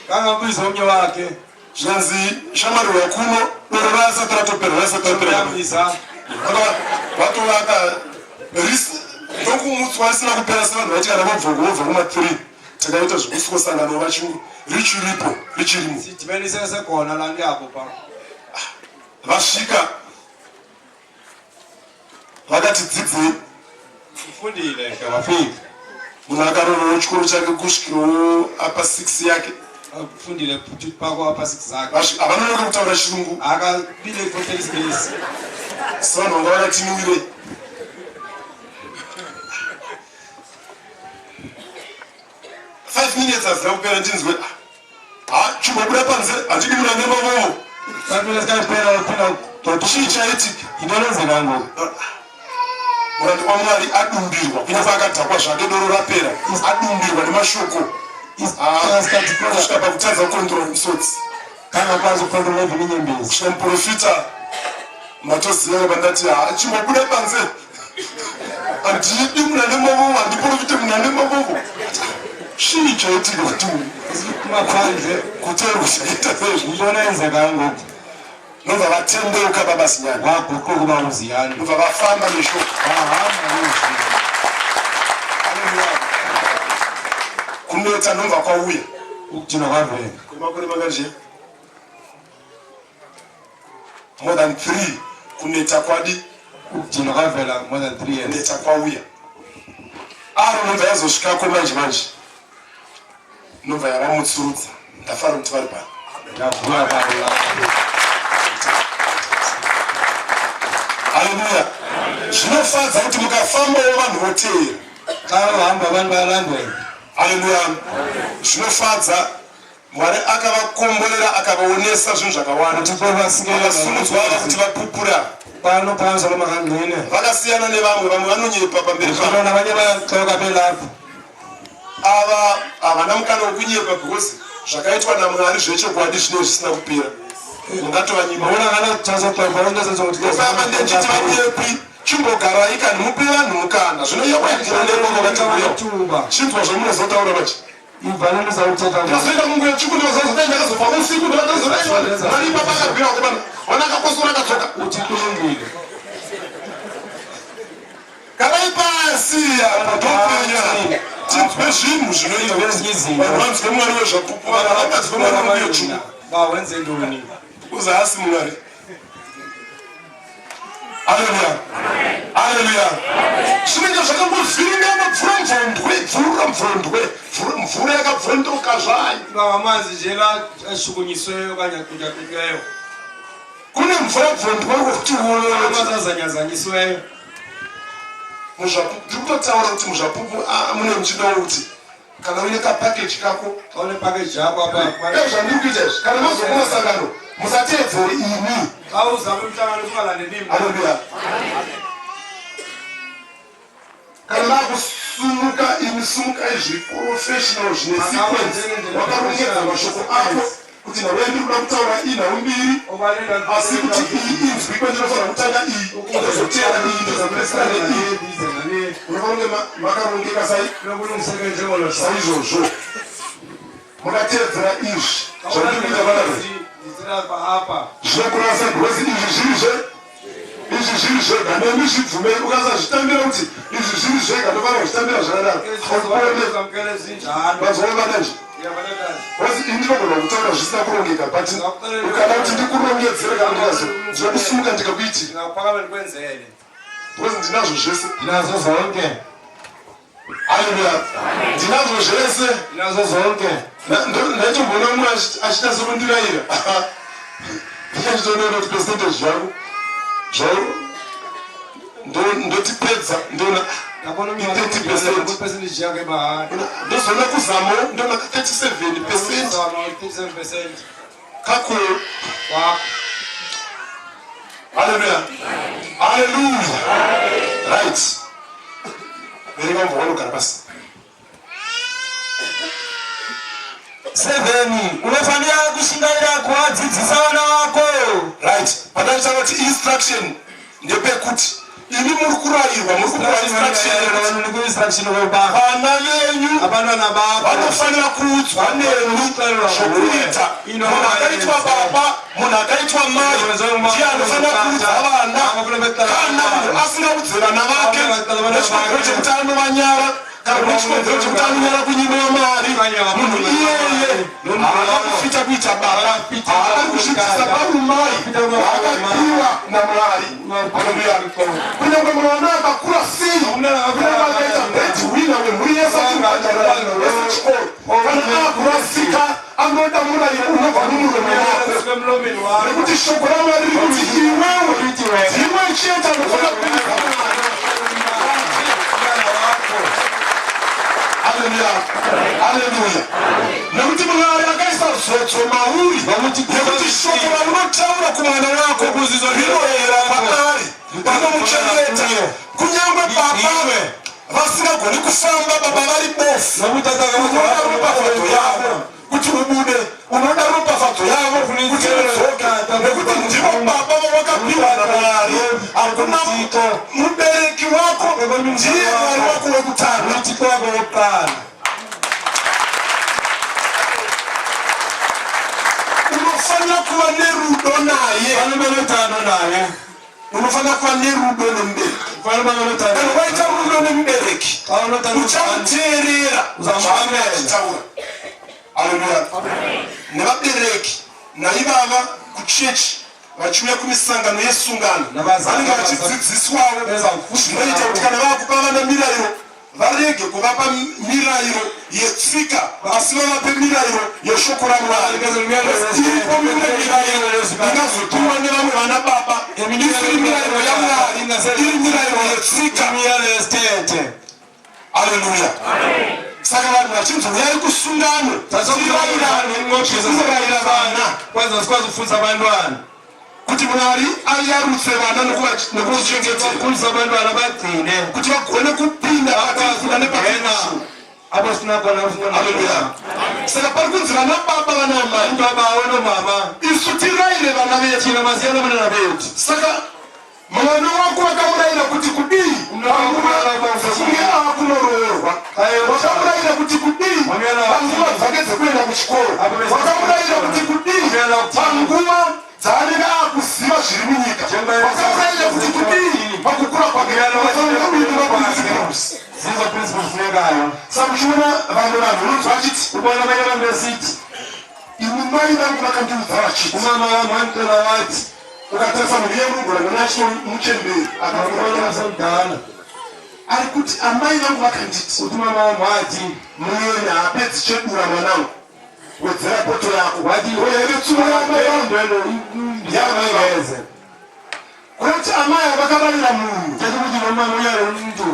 Kangabiza omnye wakhe. Zvikanzi, "Shamwari wakuno, doro rasati ratopera, rasati rapera." Uyambiza. Vatovaka ndokumutswa risina kupera, sevanhu vaiti kana vobva kuma3, takaita zvekusosangana vachirungu, richiripo, richirimo. Sidibene sekhona laa nto yabo phaa. Vasvika vakati dzidzei. Ufundile ke, wafika. Munhu akarovawo chikoro chake kusvikirawo apa 6 yake. Ufundile futhi phako apha 6 zakhe. Havanonoka kutaura chirungu. Akabile ifotela isiNgesi. Sevanhu vanga vakatimiwirei. 5 minutes hazina kupera, ndinzwe, "Ha, chimbobuda panze, handidi muna nemavovo." 5 minutes kayiphela, waphinda. Chii chaitika? Yintoni enzeka ngoku? Muranda waMwari adumbirwa, kunyange akadhakwa zvake, doro rapera, adumbirwa nemashoko. Ah, kusvika pakutadza kukontrola misodzi. Kangakwazi ukukontrola even inyembezi. Kusvika muprofita matoziva vandati, ha, chimbobuda panze, handidi munhu ane mavovo, handiprofite munhu ane mavovo. Chii chaitika kuti Phuma phandle. Kutaurwa zvakaita seizvi? Yintoni eyenzekayo ngoku? Nobva vatendeuka baba Zinyani. Waguquka ubaba uZiyani. Nobva vafamba neshoko. Wahamba nezwi. Haleluya. Kunetsa nobva kwauya. Ukudinwa kwavela. Kwemakore mangani? More than 3. Kunetsa kwadi. Ukudinwa kwavela more than 3 years. Kunetsa kwauya. Aro nobva yazosvikako manje manje. Nobva yavamutsurudza. Ndafara kuti vari pano. Ndiyavuya baba. Haleluya. Zvinofadza kuti mukafambawo vanhu voteera. Xa uhamba abantu bayalandela. Haleluya. Zvinofadza. Mwari akavakomborera, akavaonesa zvinhu zvakawanda. Uthixo ubasikelela. Vakasumudzwa ava kuti vapupura. Banophansi lomakangqine. Vakasiyana nevamwe, vamwe vanonyepa pamberi pavo. Abantwana abanye bayaxoka belapho. Ava havana mukana wekunyepa because zvakaitwa naMwari zvechokwadi zvinenge zvisina kupera. Mungatovanyima. Bona ngala into ezenziwa nguThixo. Baba, ndechiti vanyepi, chimbogarai kani, mupe vanhu mukana. Zvino yewaigira Thuba. nekongo chinzwa zvamunozotaura vachi. Ivalelo uzawuthetha. Ndikazoenda kunguya tsvuku, ndikazozodai, ndakazobva usiku, ndakazodai. Mwari baba akabvira kuti vana akakosora akadzoka. uThixo ulungile. Garai pasi apa, topenya tinzwe zvinhu zvinoitwa. Ezinye izinto. Vanhu vanzwe Mwari wezvapupu, vanhu vanganzwe Mwari wenguyo tsvuku. Ba wenze ntoni? Uze asi Mwari. Haleluya, haleluya. Zvinenge zvakangovhiringana, mvura mvondwe, mvura mvondwe, mvura yakabvondoka zvayo. Ba amanzi nje la ashukunyisweyo okanye aqutyaqutyiweyo. Kune mvura bvondwe wekuti Amanzi azanyazanyisiweyo. Muzvapupu, ndiri kutotaura kuti muzvapupu, ah, mune muchidawo kuti kana uine kapakeji kako. Xa unepakeji yakho apha. Zvandiri kuita izvi, kana mazokuma sangano, musateedzere ini. Xa uzama umhlangano ungalandeli mna. Haleluya. Kana makusumuka, imi sumukai zviri professional, zvine sequence, wakarongedza mashoko ako kuti nhau yandiri kuda kutaura iyi nhau mbiri, asi kuti iyi inzwikwe ndinofanira kutanga iyi, ndozoteera iyi, ndozopedzisira neiyi. Munofanira kunge makarongeka saizvozvo. Mukateedzera izvi zvandiri kuita panapa, zvinokurasa, because izvi zviri zve izvi zviri zvega, nemi zvibvumei. Ukasazvitambira kuti izvi zviri zvega, ndofanira kuzvitambira zvakadaro, mazuva vananje, because ini ndinogona kutaura zvisina kurongeka, but ukada kuti ndikurongedzere, kana ndikazo ndinokusimuka ndikakuitira, Ndingakuphakame ndikwenzele. Because ndinazvo zvese. Ndinazo zonke. Haleluya, ndinazvo zvese. Ndinazo zonke. Ndaitomboona mumwe achiita sekundirayira, ndichitoona kuti percentage yangu zvao ndotipedza, ndoona Ndabona i-30%. Percentage yakho ebahari. Ndozoona kuzamo, ndoona ka 37%. 37%. Kakuru. Wakho. Haleluya, haleluya. Right, verenga, mubva wanogara pasi. 7 Unofanira kushingaira kuvadzidzisa vana vako. Right, pandachitaura kuti instruction, ndepekuti imi muri kurayirwa, muri kupiwa instruction yekuti Instruction yokuba vana venyu abantwana bakho vanofanira kuudzwa nemi zvokuita. Munhu akaitwa baba, munhu akaitwa mai, ndiye anofanira kuudza vana. Kana munhu asingaudze vana vake nechikonzero chekuti anovanyara, kana nechikonzero chekuti anonyara kunyimiwa mari, munhu iyeye haana kufita kuita baba, haana kuzvidzisa parumai hwaakapiwa naMwari. Haleluya. Kunyange mwana akakura sei, kunyange akaita breadwinner wemhuri yese, achibhadharira vanhu vese chikoro, kana akurasika anoda murayiro unobva mumuromo wako, Emlomeni wakho. Nekuti shoko raMwari riri kuti iwewe ndiwe chete anofanira kuudza mwana. Haleluya, haleluya. Nekuti Mwari akaisa zodzo mauri, nekuti shoko raunotaura kumwana wako rinoyera kwaari, rinomuchengeta. Kunyange baba vasingagoni kufamba, baba vari bofu, unoda ropafadzo yavo kuti ubude, unoda ropafadzo yavo kuti udzoke, nekuti ndivo baba vawakapiwa naMwari. Hakuna mubereki wako, ndiye Mwari wako wekutanga. UThixo wakho wokuqala. Unofanira kuva nerudo naye. Fanele ube nothando naye. Unofanira kuva nerudo nemubereki. Ufanele ube nothando. Kana waita rudo nemubereki, Xa unothando, uchamuteerera zvaanenge achitaura. Aleluya. Nevabereki naivava kuchechi vachiuya kumisangano yesungano, vanenge vachidzidziswawo zvinoita kuti kana vakupa vana mirayiro, varege kuvapa mirayiro yetsika, asi vavape mirayiro yeshoko raMwari. Iripo mimwe mirayiro ingazopiwa nevamwe vana baba isiri mirayiro yaMwari, iri mirayiro yetsika. Imiyalo yesithethe. Aleluya. Saka vanhu vachinzi uyai kusungano, tirayirane, vana Kwenza sikwazi ukufundisa abantwana kuti Mwari ayarutse vana nokuvachengetera, ukhulisa abantwana, bagcine kuti vagone kupinda patifuna ngena nepatifu. Apho sifuna khona. Aleluya. Saka pari kunzi vana baba, vana amai, Baba onomama, isu tirayire vana vedu. Thina masiyale abantwana bethu. Saka mwana wako wakamurayira kuti kudii panguva dzekunge ava kunoroorwa? Wakamurayira kuti kudii panguva dzake dzekuenda kuchikoro? Wakamurayira kuti kudii panguva dzaanenge akuziva zviri munyika? Wakamurayira kuti kudii pakukura kwake? Wakamurayira. Zizo principles funekayo. Saka uchiona vamwe vanhu unonzwa vachiti, Ubona abanye abantu besithi, "Imi mai vangu vakandiudza vachiti." "Umama wami wandicela wathi." Ukatarisa munhu iye unogona kuona achitomuchemberi. Akabona semdala. Ari kuti, "Amai vangu vakanditi, Uthi umama wami wathi, muyeni haapedzi chedura, mwanangu, wedzera poto yako." Wathi Oyaive tsumo yamai vangu. Yamangeze. Kurati amai avakarayira munhu Thetha ukuthi lo mama uyale umntu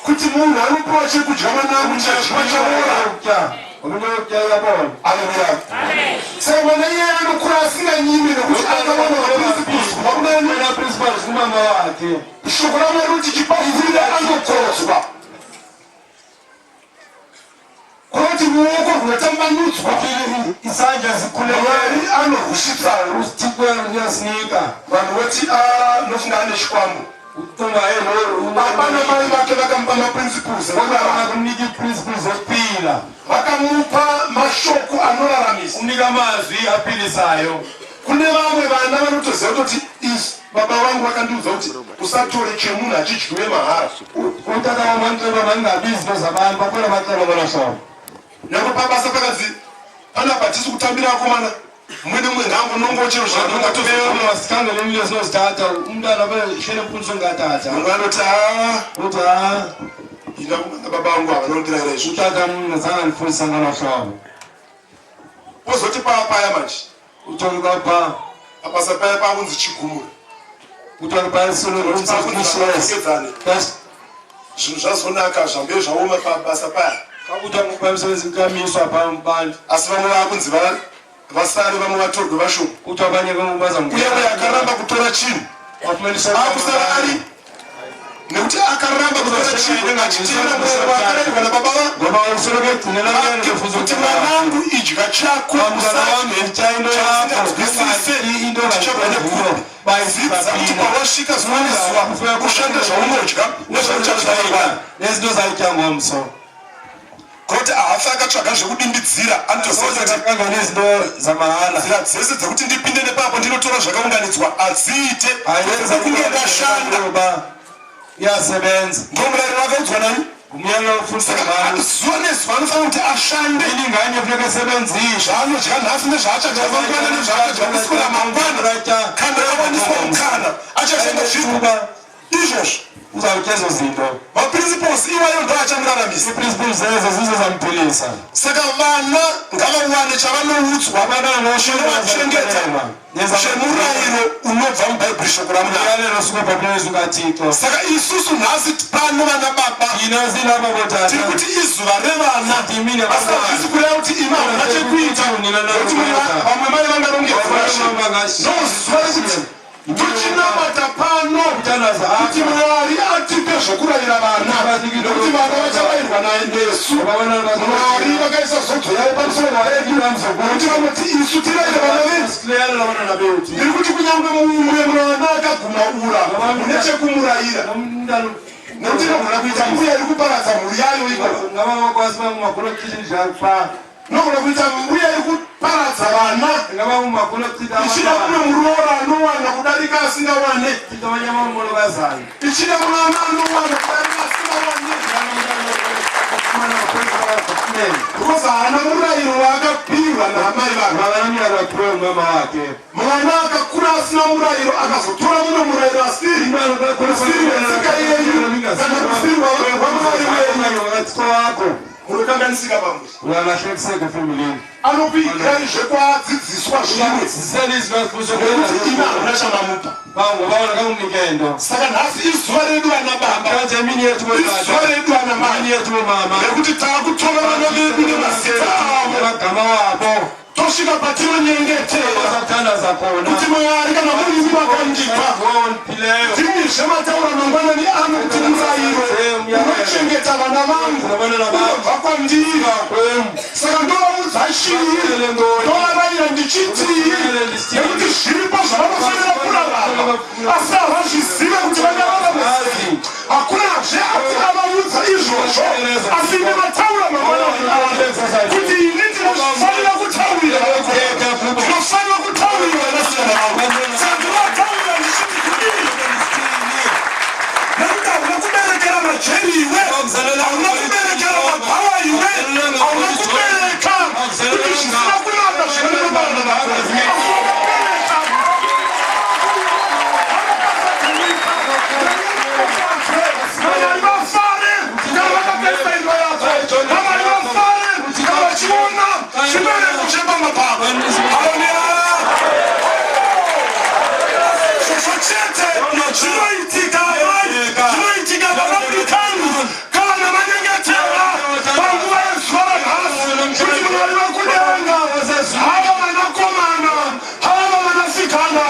kuti munhu anopiwa chekudya, mwanangu, chadyiwa chaora. Ukutya omunye ukutya uyabona. Aleluya. Saka mwana iyeye anokura asinganyimi nekuti akawana maprinciples kubva kunani? Wena principles kumama wakhe. Shoko raMwari kuti chipafurira anokodzwa, kurati ruoko rwunotambanudzwa, Isandla sikhulekele, Mwari anorwusvitsa. uThixo uyasinika. Vanhu voti, "Ah, nofunga ane chikwambo." Ucinga elo. Baba namai vake vakamupa maprinciples ekurarama. Kumnika ii-principles zokuphila. Vakamupa mashoko anoraramisa. Umnika amazwi aphilisayo. Kune vamwe vana vanotoziva kutoti izvi, baba vangu vakandiudza kuti usatore chemunhu, achidyiwe mahara. Utata wam wandicela mangingabi izinto zabantu, bakhona bacela bona hlobo. Nyange pabasa pakanzi panapa hatisi kutambira akomana, mumwe nemumwe ngaangonongochero zvaanonga. Sikhangele into esinozithatha, umntwana abehlele emfundisweni katata. Mumwe anoti, "A, Uthi, "Ha, ina kumana baba vangu havanondirayira izvo." Utata mna zange andifundisa ngolo hlobo." Pozoti paa paya manje, Uthole kwapha, pabasa paya pakunzi chigumura, uthole pakunzi zvinhu zvazonaka, zvambe zvaoma pabasa paya. Kakuthiwa ngoku emsebenzini kuyamiswa phaa abantu. Asi vamwe vakunzi vasare, vamwe vatorwe vashoma. Kuthiwa abanye ke ngoku baza. Uye uye akaramba kutora chinhu akusara ari, nekuti akaramba kutora chinhu achiteera murayiro waakarayirwa nababa Ngoba usoloko egcinela vake kuti, "Mwanangu, idya chako, usasinganzwisise kuti chabva nekupi. Dzidza kuti pawasvika zuva nezuva ushande zvaunodya nezvauchadya mangwana." Nezinto zayitya ngomso. Kuti haafi akatsvaga zvekudimbidzira, anotoziva kuti Akanga nezinto zamahala. nzira dzese dzekuti ndipinde nepapo ndinotora zvakaunganidzwa hadziite kunge ndashanda. Iyasebenza. Ndomurayiro wakaudzwa nani? Ngumyalelo ofundisa Saka ngayo. zuva nezuva anofanira kuti ashande. Imini nganye funeka esebenzile. Zvaanodya nhasi nezvaachadya mangwana nezvaachadya kuswera mangwana, kana awaniswa mukana, achashanda zvipo izvozvo. Uzawutya ezo zinto. Maprinciples iwayo ndo achamuraramisa. Ii-principles ezo zizo zamphilisa. Saka vana ngavawane chavanoudzwa chinovachengeta, chemurayiro unobva muBhaibheri, shoko raMwari. Umyalelo osuka ebhayibhileni kaThixo. Saka isusu nhasi pano vana baba, Thina silapha tiri bootata, kuti izuva revana, Imini asi hazvisi kureva kuti imi hamuna chekuita. Nekuti vamwe mai vangarongedzwa ndozuva rekuti ndochinamata pano kuti Mwari atipe zvokurayira vana, nekuti vana vacharayirwa nesu. Mwari vakaisa zodzo yavo pamusoro pavedu nekuti vanoti isu tirayire vana vedu. Ndiri kuti kunyange mumwe mwana akaguma ura, mune chekumurayira, nekuti inogona kuita mbuya iri kuparadza mhuri yayo ikoko, inogona kuita mbuya iri kuparadza vana ichida mumwe muroora anowana kudarika asingawane, ichida mwana anowana kudarika asingawane, because haana murayiro waakapihwa naamai vake. Mwana akakura asina murayiro akazotora mumwe murayiro asiri usiri wetsika yenyu kana usiri wamwari wenyu, munokanganisika pamusha. Anokuigirai zvekwaadzidziswa zvimwe nekuti imi hamuna chamamupa. Saka nhasi izuva redu vana baba, izuva redu vana mai, nekuti taakutora vana vedu nemazita avo, tosvika patinonyengetera kuti Mwari, kana muri imi makandipa, ndimizve mataura mangwanani ano kuti murayiro unochengeta vana vangu unobva kwandiri. Saka ndovaudza chii? Ndovarayira ndichitii? Nekuti zviripo zvavanofanira kurarama, asi havazvizive kuti vangararama sei. Hakunazve ati avaudza izvozvo, asi imi mataura mangwanani ano kuti ini ndinofanira kutaurira, ndinofanira kutaurira vanasikana vangu. Saka ndinotaurira ndichiti kudii? Nekuti hauna kuberekera majeri iwe, hauna kuberekera mabhawa iwe, hauna kubereka kuti zvisina kunaka zvinenge vana vako, asi wakabereka Vamwari vafare kana vakatarisa imba yako, vamwari vafare kana vachiona chibereko chepamba pako. Haleluya! Izvozvo chete zvinoitika, amai, zvinoitika vana mudikani kana manyengetera panguva yezuva ranhasi kuti Mwari vekudenga, hava vanakomana, hava vanasikana,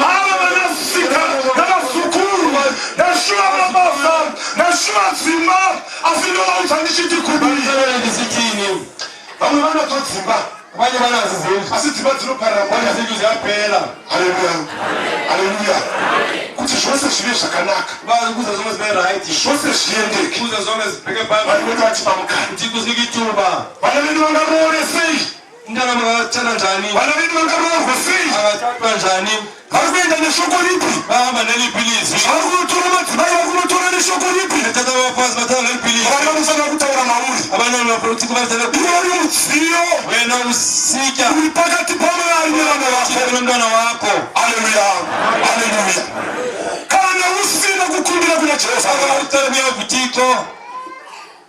hava vanasika navazukuru, ndashuva mabasa, ndashuva dzimba, asi ndovaudza ndichiti kudii? Vamwe vanadzo dzimba, Abanye banazo izindlu, asi dzimba dzinoparara. Kodwa izindlu ziyaphela. Haleluya, haleluya! Kuti zvose zvive zvakanaka, Uba ukuze zonke zibe right, zvose zviendeke, ukuze zonke zibheke vari phambili, vedu vatipa mukana. uThixo usinika ithuba. Vana vedu vangaroore sei? Umntana makatshata njani? Vana vedu vangaroorwe sei? Angatshatwa njani? Vari kuenda neshoko ripi? Bahamba neliphi ilizwi? Vari kunotora madzimai, vari kunotora neshoko ripi? Bethatha abafazi, bathatha neliphi ilizwi? Vari vanofanira kutaura mauri. Abanye uThixo bathatha. Iwe uri mudziyo Wena usitya uri pakati paMwari nevana vako. Thixo nomntwana wakho. Haleluya, haleluya! Kana usina kukumbira kuna Jehovha, Ucela kuya kuThixo,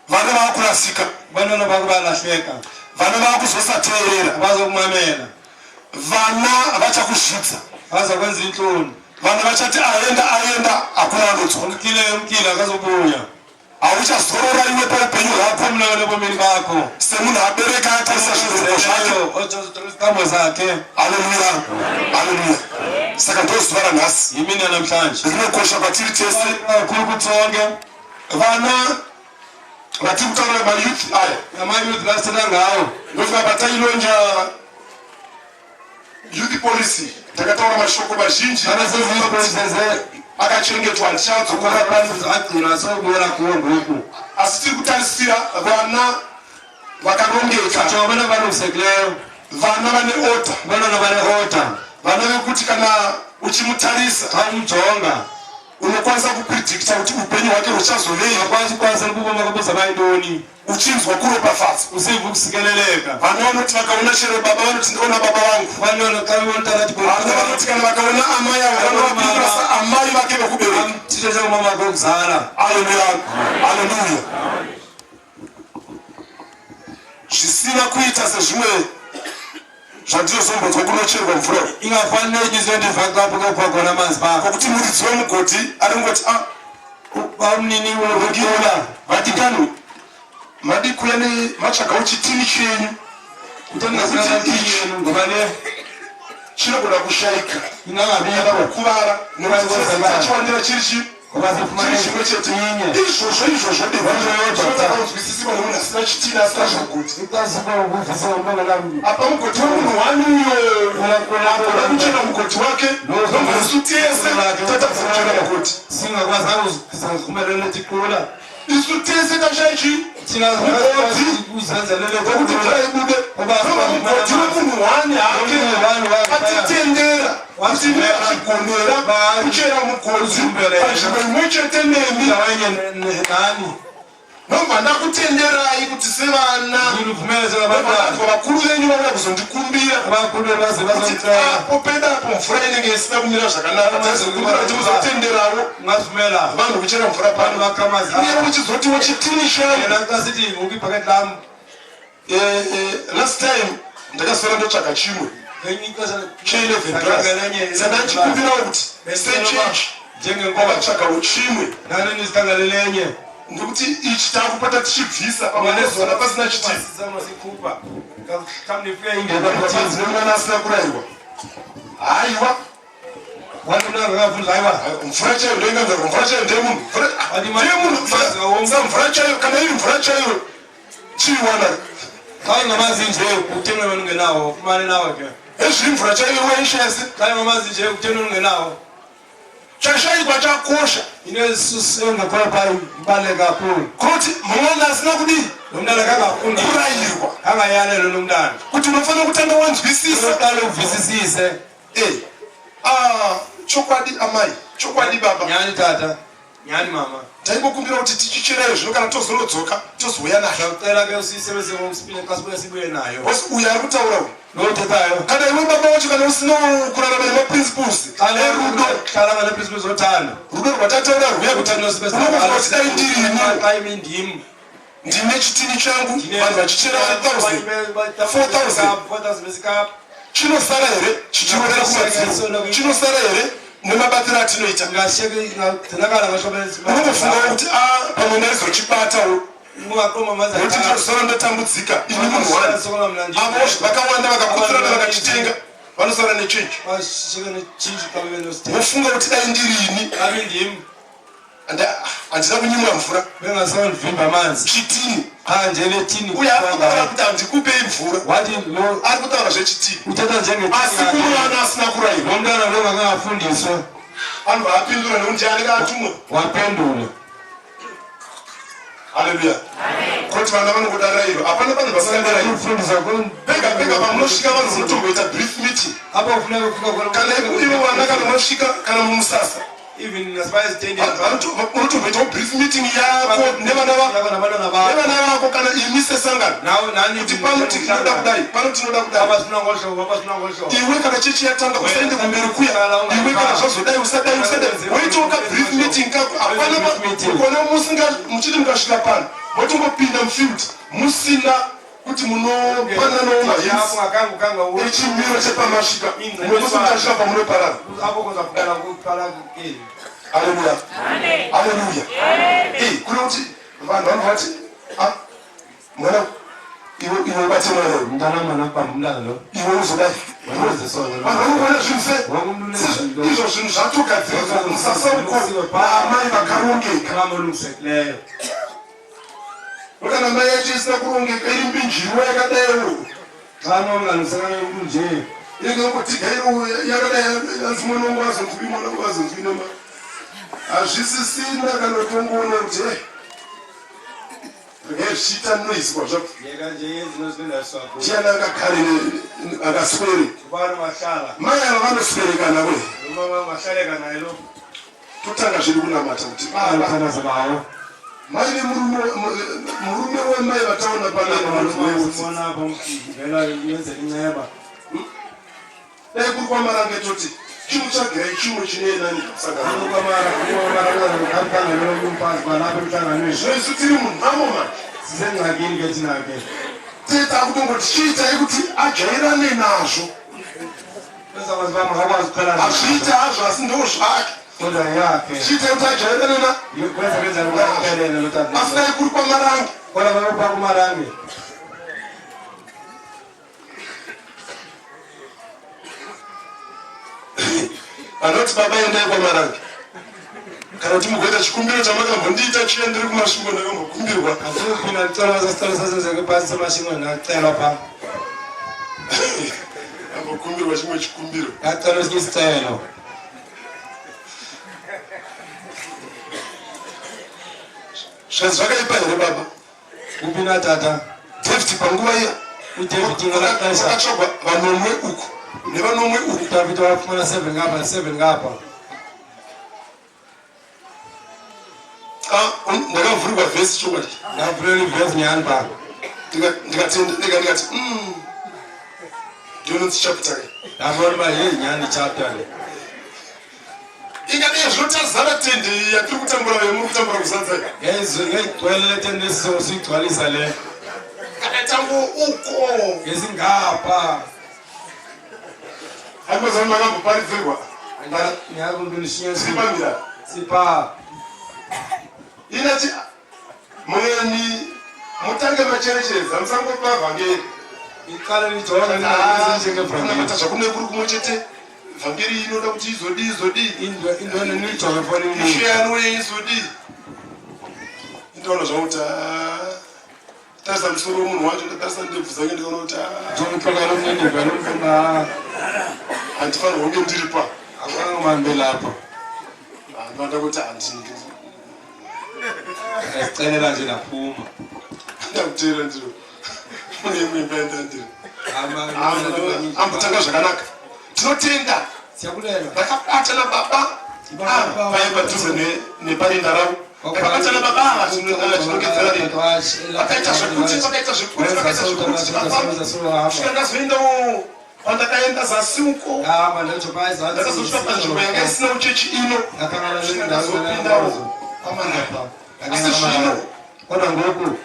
vana vakurasika, abantwana bakho balahleka, vana vakuzosateerera, bazokumamela, vana vachakuzvidza, bazakwenza intloni. Vana vachati aenda, aenda, hakuna anodzoka. Umkile, umkile, akazobuya. Hauchazorora iwe paupenyu hwako Phumla wena ebomini bakho semunhu abereka atarisa zvibereko zvake. Iziqhamo zakhe. Haleluya, haleluya! Saka ndozuva ranhasi Yimini yanamhlanje rinokosha kwatiri tese. Kakhulu kuthi sonke. Vana vatiri kutaura, mayouth aya, Ama-youth lasithetha ngawo, ndofunga patailauncha youth policy takataura mashoko mazhinji akachengetwa, handichadzokorora. Agcina sokubuyela kuwo ngoku. Asi tiri kutarisira vana vakarongeka, Jonga abantwana abalungisekileyo, vana vane order, abantwana bane-order, vana vekuti kana uchimutarisa, xa umjonga, unokwanisa kupredicta kuti upenyu hwake huchazovei, uyakwazi ukwazi ubomi bakhe buzaba yintoni, uchinzwa kuropafadzwa. Usiva ukusikeleleka. Vana vanoti vakaona chero baba vanoti ndiona baba vangu. Abantwana xa bebona utata athi Vana vanoti kana vakaona amai avo vanovapindura saamai vake vokubereka. Amthethe njengomama wakhe wokuzala. Aleluya, aleluya! Zvisina kuita sezvimwe zvandinozombonzwa kunocherwa mvura, Ingafani nenye izinto endiva xa kukhiwa khona amanzi phaa, kwokuti muridzi wemugodhi ari kungoti a umnini wokula vadikani, madikuya nematsvagawo chitini chenyu. Nekuti ichi chinogona kushaika kana kukuvara nekuti tachiwanira chiri chii chiri chimwe chete. Izvozvo izvozvo bedzi zvinotanga kunzwisisika nemunhu asina chitina asina zvigoti. Apa mugoti wemunhu wani uyo agona kuchera mugoti wake, nobva isu tese tatadza kuchera mugoti. Isu tese tashaya chii? Mugoti wekuti mvura ibude. Nobva mugoti wemunhu wani hake atitendera kuti neazvigonera kuchera mugoti panzvimbo imwe chete nemi. Nobva ndakutenderai kuti sevana, nobva vakuru venyu vauya kuzondikumbira kuti apo pedapo mvura inenge isina kumira zvakanaka, taizokumbira kuti muzotenderawo vanhu kuchera mvura pano, uye muchizotiwo chitini changu. Last time ndakasara ndotsvaga chimwe che11, saka ndichikumbirawo kuti sechechi wakatsvagawo chimwe, nekuti ichi takupota tichibvisa pamwe nezuva pasina chitini. Mwana asina kurayirwa, haiwa, mvura chaiyo ndoinganzarwa, mvura chaiyo ndeyemunhu, ndeyemunhu. Sa mvura chaiyo, kana iri mvura chaiyo, chiiwana. Xa ingamazi nje kutheni wena ungenawo ufumane nawe ke. Ezviri mvura chaiyo waishayasi. Xa ingamazi nje kutheni ungenawo. Chashayikwa chakosha. Into engekhoyo phaa ibaluleke kakhulu. Kuti mwana asina kudii? Lo mntana kangafundi. Kurayirwa. Kangayalelwe lo mntana. Kuti unofanira kutanga wanzwisisa. Uqale uvisisise. Ah, chokwadi amai, chokwadi baba. Nyani tata, nyani mama. Taingokumbira kuti tichicherayo zvino, kana tozonodzoka tozouya nayo. Siyacela ke usiyisebenzise ngokusipile xa sibuya sibuye nayo. Bosi uyu ari kutaura uyu. Lo uthethayo. Kana iwe baba wacho, kana usina kurarama nemaprinciples erudo, hlala ngale principles zothando, rudo rwatataura rwuya, kuti unokufunga kuti dai ndirini, xa imi ndim, ndine chitini changu, vanhu vachichera 1000, 4000, 4000 besikapha, chinosara here chichirovera kumadziro? Chinosara here nemabatiro atinoita? Ingagcinakala ngohlobo. Unongofungawo kuti a pamwe ndaizochibatawo, nekuti ndinosara ndatambudzika ini munhu wani. Avo vakawanda vakakutsirana vakachitenga vanosara nechenji. Wofunga kuti dai ndirini, Ami ndim, handina kunyimwa mvura. Bengasondivimba amanzi. Chitini. Qha nje lethini. Uye ari kutaura kuti handikupei mvura, Wathi lo ari kutaura zvechitini, uthetha asi njengetini. kumwana asina kurayirwa, Lo mntana lo ngakangafundiswa. Anobva apindura nekuti anenge atumwa. Waphendula. Haleluya! Kuti vana vanongoda rayiro, hapana vanhu vasingarayiro. Ukufundiswa. Pega pega pamunosvika, vanhu munotomboita brief meeting. Apho kufuneka kufika khona. Kana ivo vana, kana unosvika kana mumusasa, Even nasibayazitendeni. unotomboitawo brief meeting yako nevana nabantwana bakho. Nevana vako, kana imi sesangano, Nawe nani. kuti pano tinoda kudai, pano tinoda kudai. Apha sifuna ngolu hlobo, apha sifuna ngolu hlobo. Iwe, kana chechi yatanga, usaende kumberi kuya. Iwe, kana zvazodai, usadai, usadai. Woitawo ka brief meeting kako. Hapana kona musinga muchiti mukasvika pano motongopinda mufield musina kuti munopananawo mahints Apho ngakanga echimiro chepamasvika, musingasvika pamunoparara. Apho kuzafukala kuqala ke. Haleluya, haleluya! Kune kuti vanhu vanovati, "Ah, mwana iwe, iwe ubate mwana iwe." Mntana, mwana, bamba umntana lo. Iwe uzodai. Wenze sona. Vanhu vanoona zvinhu se Wonke umuntu unezinto. izvo zvinhu zvatogadziriswa musasa uko naamai vakarongeka. Mama olungisekileyo. Kana mai yacho isina kurongeka, iri mbinjirwa yakadaiwo, Xa nongalungisekanga umntu nje. Inongotiga iro yakadai, anzi mwana wangu azonzwi, mwana wangu azonzwi nema hazvisisina. Kana utongoona kuti regai zvichiita noise kwazvabva. Yeka nje yenze nozinendaswakho. Ndiani angagare akaswere? Ubani ungahlala? Mai ava vanoswereka navo. Lo mama ungahlaleka naye lo. Totanga zvedu kunamata kuti baba, Uthandaza bawo. Mai vemurume, murume wemai vataona panapa vanozwewutsi. Sibona apha vela yenzela inceba. Dai kuri kwaMarange, toti chimutsvagirai chimwe chinoenani kusangana. Kwamara umfazi kwalapha emhlanganweni. Zvino isu tiri munhamo manje. Sisengxakini ke thina ke. Teta kutongoti chiitai kuti ajairane nazvo. Bezakwazi uba makakwazi ukuqhelana. Hazviite hazvo, asi ndo zvake. Kodwa yakhe. Chiitai kuti ajairane na Kwenza kanjani ukuqhelene lo tata? Asi dai kuri kwaMarange, Kodwa bakupha kuMarange. Vanoti baba endai kwaMarange kana kuti mugoita chikumbiro chamakambondiita chiya ndiri kuMasvingo ndakambokumbirwa. Andifuni ndicela sasicelo sasenzeke phansi seMasvingo ndacelwa pha. Ndambokumbirwa chimwe chikumbiro. Ndacela esinye isicelo. Zvanzi zvakaipa here baba? Kupi na tata? David panguva iya uDavid ngakaxesha kwakatsvagwa vanomwe uku nevanomwe uku. uDavid wafumana 7 ngapha 7 ngapha. Ah, ndakavhurirwa vhesi chokwadi. Ndavhurira ivhesi nyani pa. Ndikatenda ndega ndikati ndinonzi chapter kai. Ndabona uba hey nyani chapter le. Ingadai zvino tazara tende iyi yatiri kutambura vemuri kutambura kuzadza iyi. Ngeyigcwele le tende esiyigcwalisa le. Kana tango uko. Ngesingapha. Haimazani makamboparidzirwa. Ngiyakumbili Sipamira. Sipa. Inati mweni mutange macherechedza musangopa vhangeri. Iqale lijonge lingazinjenge Kunamata zvakune kuri kumwe chete. Vhangeri inoda kuti izodii izodii. Into into nilijonge fonini. Ishe anouye izodii. Indoona zvakuti tarisa musoro wemunhu wacho ndatarisa ndebvu dzake ndikaona kuti Njengoxoka lomneneva lomfuna handifanirwa kunge ndiri pa. Akangomambe lapho. Handinoda kuti handini. Ngasicelela nje naphuma. Ndakuteera ndiro. Mune imwe imba yandandiri. Ambotanga zvakanaka. Tinotenda. Siyabulela. Ndakabata nababa. Paiva padhuze neparinda ravo. Ndakabata nababa ava chinongedzera rinda. Vakaita zvekuti, vakaita zvekuti, vakaita zvekuti. Tikafamba. Kusvika ndazoendawo kwandakaenda zasi uko. Ndakazosvika panzvimbo yanga isina uchechi ino. Kusvika ndazopindawo kwaMarara. Asi zvino Kodwa ngoku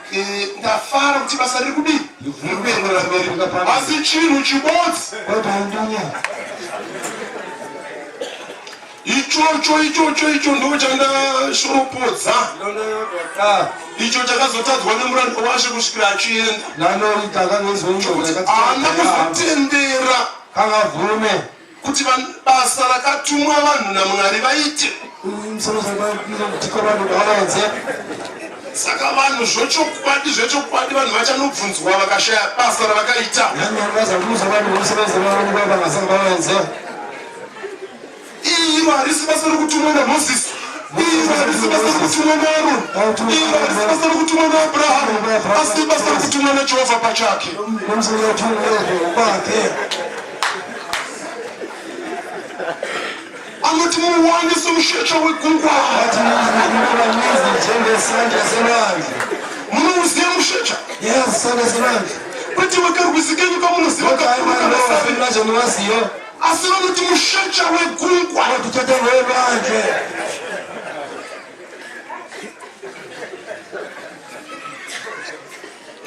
ndafara kuti basa riri kudii? Riri kuenderera mberi. Asi chinhu chibodzi kodwa intunye ichocho ichocho icho ndo chandashoropodza lona yodwa qha icho chakazotadzwa nemuranda washe kusvikira achienda lalo idaka ngezwe haana indoda kuzotendera kangavume kuti basa rakatumwa vanhu naMwari vaite. Umsebenzi wathixo abantu bawenze. Saka vanhu zvochokwadi zvechokwadi vanhu vachanobvunzwa vakashaya basa ravakaita. Nanyani bazabuza abantu ngomsebenzi abantu bangazange bawenze. Iro harisi basa rokutumwa naMozisi. Iro harisi basa rokutumwa naAroni. Iro harisi basa rokutumwa naAbrahamu. Asi basa rokutumwa naJehovha pachake. Lomsebenzi wathunguwe ngokwakhe. Anoti muwande somushecha wegungwa. Wathi nibe baninzi njengesandla selwandle. Munouziva mushecha? Yes, isandla selwandle. Kwete wekarwizi kenyu kamunoziva Kodwa hayi kakuru mani kana lowo save. wasemlanjeni waziyo. Asi vanoti mushecha wegungwa. Kodwa uthatha ngolwandle.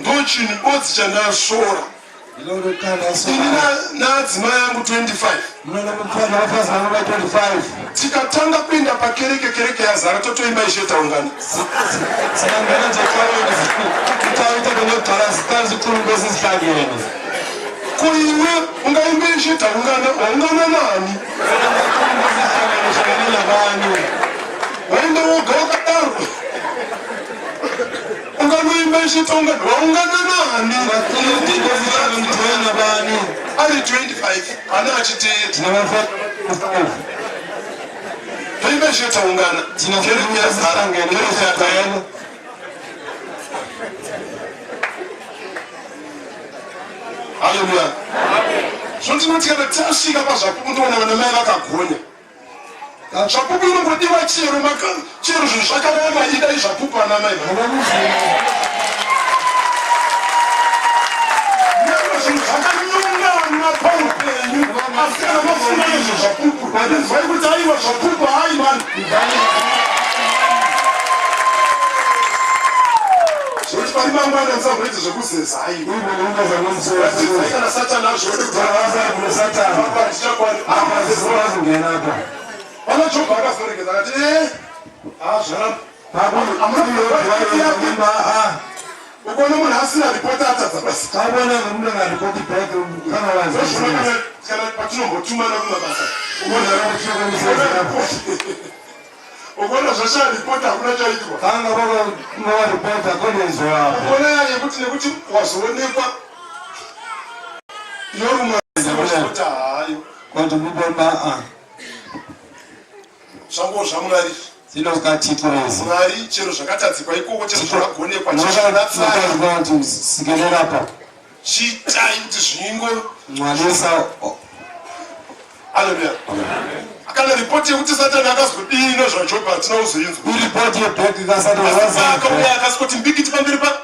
Ndochinhu bodzi chandasvora. Yiloo nto kuqala Ini naadzimai angu 25. Mna nomfana abafazi bam abayi-25. Tikatanga kuenda pakereke kereke yazara totoimba Ishe taungana. Singangena nje ecaweni icawa ithathe ngokugcwala siqale sicula inkosi sihlangene. Ko iwe ungaimbe Ishe taungana waungana nani? Inkosi sihlangene uhlangene nabani? Waenda woga wakadaro. Unganoimba Ishe taungana waungana nani? Ungacula inkosi sihlangene udibene nabani? Ari 25 ana achiteera. Thina bafazi abayi-25. Toimba Ishe taungana. Thina Kereke yazara sihlangene kereke inkosi yatanga. sigcwele. Haleluya. Zvino tinoti kana tasvika pazvapupu ndoona vana mai vakagonya. Zvapupu inongodiwa chero chero zvinhu zvakaoma idai zvapupu vana mai. Ngoba kunzima. Nyangwe zvinhu zvakanyongana paupenyu asi kana mafunga nezve zvapupu inzwai kuti aiwa zvapupu hai vanhu. Zvekuti pari mangwana musamboita zvekuzeza aiwa. Uyibone ungaza ngomsebenzi. Ratidzai kana Satani azvione kuti Sathane. apa hatichakwani. Apa Asikwazi kungena apha. Pana Jobho akazoregedza akati zvaramba. Ukaona munhu asina ripoti atadza basa. Xa ubona ngumntu engaripoti back Zvozvona kangawazi. kana Kwatinombotumana kumabasa. Ukaona zvashaya ripoti hakuna chaitwa. Kanga baba ngowa ripota konenzo apho. Ukaona yekuti nekuti wazoonekwa yorumwa ripoti hayo. Kodwa ubona a Zvango zvaMwari. Zino zikaThixo lezi. Mwari chero zvakatadzikwa ikoko chero zvakagonekwa chero zvakatsara. Nokuti sikelela apha. Chiitai kuti zvingo Ngcwalisa Haleluya. Kana ripoti yekuti Satani akazodii nezvaJobho hatina kuzoinzwa. Iripoti yebheki kaSatani Asi paakauya akasvikoti mbikiti pamberi pa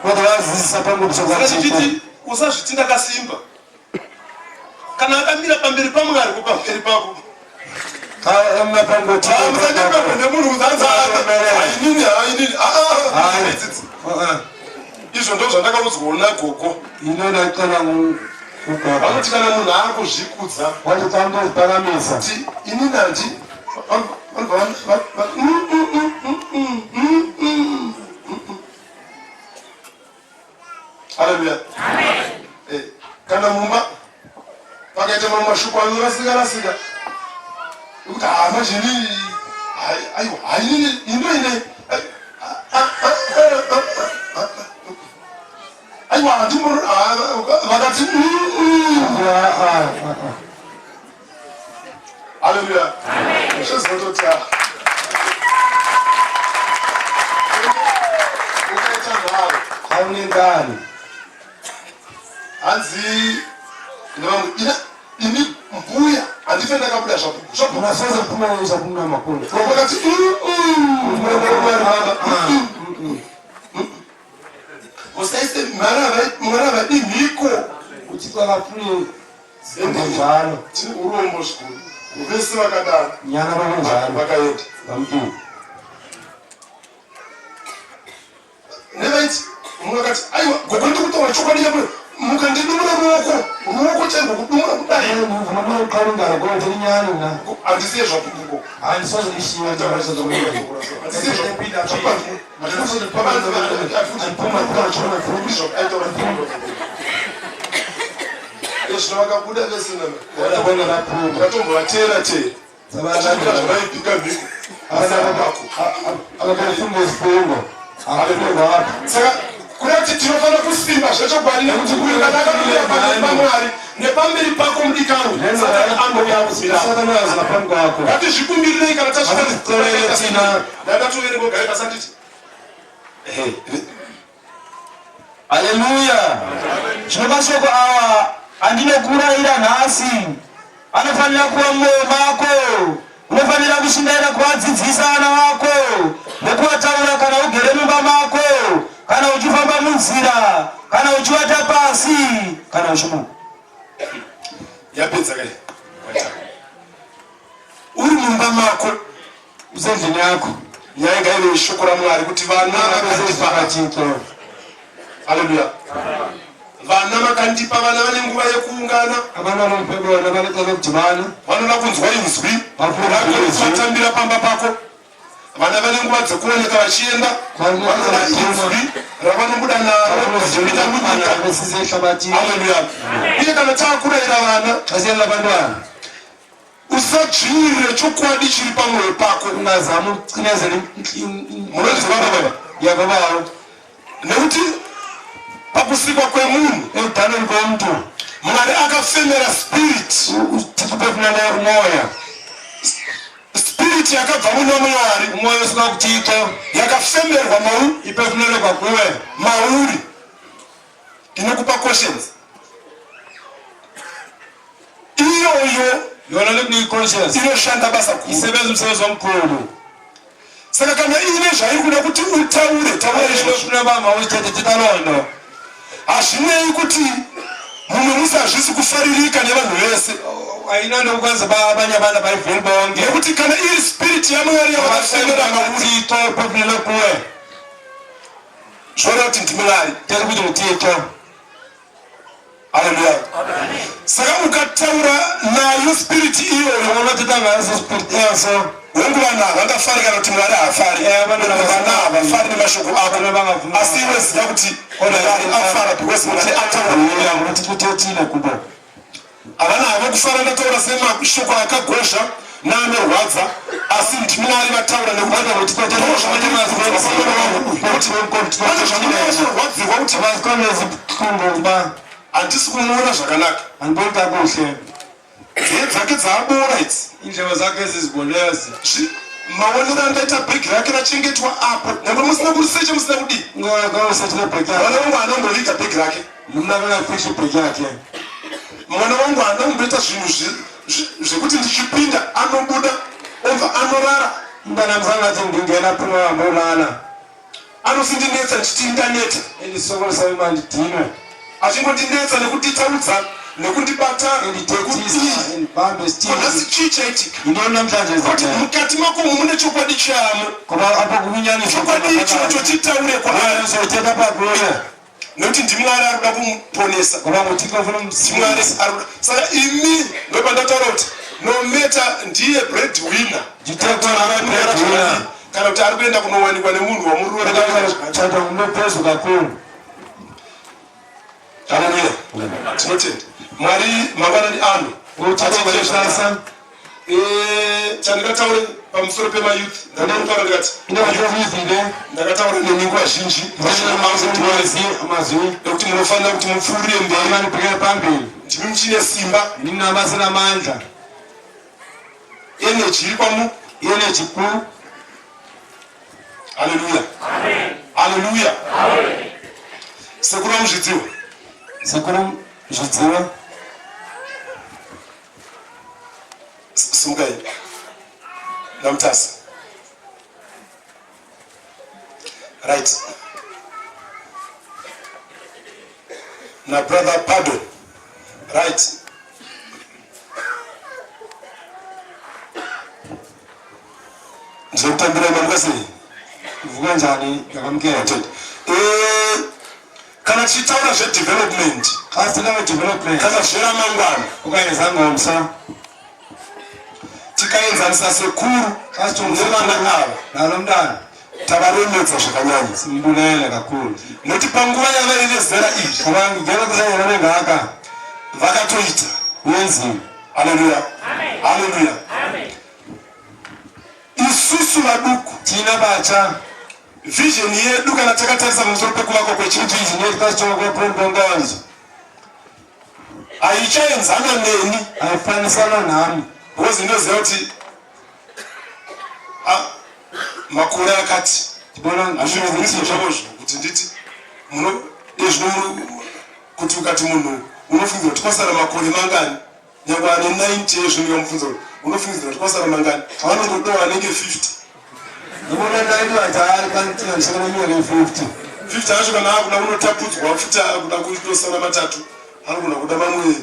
Kodwa wazisa pamwe Saka chichiti usazviti ndakasimba. Kana akamira pamberi paMwari ko pamberi pako. Musanyepegwe nemunhu kuzanza hainini hainini. Ah ah. Izvo ndo zvandakaudzwawo nagogo. Ino ndacela ugogo. Vanoti kana munhu akuzvikudza. Wathi xa umntu eziphakamisa. Ti inini handi Haleluya. Amen. Kana mumba pakaita mamwe mashoko anorasika rasika. Ekuti haa manje inini aiwa hainini indo ine aiwa handimbo vakati Haleluya. Zvozototi ukaita nharo haunengani hanzi nevamwe ini mbuya handife ndakabuda zvapupu zvapupu unasoze kuphumelela zvapupu namakhulu vakati musaise mwari havadi mhiko uthixo akafuni zinto njalo tine urombo zvikuru vese vakadaro nyana bakunjalo vakaenda bamkile nevaiti mumwe akati aiwa gogo ndikutaura chokwadi chakwe mukandidumura ruoko ruoko chairwo kudumura kudai uqhalungalo kodwa inyani mna handisiye zvapupuko andisoze ndishiye Zvino vakabuda vese Bona baphuma ndakatombovateera teera zvavaipika mhiko abafunga isifungo afunga apha saka kuda kuti tinofanira kusimba zvechokwadi nekuti uyu kana akamira pamberi pamwari nepamberi pako mudikanwi satani anouya kuzvira Sathane uyaza ngaphambi kwakho ngatizvikumbirirei kana Asizixolele thina. tasvikandatoverengogare pasanditi Haleluya! Zvino mashoko awa andinokurayira nhasi anofanira kuva mumwoyo mako. Unofanira kushingaira kuvadzidzisa vana vako nokuvataura kana ugere mumba mako, kana uchifamba munzira, kana uchivata pasi, kana uchimuka. Yapedza kai uri mumba mako Usendlini yakho nyaya ngaive yeshoko ramwari kuti vana vakandipa kaThixo. Haleluya. Vana makandipa vana vane nguva yekuungana. Abantwana bona banecala lokudibana. Vanoda kunzwa inzwi Vafuna rako kunzwa izwi. vatambira pamba pako. Vana vane nguva dzekuoneka vachienda. Vanoda inzwi ravanobuda naro vachipinda munyika. Besize ehlabathini. Haleluya. Uye kana taakurayira vana, Xa siyalela abantwana usadzvinyirire chokwadi chiri pamwoyo pako. ungazami ukucinezela Munonzwa baba? Yava bawo. Nekuti pakusikwa kwemunhu, Ekudalweni komntu Mwari akafemera spirit. uThixo uphefumlele umoya. Spirit yakabva muna Mwari Umoya osuka kuThixo yakafemerwa iphefumlelwe kwakuwe mauri inokupa conscience iyoyo yona lekunika i-conscience inoshanda basa guru isebenza umsebenzi omkhulu. Saka kana iine zvairi kuda kuti utaure, taura izvozvo. Ufuna uba mawuzithethe, thetha loo nto. Hazvinei kuti mumwe musi hazvisi kufaririka nevanhu vese. Ayinonto ukwenza uba abanye abantu abayiveli bonke. Nekuti kana iri spirit yaMwari yavakafemera mauri, uThixo uphefumlele kuwe zvoreva kuti ndimwari. Thetha ukuthi nguThixo. Haleluya. Saka ukataura nayo spirit iyoyo, Unothetha ngaso spirit eso, hongu vanhu havangafari kana kuti Mwari haafari. Vanhu vana havafari nemashoko ako, Vana vangafuni. asi iwe ziva kuti Mwari afara because Mwari ataura. Uya ngokuthi uthethile kubo. Havana havo kufara ndataura semashoko akagozha naanorwadza, asi ndimi Mwari vataura nekuti pane zvandinosorwadziwa kuti handisi kumuona zvakanaka. Andiboni kakuhle. Nzeve dzake dzaabora idzi. Indlebe zakhe zizibolezi. Maonero andaita bhegi rake rachengetwa apo, nyangwe musina kurisecha, musina kudii. Ngawusethile bhegi Mwana yakhe. wangu haana kumboviga bhegi rake. Nomntu akangafihli ibhegi yakhe. Mwana wangu haana kumboita zvinhu zvekuti ndichipinda anobuda obva anorara. Umntanami zangathi ndingena phuma hambe ulala. Anosindinetsa ndichiti ndaneta. Endisokolisa uma ndidinwe. Achingondinetsa nekunditaudza nekundibata. Endithethisa endibambe Ko nhasi esithini. chii chaitika? Yintoni namhlanje Kuti ezakhe? mukati mako umu mune chokwadi chamo. Ngoba apho kuyinyaniso. Chokwadi ichocho chitaure kwaari. Soyithetha apha kuye. Nekuti ndiMwari ari kuda kumuponesa. Ngoba nguThixo ofuna Ndimwari umsindisa. ari kuda. Saka imi ndopandataura kuti no matter ndiye bread winner. Ndithe khona breadwinner. Kana kuti ari kuenda kunowanikwa nemunhu wamuroora. Tshata ngumuntu ophezulu kakhulu. Haleluya. Tinotenda. Mwari mangwanani ano. UThixo kusasa. Chandingataure pamusoro pemayouth, ndandakutaura ndikati Into engiyizile ndakataura nemi nguva zhinji amazwi nekuti munofanira kuti mupfuurire mberi. Manibhekele phambili. Ndimi muchine simba. Nini abasenamandla. Energy iri kwamu. Energy ku. Haleluya, haleluya. Sekuru vaMuzvidziwa. Sekuru Zvidziwa. Simukai naMutasa. Right, na Brother Pardon. Right, ndinokutambira mamuka sei? Uvuka njani? Ngakwamkela. Kana tichitaura zvedevelopment, Xa sithetha nge-development kana zveramangwana, okanye zangomso, tikaenzanisa sekuru xa sijonge nevana ava, nalo mntana, tavaremedza zvakanyanya. Simbulele kakhulu. Nokuti panguva yavaive zera iri, Ngoba ngelo xesha yena bengaka, vakatoita. Wenzile. Haleluya, haleluya. Isusu vaduku, Thina batsha, vision yedu kana takatarisa pamusoro pekuvakwa kwechechi, ivision yethu xa sijonge kwepomponkonzo, haichaenzana neni, ayifanisana nami, because ndinoziva kuti makore akati ndibona hazvibvumidzwa zvavozvo kuti nditi muno ezvino kuti ukati munhu unofungidzira kuti kwasara makore mangani, nyangwe ane 90 ezvino ukamubvunza kuti unofungidzira kuti kwasara mangani, vanongodowa anenge 50. Ndibona ndayinto hayi xa ndicinga ndisele neminyaka eyi-50. 50 acho kana akuda kunotapudzwa futi, akuda kutosara matatu, anogona kuda vamwe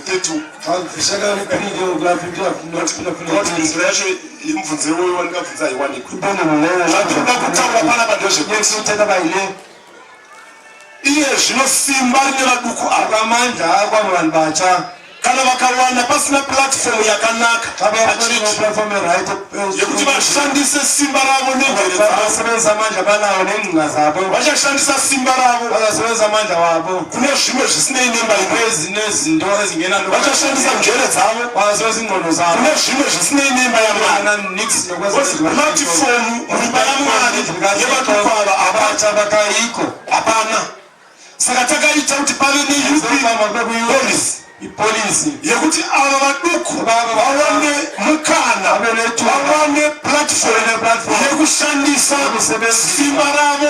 30. Xa ndisheka liphile kulaa 50. Kuti mhinduro yacho yemubvunzo iwoyo wandingabvunza haiwanikwi. Impendulo leyo Zvandinoda kutaura panapa ndezvekuti uthetha bayile iye zvino simba rine vaduku ava. Amandla akwabo bantu batsha. Kana vakawana pasina platform yakanaka Xa pachechi beplatform eright yekuti vashandise simba ravo nenjere dzavo, basebenzisa amandla banawo neengcinga zabo, vachashandisa simba ravo bazasebenzisa amandla wabo kune zvimwe zvisinei nemba ino. Ezinezinto ezingena. Vachashandisa njere dzavo Bazasebenzisa ingqondo zabo kune zvimwe zvisinei nemba yaMwari. Nix. Platform mumba yaMwari yevaduku ava hapana. Abatsha bakayikho. Hapana. Saka takaita kuti pave neup policy Ipolicy yekuti ava vaduku vawane mukana, vawane platform yekushandisa simba ravo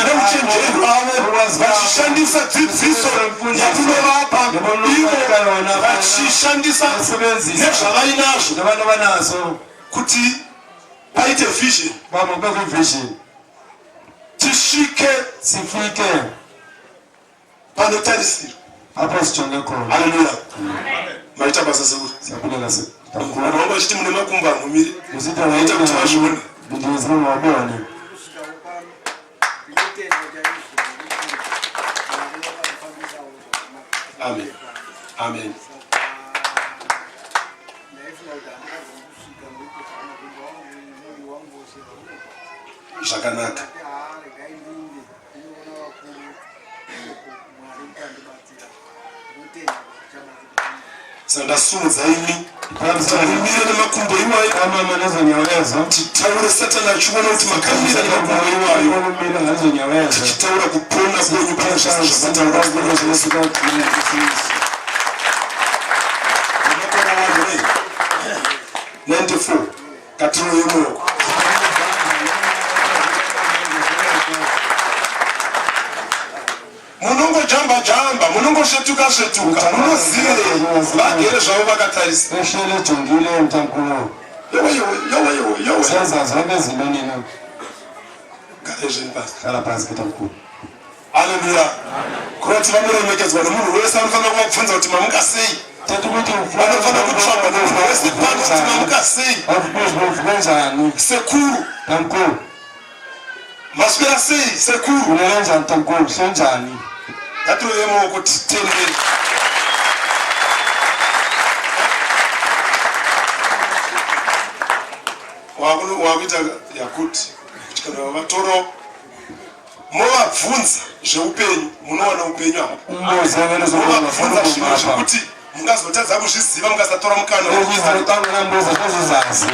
neuchenjeri hwavo, vachishandisa dzidziso yatinovapa ivo, vachishandisa nezvavainazvo nabantu abanazo kuti paite vision, bamwe kube kwivision, tisvike sifike panotarisirwa. Apho sijonge khona. Haleluya. Maita basa, sekuru. Siyabulela kakhulu. Vanhu vanga vachiti mune makumbo amumiri. Usithi Maita kuti vazvione. Ndiyezile wabone. Kusvika pano ndinotenda chaizvo nekuti Mwari vakandifambisawo zvakanaka. Amen, amen. Saka ndaifunga kuti handingagoni kusvika nokuti makumbo angu nemuviri wangu wose haunorwadza. Zvakanaka. Ndati haa, regai ndinde ndinoona vakuru uko, Mwari mukandibatsira. Ndinotenda kuti tichabatsirwa. Saka ndasumudza imi mire nemakumbo iwayo titaure Satani achiona kuti makamira nemakumbo iwayo, tichitaura kupona kwenyu pane zvamataura. 94 katiro yemuoko. Munongojamba jamba, munongosvetuka svetuka, munozivei? Vagere zvavo vakatarisa. Behlele jongile mntankulu. Yowe yowe yowe yowe yowe. Senza zonke izinto nina. Garai zvenyu pasi. Hlala phansi mntankulu. Haleluya. Kurati vanoremekedzwa nemunhu wese anofanira kuvabvunza kuti mamuka sei. Thetha ukuthi Vanofanira kutsvagwa nemunhu wese pano kuti mamuka sei. Uvuke njani? Sekuru. Mntankulu. Maswera sei sekuru? Ulele njani mntankulu? Uhleli njani? Ngatirove maoko titendere. Wakuita yakuti kuti kana vatoro movabvunza zveupenyu munowana upenyu apa. Umbuze ngento Movabvunza zvimwe zokubona zvekuti mungazotadza kuzviziva mukasatora mukana. Ukambuza sozuzazi.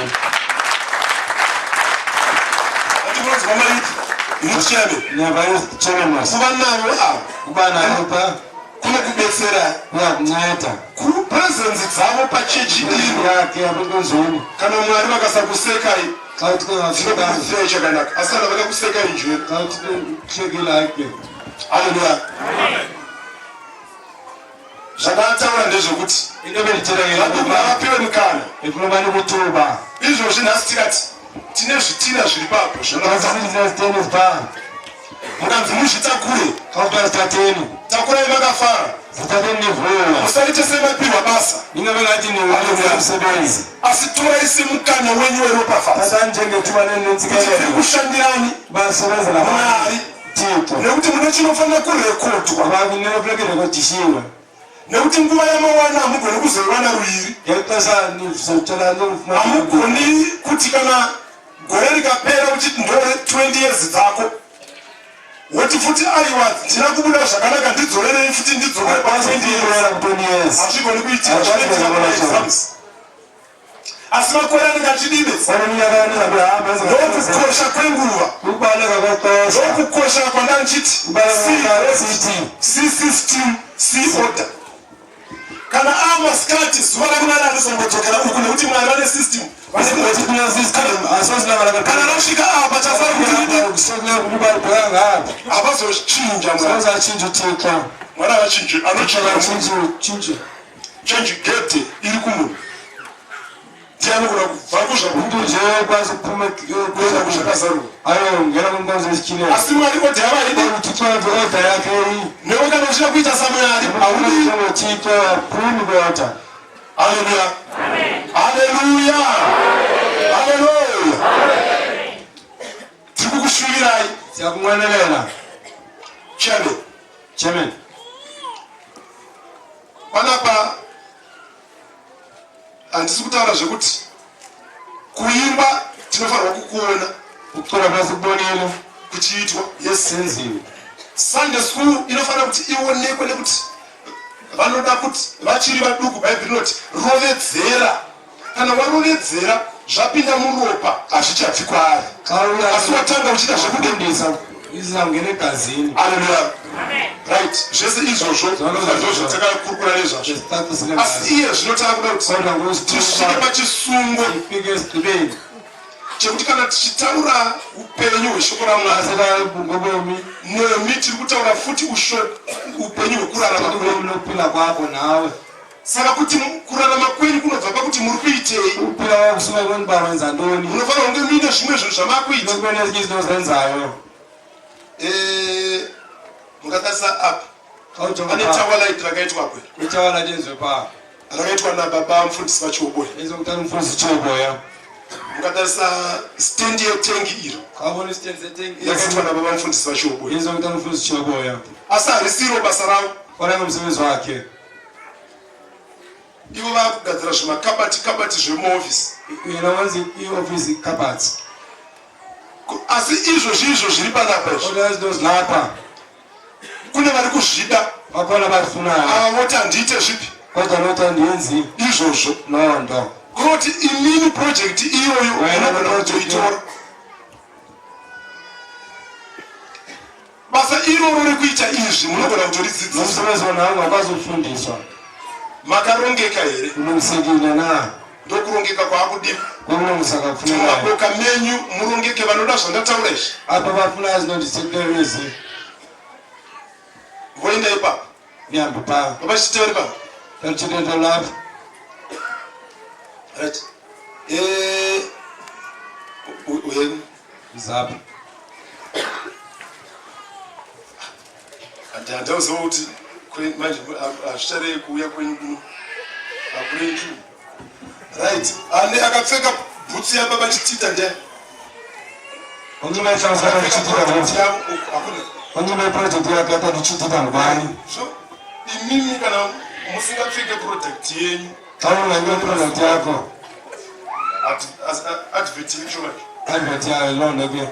Ati munonzwa maiti youth chairman. Niyava youth chairman mas. Kuva navo ava Kuba nabo pha kunokubetserai. kuyakunceda. Kupresence dzavo pachechi ino Yakhe apha enkonzweni. kana Mwari vakasakusekai Xa uthi bengakuhlekanga. tinokuzirai chakanaka, asi kana vakakusekai njere. Xa uthi kuhlekile ke. Haleluya. Zvakataura ndezvekuti Into ebendithetha vaduku ngavapiwe mukana. Ifuna uba nikuthuba. Izvozvi nhasi tikati tine zvitina zviri papo Xa sithi pha. Mukanzi muzvitakure, Xa kuthiwa zithatheni. takurai makafara. Zithatheni nivuya. Musaite semapiwa basa, Ningabe ngathi niwenza umsebenzi. asi torai semukana wenyu weropafadzo Thathani njengethuba kuti tiri lentsikelelo. kushandirani Basebenzela Mwari, Thixo. nekuti mune chinofanira kurekodwa, Ngoba kufuneka irekodishiwe. nekuti nguva yamawana hamugoni kuzoiwana ruviri. Ngexesha nizothola nokufumana. Hamugoni kuti kana gore rikapera uchiti ndore 20 years dzako, woti futi aiwa, ndina kubuda zvakanaka, ndidzorerei futi, ndidzorere pa 20 years. Kuwela ku-20 years. Hazvigoni kuitika, zvinoitika maexams, asi makore anenge achidibe. Oneminyaka nizakuhamba. Ndokukosha kwenguva. Ukubaleka kwexesha. Ndokukosha kwanda ndichiti Kubaleka sithi. C system, C order. Kana amasikati zuva raMwari harizombodzokera uku, nekuti Mwari vane system, vane Ukuthi kuna system asosilabala. Kana rasvika apa, chasara kuti ridi Kubheka ngapha. Havazochinja Mwari. Sozatshintsha uThixo. Mwari havachinji, anochinja. Tshintshe. Change gate iri kumunhu, ndianogona kubva kuzvabuda Umuntu nje okwazi ukuphuma kuenda kuzvakazarurwa. Ayongena kwinkonzo yesityhilelo. Asi Mwari order yavaidi. UThixo order yakhe. Newe kana uchida kuita saMwari haudi. NjengoThixo aphumi kwi-order. Haleluya, haleluya, haleluya! Tiri kukushuvirai. Siyakunqwenelela. Chairman. Chairman. Panapa handisi kutaura zvekuti kuimba tinofanirwa kukuona. Ukucula phela sikubonile. Kuchiitwa, yes. Senziwe. Sunday school inofanira kuti ionekwe, nekuti vanoda kuti vachiri vaduku. Bhaibheri rinoti rovedzera. Kana warovedzera, zvapinda muropa, hazvichabvi kwaari. Asi watanga uchiita zvekudendesa. Izangena egazini. Aleluya. Right, zvese izvozvo ndo zvatakakurukura nezvazvo, asi iye zvino taakuda kuti tisvike pachisungo Ifike esigqibeni chekuti kana tichitaura upenyu hweshoko raMwari ngobomi nemi, tiri kutaura futi upenyu hwekurarama kwenyu. ubomi lokuphila kwakho nawe. Saka kuti kurarama kwenyu kunobva pakuti muri kuitei. Ukuphila kwakho kusuka kweniba wenza ntoni. Munofanira kunge muine zvimwe zvinhu zvamakuita. Kube nezinye izinto ozenzayo. Mukatarisa apa, Xa ujonga pane phaa, tower light rakaitwa apo, itower light yenziwe phaa. Rakaitwa nababa mufundisi vaChioboya. Yenziwe ngutata umfundisi Chiyoboya. Mukatarisa stendi yetengi iro, Xa ubona isitendi setengi, yakaitwa nababa mufundisi vaChioboya. Yenziwe ngutata umfundisi Chiyoboya. Asi harisiro basa ravo. Kona ngumsebenzi wakhe. Ivo vakugadzira zvimakabati kabati zvemuofisi. Yena wenza i-office cupboards. Asi izvozvi izvo zviri panapa izvi, Kodwa izinto zilapha, kune vari kuzvida. Bakhona abazifunayo. Ava voti handiite zvipi. Kodwa loo andiyenzi. Izvozvo. Loo nto. Kunoti imini project iyoyo unogona kutoitora. Basa iroro rekuita izvi munogona kutoridzidziswa. Nomsebenzi wona ungakwazi ukufundiswa. Makarongeka here? Ulungisekile na? Ndokurongeka kwaakudiwa. Kokulungisa kakufunekayo. Mumaboka menyu murongeke vanoda zvandataura izvi. Apha bafuna izinto ndithethileyo ezi. Voenda ipapo. Nihambe phaa. Baba chite vari pano. Tachiteta lapha. Right. Eh uye Zapha. Handauziva kuti manje hazvicharei kuuya kwenyu kuno. Hakurei chinhu. Right. Ane akapfeka bhutsu yababa Chitita ndiani? Unxibe ihlawusi yakhe Chitita Project yavo uku hakuna. Unxibe iproject yakhe yatata Chitita ngubani? So imimi kana musingapfeke product yenyu Xa unganxibe iproduct yakho. Advert yacho manje. Advert yayo loo nto ke.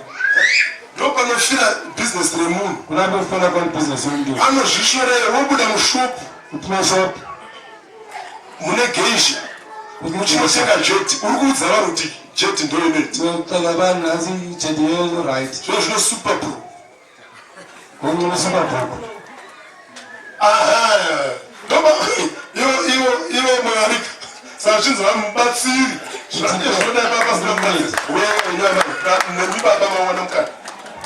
Ndopanofira business remunhu. Kulapho kufela khona ibhizinesi yomntu. Anozvishorera wobuda mushop. Uphuma shop. Mune geisha. Muchinotenga jet. Uri kuudza vanhu kuti jet ndoinoita. Unoxela abantu nantsi ijet yeyo right. Zvino zvino super pro. Ngonxiba super pro. Aha. Ndoba ivo ivo ivo mwarika. Saka zvinzi vamubatsiri. Zvange zvinoda baba sina mubatsiri. Wewe nyama nemi baba mawana mukana.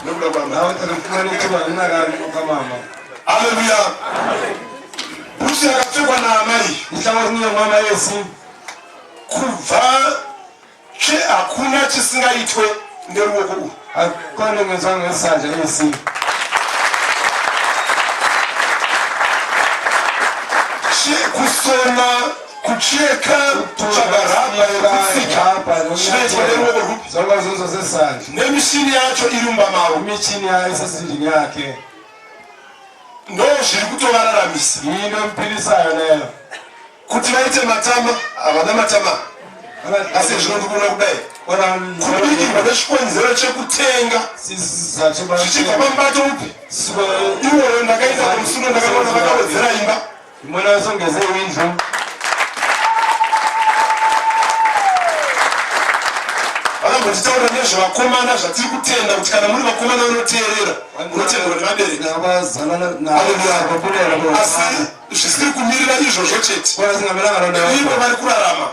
Nekuda kwamai. Nawe takafumana ithuba linaka kamama. Haleluya. Bhutsu yakapfekwa naamai. Ihlango sinye mama esi. Kubva che hakuna chisingaitwe neruoko urwu. Akukho nto ingenziwa ngesandla esi. Che kusona, kucheka, kutsvaga rubber yekutsika zvinoitwa neruoko rwupi? Zonke zenzo zesandla. Nemishini yacho iri mumba mavo. Imishini yayo isesendlini yakhe. Ndo zviri kutovararamisa. Yinto emphilisayo leyo. Kuti vaite matama, havana matama. Asi zvino ndikuona kudai. Kubikirwa nechikonzero chekutenga zvichibva pamubato upi? Iwoyo ndakaita pamusuno ndakaona vakawedzera imba. Ngibona songeze indlu. Vakambotitaurira nezvevakomana zvatiri kutenda kuti kana muri vakomana vanoteerera munotendwa nevabereki. Asi zvisiri kumirira izvozvo chete. Ivo vari kurarama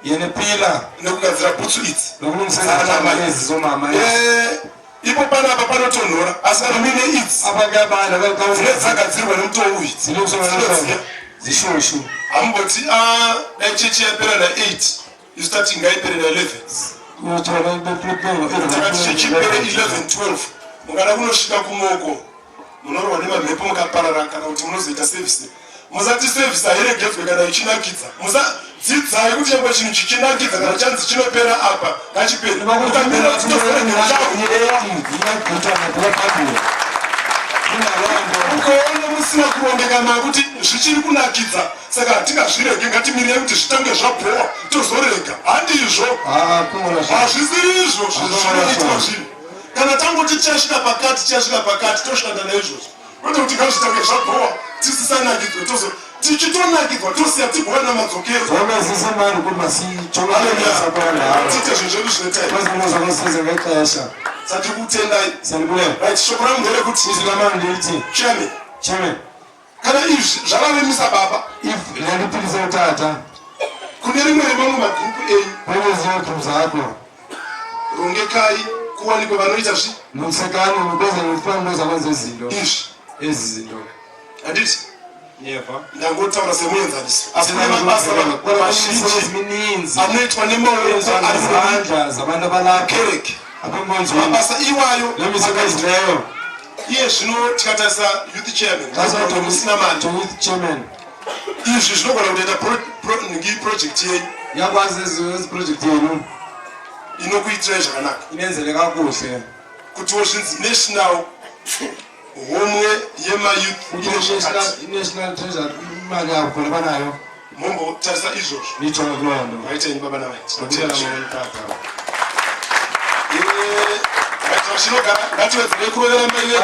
Yena ephila nekugadzira bhutsu idzi. nokulungisa Dzaanamai. ezi zomama ezi. Ipo panapa panotonhora asi kana muine idzi Apha kuyabanda dzine dzagadzirwa nemutoo uyu dzinodziya. Zishushu. Hamumboti ah, dai chechi yapera na8 isu tati ngaipere na11. Uyothola Takati chechi ipere 11 12 mungada kunosvika kumoko munorohwa nemamhepo mukaparara kana kuti munozoita service. Musati service hairegedzwe kana ichinakidza. Musadzidzai kuti changwe chinhu chichinakidza kana chanzi chinopera apa ngachipere. Ukamira kuti tozoregera ukaona musina kurongeka makuti zvichiri kunakidza saka hatingazvirege ngatimirire kuti zvitange zvabhowa tozorega. Handizvo, hazvisiri izvo zvinoitwa zvinhu. Kana tangoti tichasvika pakati, tichasvika pakati, toshanda naizvozvo, kwete kuti ngazvitange zvabhowa tisisanakidzwe, tozo tichitonakidzwa tosiya tigowana madzokero. Tiite zvinhu zvedu zvine time. Sati kutendai. Right, shoko rangu nderekuti chairman, kana izvi zvavavimisa baba If le nto iphilise utata kune rimwe remamwe magurupu enyu, kwenezinye group zakho, rongekai kuwanikwe vanoita zvi lungisekani ukuze nifane nozakwenza izinto izvi ezi zinto. Handiti Yeva. ndangotaura semuenzaniso, asi kune mabasa mazhinji Mininzi anoitwa nemaoko ari nezandla zabantu abalapha kereke. apha enkonzweni. Mabasa iwayo Le misebenzi leyo. Iye zvino tikatarisa youth chairman musina mari, Youth chairman, izvi zvinogona kutoita ngi project yenyu yakwazi ezi project yenu inokuitirai zvakanaka, inenzele kakuhle, kutiwo zvinzi national homwe yemayouth ine zvakati. I-national treasury imali yabo khona banayo. Mombotarisa izvozvo. Nijonge kuloo nto. Vaitenyi baba navai. Ndicela mama tata. Chinogara ngatiwedzerei kurovera mai vega.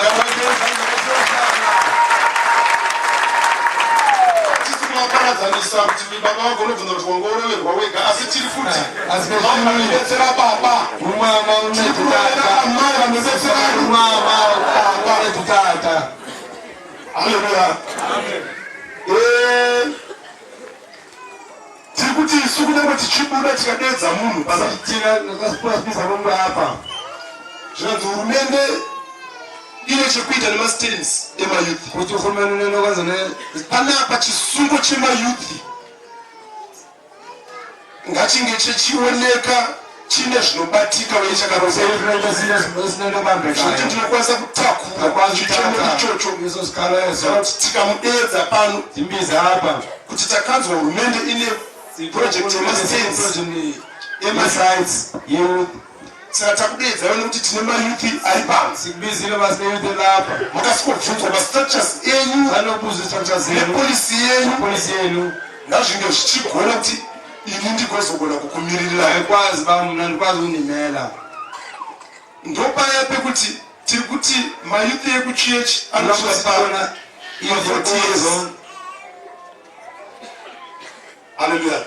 Tisi kuvapa Tinoparadzanisa kuti baba vagonobvunza kuti wanga uroverwa wega asi tiri kuti vanobetsera baba. Tiri kurovera amai vanobetsera baba. Haleluya. Eh, tiri kuti isu kunyange tichibuda tikadeedza munhu pana zvinonzi hurumende ine chekuita nemastands emayouth kuti uhulumeni unenokwenza panapa chisungo chemayouth ngachinge chechioneka chine zvinobatika uye chakarongeka tinokwanisa kutakura chichemo ichocho kuti tikamudeedza pano kuti takanzwa hurumende ine project yemastands emasites saka takudeedzaiwo nekuti tine mayouth ari pano makasvikobvunzwa mastructures enyu nepolisi yenyu ngazvinge zvichigona kuti ini ndigozogona kukumiririrai. Haikwazi ba mna ndikwazi undimela. Ndopaya pekuti tiri kuti mayouth ekuchechi anosvika pa 40 years. Hallelujah.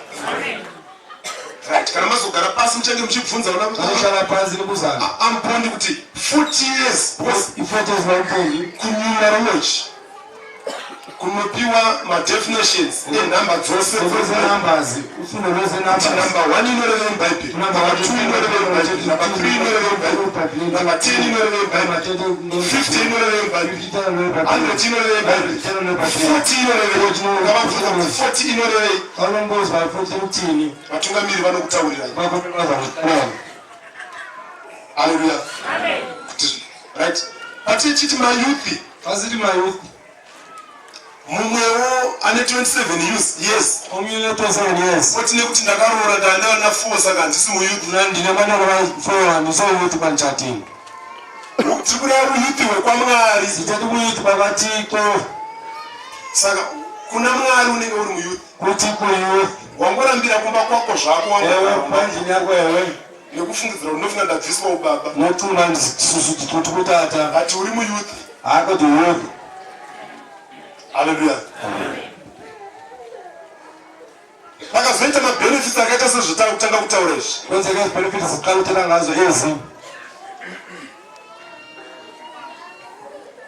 Right, kana mazogara pasi muchange muchibvunza vana Vanoshara pasi nekuzana. Ampondi kuti 40 years because I-40 years vaMpondi. Kunumerology kunopiwa madefinitions enhamba dzose numbers ufundo rwese numbers number 1 inorevei mubhaibheri number 2 inorevei mubhaibheri number 3 inorevei mubhaibheri number 10 inorevei mubhaibheri 50 inorevei mubhaibheri 100 inorevei mubhaibheri 40 inorevei ngavabvunza kuti 40 inorevei vanombozwa 40 kutini vatungamiri vanokutaurirai haleluya right patichiti mayouth pasiti mayouth mumwewo ane 27 years yes omunye une 27 years oti nekuti ndakaroora ndandavana 4 saka handisi muyouth mna ndine vana 4 handisi muyouth panichatini tiri kureva uyouth hwekwamwari sitati kuyouth pakatiko saka kuna mwari unenge uri muyouth kuti kuyouth wangorambira kumba kwako zvako ewe pandini yako ewe nekufungidzira kuti ndofunga ndabviswa ubaba notunga ndisusu kutata but uri muyouth haakoti youth haleluya vakazoita mabenefits akaita sezvatakutanga kutaura izvi kwenzeka izibenefits ziqala uthetha ngazo ezi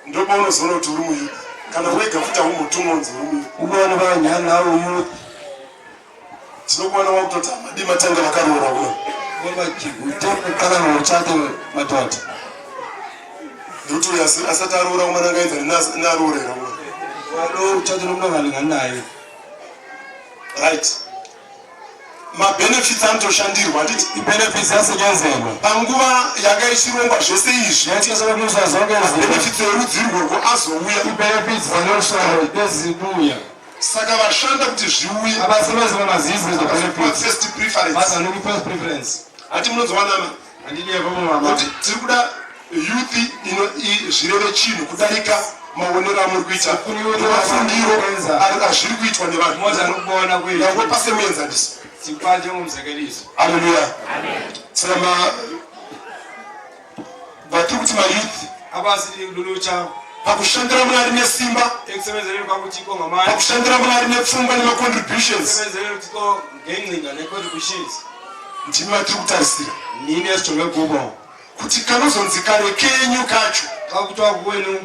ndopaunozoona kuti uri muyouth kana wega futi haumbotumwa unzi uri muyouth ubone uba nyhani nawe uyouth Tinokuona wakutoti amadii matanga vakaroora kuno. Uqala ngotshata madoda. Nekuti uyu asati aroora umwe angaedza nearoorera umwe. Walo utshata nomuntu ongalingani naye. Right. Mabenefits anotoshandirwa handiti? I-benefits yasetyenzelwa. Panguva yanga ichirongwa zvese izvi. Yaitwa zonke izinto. Mabenefits erudzi irworwo azouya. I-benefits zalolu bezibuya. Saka vashanda kuti zviuye. Abasebenzi bamazizi Vakazopiwa first preference. Bazanika i-first preference. Hati munonzwa nama. Handidi yavo mama. Kuti tiri kuda youth ino zvireve chinhu kudarika maonero amuri kuita nemafungiro azviri kuitwa nevanhu. Moza nokubona kwethu. Nangwe pase muenzaniso. Sipa njengomzekeliso. Hallelujah. Saka ma vatiri kuti mayouth abasi lulutsha pakushandira mwari nesimba ekusebenzeleni kwakuthixo ngamandla pakushandira mwari nepfungwa nemacontributions ekusebenzeleni uthixo ngengcinga ne-contributions ndimi vatiri kutarisira nini esijonge kubo kuti kanozonzi kare kenyu kacho xa kuthiwa kwenu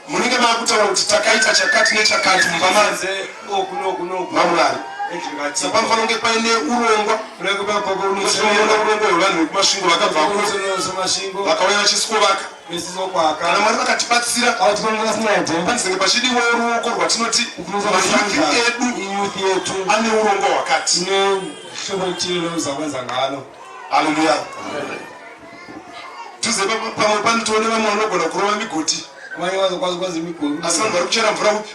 munenge makutaura kuti takaita chakati nechakati mumba manze oku noku noku mamwari saka panofanira kunge paine urongwa unoona urongwa hwevanhu vekumasvingo vakabvako vakauya vachiswovaka kana mwari vakatibatsira panzenge pachidiwa ruoko rwatinoti mayuthi edu ane urongwa hwakati haleluya tuze pamwe panotoone vamwe vanogona kurova migoti asi vanhu vari kuchera mvura kupi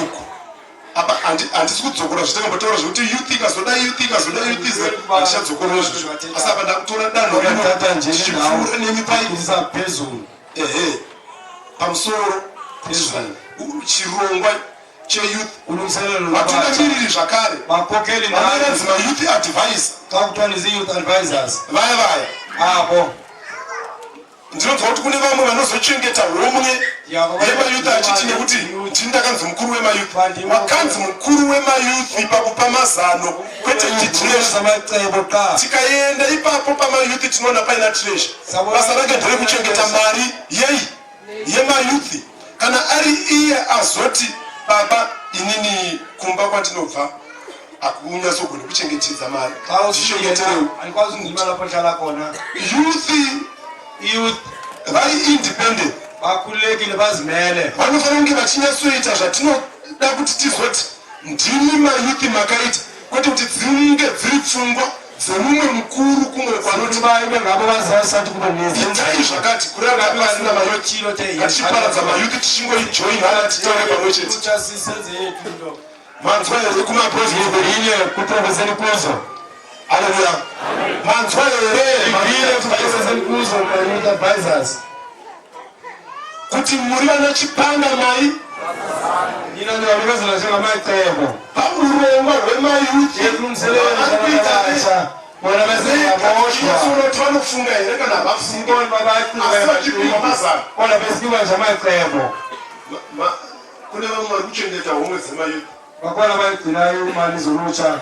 uku apa handisi kudzokora zvitakambotaura zvekuti youth ikazoda youth ikazoda youth ize handichadzokorora zvizvo asi apa ndakutora danho rino tichipfuura nemi pai ehe pamusoro chirongwa cheyouth vatungamiriri zvakare vanoratidza mayouth advisor vaya vaya apo ndinonzwa kuti kune vamwe vanozochengeta homwe yemayouth achiti nekuti Ndini ndakanzi mukuru wemayouth. Wakanzi mukuru wemayouth pakupa mazano kwete kuti treasure. Tikaenda ipapo pamayouth tinoona paina treasure. Basa rake nderekuchengeta mari yei yemayouth. Kana ari iye azoti baba inini kumba kwandinobva hakunyatsogoni kuchengetedza mari. Ndichengeterewo. Youth Youth vari independent vakhululekile bazimele. Vanofanira kunge vachinyatsoita zvatinoda kuti tizoti ndimi mayouth makaita kwete kuti dzinge dziri pfungwa dzemumwe mukuru kumwe kwanoti Vaive ngabo vazasathi kube itai zvakati kureva pasina mayouth ngatichiparadza mayouth tichingoijoinana titaure pamwe chete. Manzwa here kumaprofile kuprofeseni kuzo? Haleluya. Manzwa here kuprofeseni kuzo my advisors kuti muri vana chipanga mai nina ndingabekezela njengamacebo paurongwa hwemayouth bona beseyaboshwa vanofunga here kana havafungi Sibona Asi vachipiwa mazano. bona besikiwa nje amacebo Kune vamwe vari kuchengeta homwe dzemayouth bakhona bayigcinayo imali zolutsha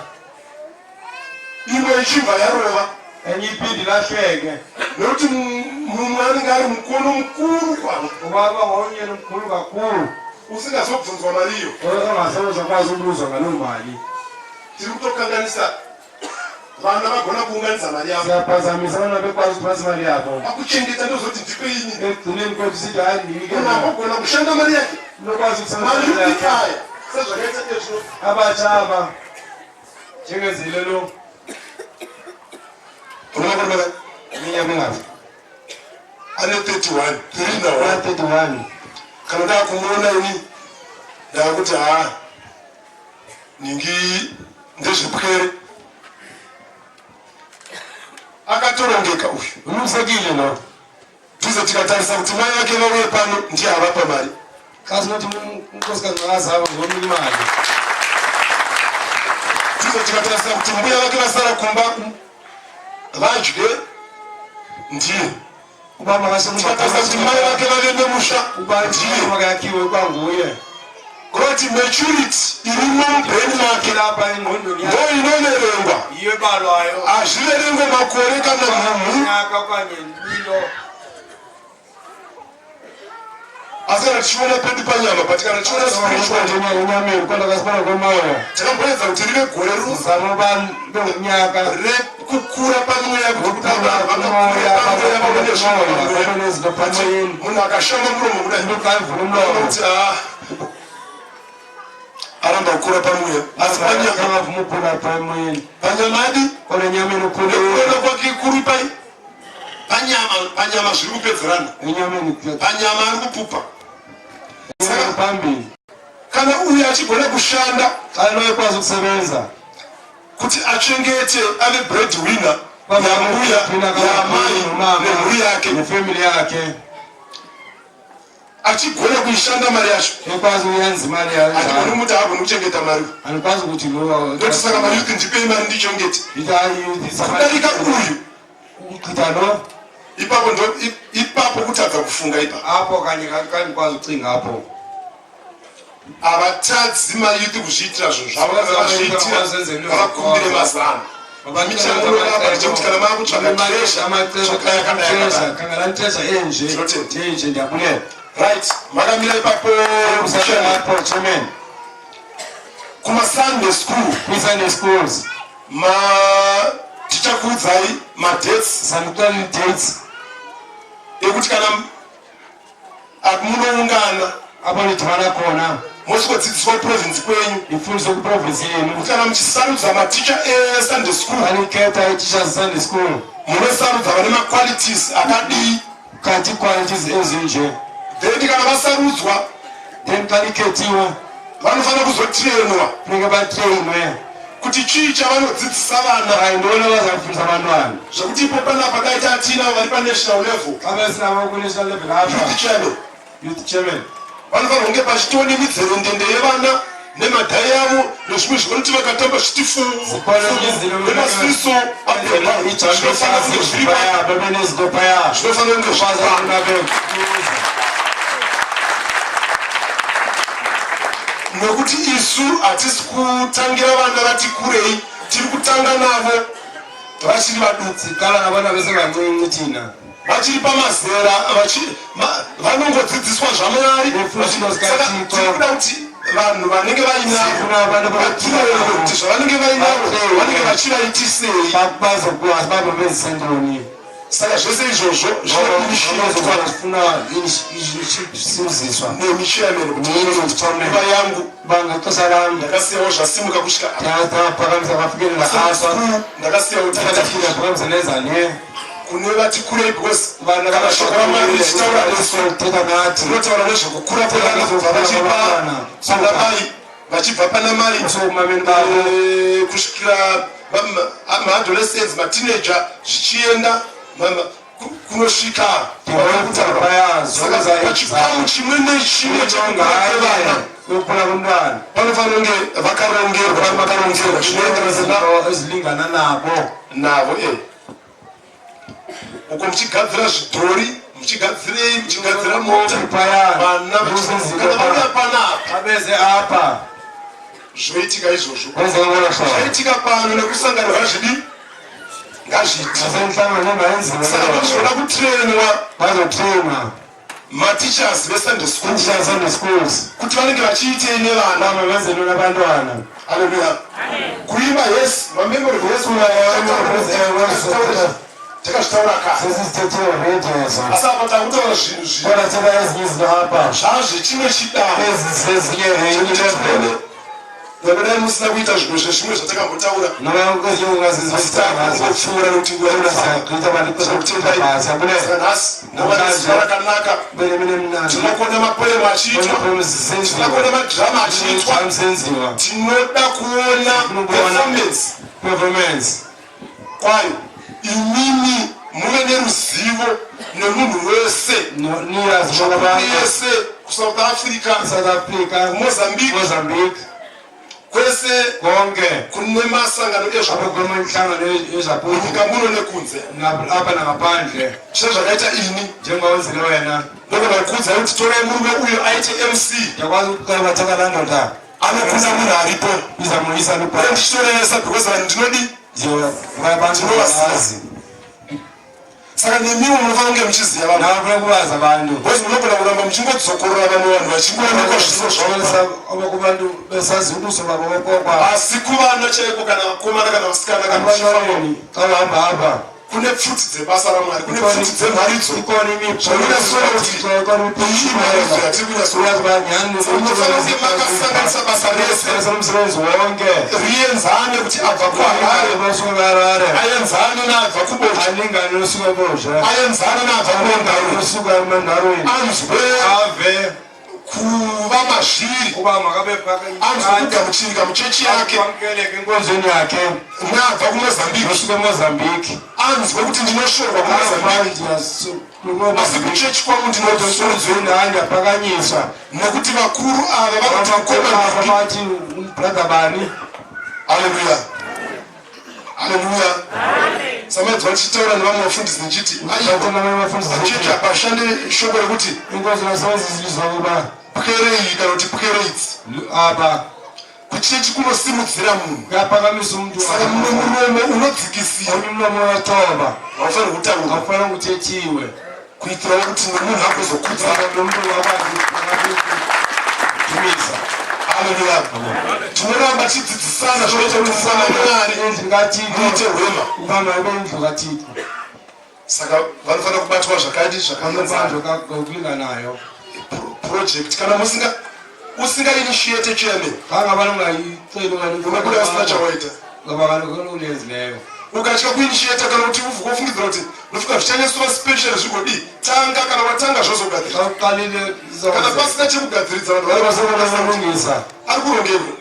imwe ichibva yarova enye iphinde ilahleke nekuti mumwe anenge ari mukono mukuru kwavo ubaba ngonyeni mkhulu kakhulu usingazobvunzwa mari iyo ongasezakwazi ukubuzwa ngaloo mali. Tiri kutokanganisa vana vagona kuunganidza mari yavo. Siyaphazamisa abana bekwazi ukuthi imali yabo. Pakuchengeta ndozoti ndipe ini. Ekugcineni kwethu sithi hayi ndinike. Munhu ambogona kushanda mari yake. Unokwazi ukusebenzisa imali Mayouth yakhe. aya sezvakaita iye zvino Abatsha aba njengezile lo unovakoromera iminyaka mingaphi? Ane 31 3 na 1. 31. Kana ndakumuona ini ndakuti haa ningi ndezvepwere akatorongeka uyu. Ulungisekile lo. Tuze tikatarisa kuti mai vake vauye pano ndiye avapa mari. Xa sinothi unkosikazi makazaba ngonika imali. Tuze tikatarisa kuti mbuya vake vasara kumba vadye ndiye. Uba Tikatarisa kuti mai vake vave nemusha ndiye. makayakhiwe kwanguye. Kuroti maturity irimo mubrain make Lapha engqondweni ndo yakhe inoverengwa. yiyo ebalwayo. Hazviverengwe makore kana mhumhu. Nyaka okanye impilo. Asi kana tichiona pedu panyama but kana tichiona spiritual enyameni kodwa kasibona komoya takamboedza kuti rive gore sizama uba ngumnyaka rekukura pamweya kuti wokukura vanhu kumoya vakakura pamweya vaone zvinhu pamweya. babone izinto phamoyeni. Munhu akashama muromo kudai Umntu xa evula umlomo kuti ah, aramba kukura pamweya asi panyama angavuma ukhula pha emoyeni panyama adi kodwa enyameni ukhule. nekuona kwake kuri pai panyama panyama zviri kupedzerana Enyameni panyama ari kupupa. enyameni phambili. Kana uyu achigona kushanda Xa lo ekwazi ukusebenza kuti achengete ave bread winner yambuya yamai nemhuri yake nefemili yakhe achigona kuishanda mari yacho ekwazi uyenza imali yayo hatigoni njalo kumuti haagoni kuchengeta mari. Andikwazi ukuthi lo Ndoti saka mayouth ndipei mari ndichengete ithi hayi youth kudarika uyu. Ukuchitha lo. Ipapo ndo ipapo kutadza kufunga ipapo. Apho kanye kandikwazi ukucinga apho. Havatadzi mayouth kuzviitira zvinhu zvavo kana vazviitira ngavakumbire mazano. Michamunorapa ndechekuti kana maakutsvaka treasure tsvakai yakadai yakadai. Khangelani treasure enje Ndinotenda. enje ndiyabulela. Right, makamira ipapo chairman. Apho chairman. Kumasunday school kwi-Sunday schools ma tichakuudzai madates sanikuxelela ii-dates ekuti kana munoungana apho nidibana khona mosvikodzidziswa kuprovince kwenyu nifundiswe kwiprovinsi yenu kuti kana muchisarudza maticha esunday school xa nikhetha ii-teachers Sunday school munosarudza vane maqualities akadii. Kanti ii-qualities ezinje. Then kana vasarudzwa Then xa nikhethiwe vanofanira kuzotrainwa funeke batreyinwe kuti chii chavanodzidzisa vana yintoni abazawufundisa abantwana zvekuti ipo panapa dai tatinavo vari panational level xa besinabo kwi-national level apha youth chairman youth chairman vanofanira kunge pachitone mitserendende yevana nemadhai yavo nezvimwe zvinoti vakatamba zviti Zikhona izinto nemasiso zvinofanira kunge zviri phaya bebenezinto phaya zvinofanira kunge zviri bazakunabe. Nokuti isu hatisi kutangira vana vati kurei, tiri kutanga navo vachiri vaduku. Siqala ngabana besebancinci thina. Vachiri pamazera vanongodzidziswa zvaMwari. Saka tiri kuda kuti vanhu vanenge vainavo vatirewe kuti zvavanenge vainavo vanenge vachivaitisei. Bazokwazi babebenzise ntoni. Saka zvese izvozvo zvinoinitiatwa zvisuziswa nemi chairman kuti nguva yangu bangexesha lam ndakasiyawo zvasimuka kusvika ndaphakamisa kwafikelela apha ndakasiyawo ndaphakamisa nezane kune vati kurei because vana kana shoko raMwari richitaura nesu thetha nathi rinotaura nezvekukura kwevana kubva vachiri pana mai vachibva pana mai kusvikira maadolescents, mateenager, zvichienda kunosvika pachikamu chimwe nechimwe chekukura kwevana kukura komntwana panofanira kunge vakarongerwa, makarongerwa zvinoenderana ezilingana nabo navo uko muchigadzira zvidhori, muchigadzirei, muchigadzira mota, vana kana vauya panapa abeze apha zvoitika izvozvo kwenzeka ngolo hlobo. Zvaitika pano nekusangana ngazvidi ngazviiti. Nasemhlangano engayenziwa Saka vazvoda kutrainwa bazotrainwa mateachers veSunday school teachers Sunday schools kuti vanenge vachiitei nevana. Bamwe benze ntoni abantwana. Haleluya. Kuimba, yes, mamemory verse takazvitaura kare. Sesizithethe already eso. Asi apa takutaura zvinhu zvi Kodwa thetha ezinye izinto apha zvazvechimwe chidanho ezi zezinye enye level. Nyangwe musina kuita zvimwe zvezvimwe zvatakambotaura, Noba kwezinye ungazizwisisa ngazo ngopfuura nekuti nguva inofamba. Sizagqitha balixesha bhasi abule. Saka nhasi nguva nezuva rakanaka. Bele mina mnandi. Tinokuona mapoem achiitwa, tinokuona madhirama achiitwa, Senziwa tinoda kuona performance performance kwayo. Imimi muve neruzivo nemunhu wese niyazi bonke abantu yese kuSouth Africa, South Africa, Mozambique, Mozambique, kwese konke kune masangano apho ezvapupu kwemihlangano yezvapupu munyika muno nekunze. Apha nangaphandle. Sezvakaita ini, njengoba wenzile wena, ndogona kukuudzai kuti torai murume uyo aite MC. Ndiyakwazi ukucela bathatha laa ndoda. Anokunda munhu aripo. Izamuyisa lubha. Uye ndichitorevesa because vanhu ndinodi abantu ndinovaziva. Saka nemiwo munofanira kunge muchiziva vanhu. Nawe kufanele kubazi abantu. Because munogona kuramba muchingodzokorora vamwe vanhu vachingoonekwa zviso zvavo. Kubantu besazi ubuso babo kokwa. Asi kuvana chaiko, kana vakomana kana vasikana, kana muchifamba Abantwaneni xa uhamba apha kune pfuti dzebasa raMwari, kune pfuti dzemharidzo. Ikhona imipho Zvamunyatsora kuti iyi mharidzo yatiri kunyatsoona. Munofanira kunge makasanganisa basa rese umsebenzi wonke rienzane, kuti abva kuHarare basuka kuHarare aenzane naabva kuBocha, alingane nosuka Bosha, aenzane naabva kuMandarweni, nosuka eMandarweni, anzwe ave kuva mazviri, uba makabe anzwe kugamuchirika muchechi yake, kwamkeleke enkonzweni yakhe, naabva kuMozambique nosuka eMozambique anzwe kuti ndinoshorwa kuMozambique, asi kuchechi kwangu ndinosunzwe enkonzweni hayi ndiyaphakanyiswa nekuti vakuru ava vanoti mukoma ava nhingi. Bathi brother bani. Haleluya, haleluya. Samaidzwa ndichitaura nevamwe vafundisi ndichiti aiwa, pachechi apa shande shoko rekuti Inkonzo nasebenzisa ukuba pwere iyi kana kuti pwere idzi. Apha Kuchechi kunosimudzira munhu. Kuyaphakamisa umuntu. Saka mumwe muromo unodzikisira Omnye umlomo uyathoba haufaniri kutaura akufanele kuthethiwe kuitirawo kuti nemunhu agozokudza. Lo muntu akwazi ukudumisa. Haleluya. Tinoramba tichidzidzisana zvinoita kuti mufambe Mwari Endlu kaThixo muite hwema. Ukuhamba ibe indlu kaThixo. Saka vanofanira kubatwa zvakadi zvakaenzana. Banobanjwa ngokulinganayo. Project kana musinga usinga initiate, chairman, Xa ngabana ungayiceli okanye unobuda usina chawaita. Ngoba kaloku ulenzileyo. Ukatya kuinitiata kana kuti ufungidzira kuti ndofunga zvichanyatsoa special zvigodii, tanga. Kana watanga zvozogadzirisa. Xa uqalile Kana pasina chekugadziridza, vanhu vari basokulungisa. Ari kurongerwa.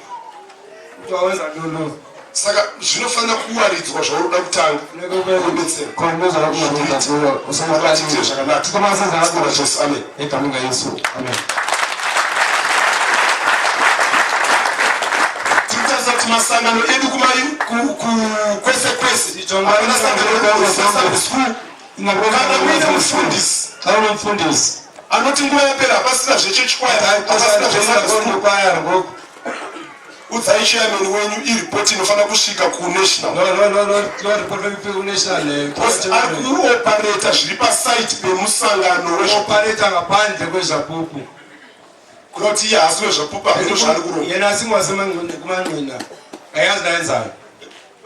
Kuthiwa wenza ntoni lo? Saka zvinofanira kuwaridzwa zvaunoda kutanga kubetsera. Khona Tiite zvakanaka. Zita raJesu, amen. Egameni kaYesu, amen. Tiri kutarisa kuti masangano edu kwese kwese, hapana sangano reSunday school. Kana muine mufundisi Xa unomfundisi anoti nguva yapera, hapasina zvechechi kwaya, hapasina zveSunday school, kwaya ngoku. Udzai chairman wenyu ireport inofanira kusvika kunational. No, no, no, no, no report kunational. Because ari kuoperata zviri pasite pemusangano wezvopareta ngaphandle kwezvapupu. Kuda kuti iye haasi wezvapupu hameno zvaari kuronga. Yena asingowasekumangqina. Akayazi layenzayo.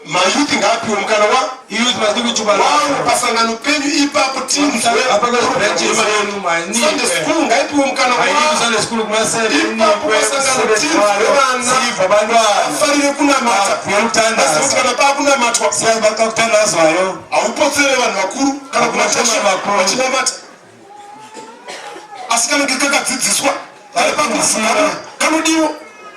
Mayouth ngaapiwe mukana wa Youth must be kuchuba. Wawo pasangano penyu ipapo tinzwe. Apa kwezi branches yenu mayini. Sunday school ngaipiwe mukana wa. Mayini Sunday school kumasebe. Ipapo pasangano tinzwe vana. Siva abantwana. Vafarire kunamata. Kuyothandaza. Asi kana pakunamatwa. Siyazi baxa kuthandazwayo. Haupotsere vanhu vakuru kana Hakupotsere vakuru. vachinamata. Asi kanenge kakadzidziswa vari pakufunda kanodiwa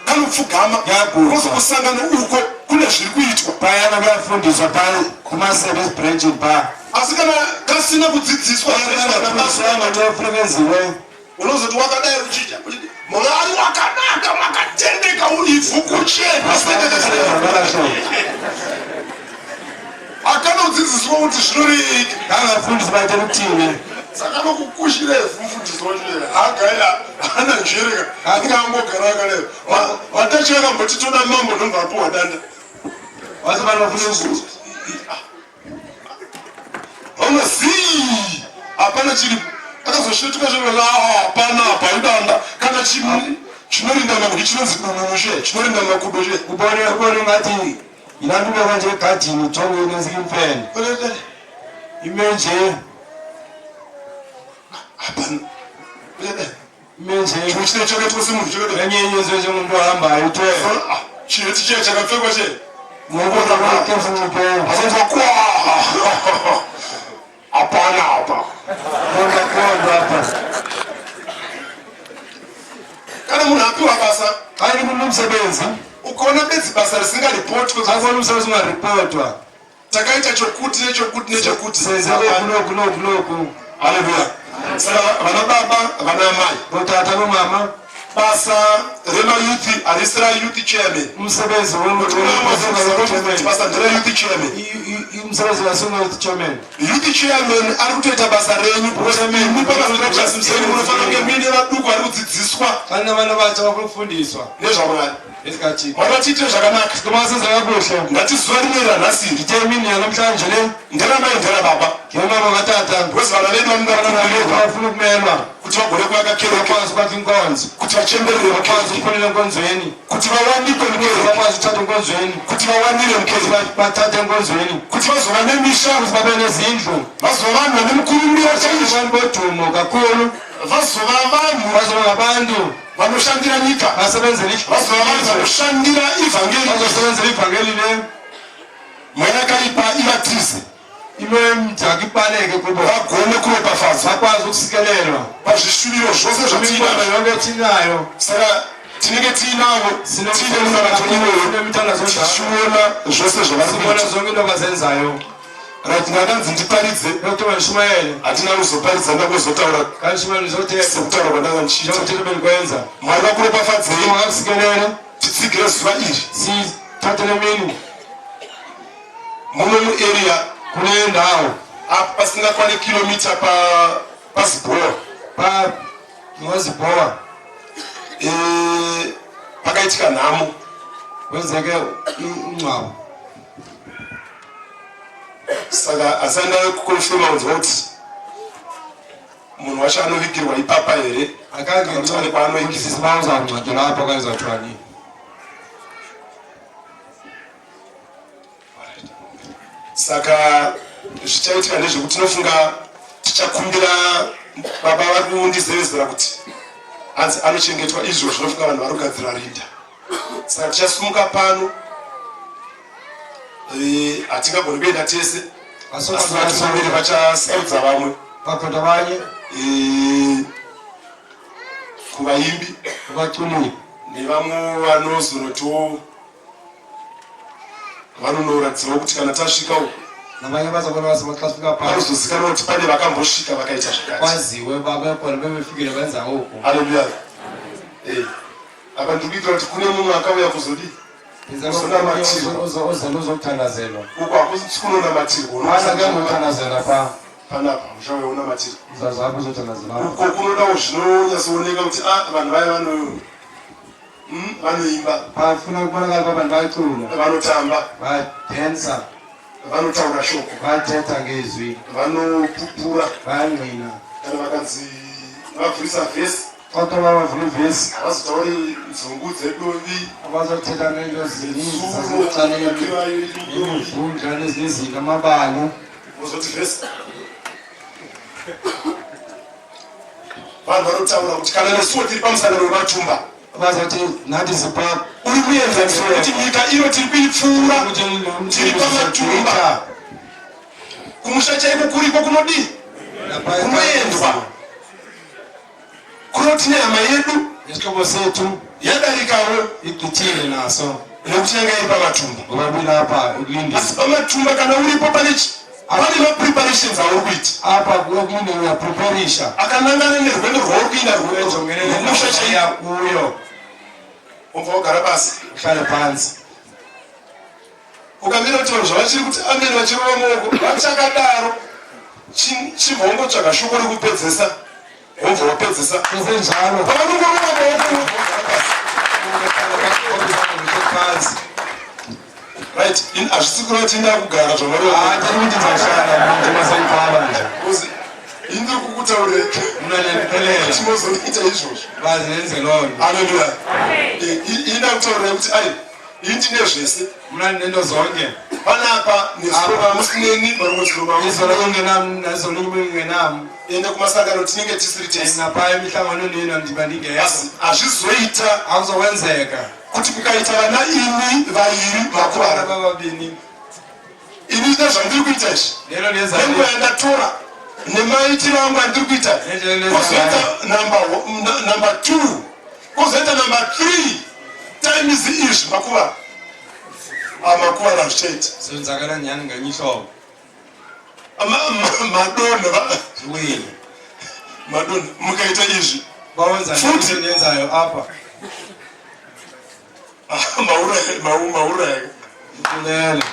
kanopfugama Yaguka. kusangano uko kune zviri kuitwa Payana kuyafundiswa paya kuma-service branch ba. Asi kana kasina kudzidziswa Kufuneka unozoti wakadai uchidya uchiti Mwari wakanaka makatendeka ivhu kuchena. Akana kudzidziswa kuti zvinorei. Kangafundisi baite kuthini. Saka nokukushira ivhu mufundisi wacho hagaya hana njere angangogara akadai. Vatachi vakamboti toda mambo ndobva apuwa danda. Wathi abantu bafuna Vamwe zii hapana chiripo. Akazosvetuka zviro hapana apa idanda kana chinorinda makudo chinonzi dununu che chinorinda makudo che. Ubone ubone ngathi yilantuka kanje egadini ujonge nensika imfene. Ime nje. Hapana. Ime nje. Chimwe chine chakaitwa semunhu chakadai. Enye yenziwe njengomuntu ohambayo uthwele. Chiheti chiya chakapfekwa che. Ngokuthi Asanzwa kwa. Hapana apa. Konda apha. Kana munhu apiwa basa, Xa limuntu umsebenzi, ukaona bedzi basa risingaripotwe, xa kubona umsebenzi ungaripotwa. Takaita chokuti nechokuti nechokuti. Senze lokhu lokhu lokhu lokhu. Haleluya. Saka vana baba, vana amai, Botata nomama, basa remayouth harisi rayouth chairman. Umsebenzi Kuti basa nderayouth chairman. Umsebenzi wasungu chairman. Youth chairman ari kutoita basa renyu because imi pamastructures enyu munofanira kunge muine vaduku vari kudzidziswa Xa ninabantu abatsha bafuna ukufundiswa nezvaMwari. ezikaThixo. Mwari vachiitire zvakanaka. Sicela senze kakuhle. Ngati zuva rimwe ranhasi iri Ngithe imini yanamhlanje le nderamai nderababa ngemama katata. Because vana vedu vanoda kukumirwa Bafuna ukumelwa. Kuti vagone kuvaka kereke, Bakwazi ukwakha inkonzo. Kuti vachemberere Bakwazi vakereke, ukuphumelela enkonzweni. Kuti vawanikwe mukereke, Bakwazi ukuthatha enkonzweni. Kuti vawanire mukereke, Bathathe enkonzweni. Kuti vazova nemisha, Ukuthi babe nezindlu. Vazova vanhu vane mukurumbira chaizvo, Abantu bodumo kakhulu. Vazova vanhu Bazoba ngabantu vanoshandira nyika, basebenzela vazova vanhu vanoshandira ivhangeri. Bazosebenzela ivangeli le. Mweya yakaipa ivatize, Ime mjaka ibaleke kubo. Vagone kuropafadzwa Bakwazi ukusikelelwa. pazvishuviro zvose Imibono zvatinazvo. yonke ethinayo. Saka tinenge tiinavo, tiine munamato iwoyo, Sinemithandazo njalo. tichiona zvose zvavari Sibona kuita. zonke into abazenzayo. Right, ndakanzi ndiparidze, Lokuthiwa ndishumayele. hatina kuzoparidza, ndakuzotaura Kandishumayele ndizothetha. sekutaura kwandanga ndichiita. Njengokuthetha bendikwenza. Mwari vakuropafadzei, Makakusikelele. titsigire zuva iri. Sithathe le mini. Muno muarea Kule ndawo. apa pasingakwani kilomita paZibhowa Pa ngoZibhowa. Pakaitika nhamo. Kwenzeke umngcwabo. Saka asati ndakukonfirma kunzwa kuti munhu wacho anovigirwa ipapa here Akange kana kuti ane kwaanoigirwa. Sisiba uzawungcwatyelwa lapho okanye uzawuthiwa nini. Saka zvichaitika ndezvekuti tinofunga tichakumbira baba vari kundizevezera kuti hanzi anochengetwa izvo zvinofunga vanhu vari kugadzira rinda. Saka tichasumuka pano, hatingagoni kuenda tese, asi vatungamiri vachasarudza vamwe Bakhona abanye kuvaimbi kubaculi nevamwe vanozonotiwo vanonoratidzawo kuti kana tasvika uku nabanye bazobona bazoba xa sifika phaa vanozozikanwa kuti pane vakambosvika vakaita zvakati. Kwaziwe babekhona bebefikile benza oku. Haleluya. Apa ndiri kuitira kuti kune mumwe akauya kuzodii? Kuzonamatirwa. Ozela uzokuthandazelwa. Uko hakusi kunonamatirwa. Asakengothandazela phaa. Panapa uchauya unamatirwa. Uzazapho uzothandazela. Uko kunodawo zvinonyatsooneka kuti a vanhu vaya vano Vanoimba. Bafuna ukubonakala ukuba abantu bayacula. Vanotamba. Badansa. Vanotaura shoko. Bathetha ngezwi. Vanopupura. Bayangqina. Kana vakanzi vavhurisa vhesi. Xa kuthiwa bavule ivesi. Havazotauri nzungu dzedovi. Abazothetha ngento ezininzi zasekuqaleni. Nemivundla nezinye izinto amabali. Vozoti vhesi. Vanhu vanotaura kuti kana nesuwo tiri pamusangano wematumba. Vazoti nathi sipa Uri kuenzanisa kuti nyika ino tiri kuipfuura tiri pamatumba. Kumusha chaiko kuriko kunodii? Kunoendwa. Kunoti nehama yedu Isihlobo sethu yadarikawo igqithile naso nekuti yanga iri pamatumba. ngoba bilapha ekulindeni. Asi pamatumba kana uripo pane chi pane mapreparations auri kuita Apha ekulindeni uyapreparisha akanangana nerwendo rwauri kuenda rwekumusha chaiko kuyo wobva wagara pasi uhlale phansi. Ukamira kuti vanhu zvavachiri kuti ameni vachirova maoko vachakadaro chibva wangotsvaga shoko rekupedzesa wobva wapedzesa Kusenjalo pavanongorova maoko wobva wagara pasi. Phansi. Right, hazvisi kureva kuti ndakugara zvamarova. Hayi tiri kuti ndizashaya njengoba sengiqala nje. Because ini ndiri kukutaurira Mna ndiyandixelela kuti mozoita izvozvo. Baze nenze loo nto. Haleluya. Ini ndakutaurira kuti ai ini ndine zvese. Mna ndinento zonke. Panapa nezuro musineni marimwe zuro Izolo kungenam nezolo kungenam. Ende kumasangano tinenge tisiri tese. Napha emihlanganweni yenu ndiba ndingekho. Asi hazvizoita Akuzokwenzeka. kuti kukaita vana imi vairi makuvara. Aba babini. Ini nezvandiri kuita izvi. Lelo ndiyenzayo. Nenguva yandatora nemaitiro angu andiri kuita kozoita number 2 kozoita number 3 times izvi makuvara. Makuvara hazvichaita. Senzakala nyhani ngenye ihlobo. Madonha Ziwile. Madonha mukaita izvi. Bawenza Futhi. into endiyenzayo apha. Mauraya. Ndixolele.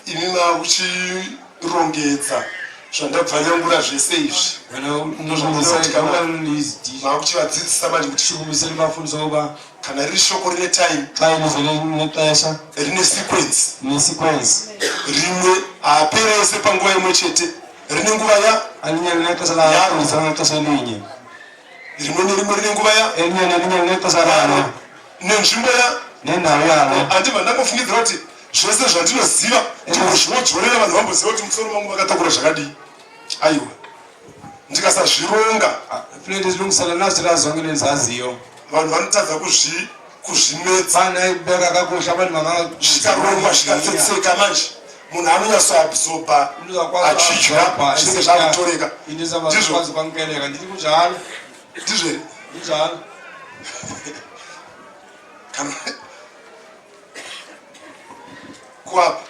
Imi makuchirongedza zvandabvanyangura zvese izvi. Wena unozvibvisa Makuchivadzidzisa manje kuti shukumisela bafundisa ukuba kana riri shoko rine time, xa ilizwi linexesha, rine sequence, linesequence, rimwe haapere ese panguva imwe chete, rine nguva ya alinye linexesha lalo ngexesha elinye, rimwe nerimwe rine nguva ya elinye nelinye linexesha lalo nenzvimbo ya nendawo yalo. Handibva ndangofungidzira kuti zvese zvandinoziva ndingozvinodzorera vanhu vamboziva kuti musoro mangu vakatakura zvakadii. Aiwa, ndikasazvironga Funeka ndizilungisele nazithela zonke endizaziyo. Vanhu vanotadza kuzvimedza. Banayibeka kakuhle abantu Zvikarongwa zvikatsetseka manje munhu anonyatsoabsorba achidya zvinenge zvakutoreka. Into ezabakwazi kwamkeleka ndithi kunjalo. Ndizvo here? Kunjalo. Kana kuapa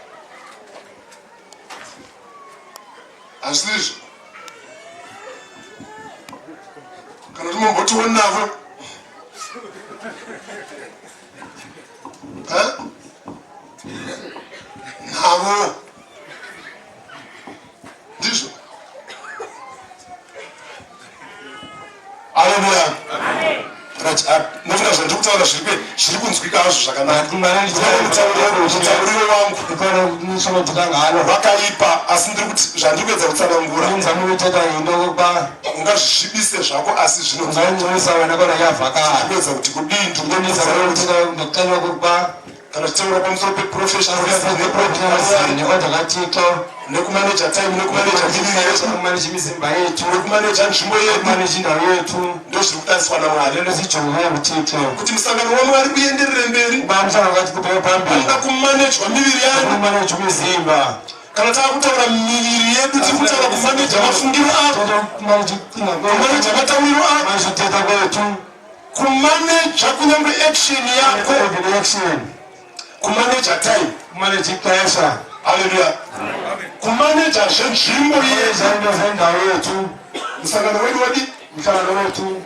hazvisizvo kana kuti mombotiwo navo. Eh? Navo ndizvo. Aleluya. Right, nofunga zvandiri kutaura zviri kunzwika hazvo zvakanaka. Mutauriro wangu wakaipa, asi ndiri kuti zvandiri kuedza kutsanangura ungazvisvibise zvako, asi zvinokuedza kuti kudii. Kana tichitaura pamusoro peprofessionalism nekumaneja time, nekumaneja mizimba yetu, nekumaneja nzvimbo yedu, nekumaneja indawo yethu, ndozviri kutariswa naMwari lento siyijongileyo nguThixo. Kuti musangano waMwari uenderere mberi, Uba umhlangano kaThixo ubheke phambili, anoda kumanejwa miviri yanu. Ukumaneja umzimba. Kana tava kutaura miviri yedu, tiri kutaura kumaneja mafungiro ako, Kumaneja ukucinga kwethu, kumaneja matauriro ako, kumaneja uthetha kwethu, kumaneja kunyange action yako, every action, kumaneja time. Kumaneja ixesha. Haleluya. Kumaneja zvenzvimbo yedu. Kumaneja into zendawo yethu. Musangano wedu wadi Umhlangano wethu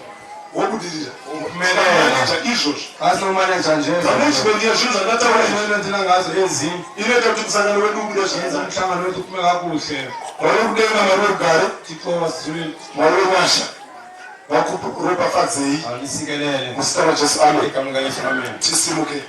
wobudirira. Uphumelela. Kumaneja izvozvo. Xa sinomaneja nje Management yezvinhu zvandataura izvi into endithetha ngazo ezi inoita kuti musangano wedu ubude yenza zvakanaka. umhlangano wethu uphume kakuhle. Mwari wekudenga, Mwari werugare, Thixo wasezulwini, Mwari wenyasha. Vakuropafadzei muzita raJesu, amen. Tisimuke.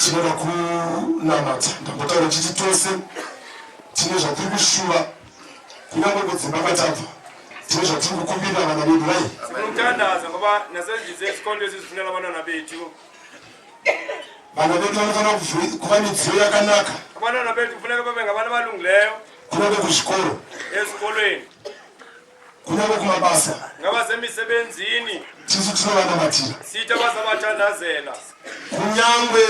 Tinoda kunamata. Ndambotaura chiti tose tine zvatiri kushuva, kunyange kudzimba kwatabva tine zvatiri kukumbirira vana vedu vai. Sinokuthandaza ngoba nasendlini zesikolo esizifunela abantwana bethu. Vana vedu vanofanira kuva midziyo yakanaka. Abantwana bethu kufuneka babe ngabantu abalungileyo. Kunyange kuzvikoro, esikolweni, kunyange kumabasa, ngabasemisebenzini. Tisu tinovanamatira. Sithi abasabathandazela. Kunyange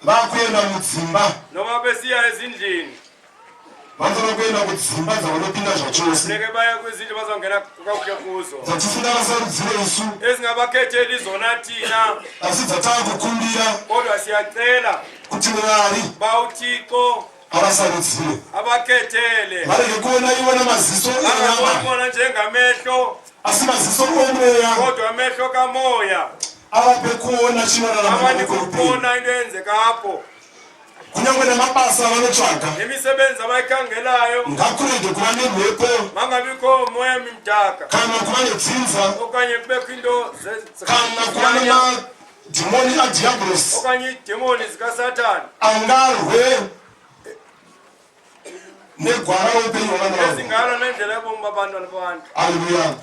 vakuenda mudzimba, noma besiya ezindlini, Vanofanira kuenda kudzimba dzavanopinda zvachose. Funeke baye kwizindlu bazongena kakuhle kuzo. Dzatisingavasarudzire isu. Esingabakhetheli zona thina. Asi dzataakukumbira. Kodwa siyacela. Kuti Mwari. Ba uThixo. Avasarudzire. Abakhethele. Varege kuona ivo namaziso enyama. Bangaboni njengamehlo. Asi maziso omweya. Kodwa amehlo kamoya. Avape kuona chinorarama. Abanike ukubona into eyenzeka apho. Kunyangwe namabasa avanotsvaga. Nemisebenzi abayikhangelayo. Ngakurege kuva nemhepo. Mangabikho moya mimdaka. Kana kuva nedzinza. Okanye kubekho into Kana kuva nemadhimoni adhiabhurosi. Okanye iidemoni zikaSathane. Angarwe negwara roupenyu hwavana vavo. Ezingalwa nendlela yobomi babantwana babantu. Haleluya.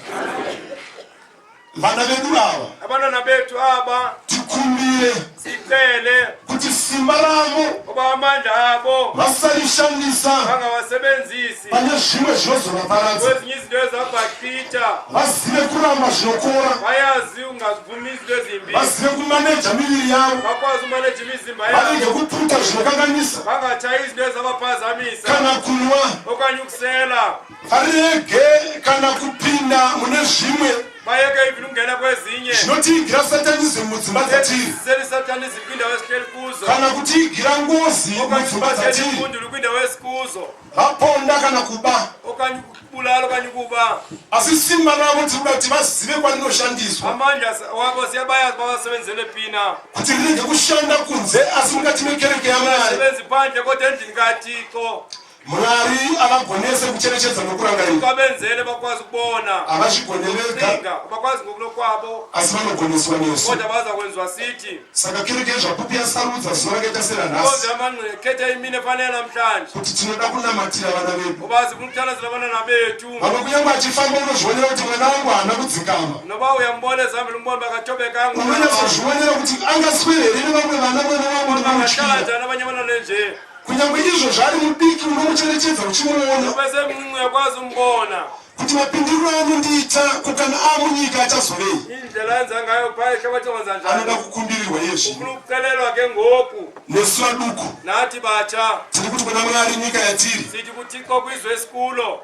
Vana vedu ava. Abantwana bethu aba. Tikumbire. Sicele. Kuti simba ravo. Uba amandla abo. Vasarishandisa. Bangawasebenzisi. Pane zvimwe zvinozovaparadza. Kwezinye izinto ezabachitha. Vazive kuramba zvinokora. Bayazi ungazivumi izinto ezimbi. Vazive kumaneja miviri yavo. Bakwazi umaneja imizimba yabo. Varege kuputa zvinokanganisa. Bangatshayi izinto ezabaphazamisa. Kana kunwa. Okanye ukusela. Varege kana kupinda mune zvimwe. Bayeke even ukungena kwezinye. Zvinotiigira satanism mudzimba dzatiri. Seli-satanism kwiindawo esihleli kuzo. Kana kutiigira ngozi Okanye mudzimba dzatiri. imfundulu kwiindawo esikuzo. Vaponda kana kuba. Okanye ukubulala okanye ukuba. Asi simba ravo tiri kuda kuti vazive kwarinoshandiswa. Amandla wabo siyabayazi bawasebenzele phi na. Kuti rirege kushanda kunze asi mukati mekereke yaMwari. Sebenzi phandle kodwa endlini kaThixo. Mwari avagonese kucherechedza nokurangarira. Kwabenzele bakwazi ukubona. Havazvigone vega. Cinga, abakwazi ngokunokwabo. Asi vanogoneswa nesu. Kodwa baza kwenziwa sithi. Saka kereke yeZvapupu yasarudza zuva rakaita seranhasi. Inkonzo yamangqina ikhetha imini efanele namhlanje. Kuti tinoda kunamatira vana vedu. Uba sifuna ukuthandazela abantwana bethu. Vamwe kunyange achifamba unozvionera kuti mwana wangu haana kudzikama. Noba uyambona ezihambela umbone uba akathobekanga. Unonyatsozvionera kuti angaswere here nevamwe vana mwana wangu ndinomutyira. Angahlala njani abanye abantwana nje. Kunyangwe izvo zvaari mudiki unomucherechedza uchimuona. Noba esemncinci uyakwazi umbona. Kuti mapindiriro anondiita ko kana amunyika achazovei. Indlela enza ngayo phaa ehlabathini wenza njani. Anoda kukumbirirwa iye zvino. Ufuna ukucelelwa ke ngoku. Nesu vaduku. Nathi batsha. Tiri kuti kuna Mwari nyika yatiri. Sithi kuThixo kwizwe esikulo.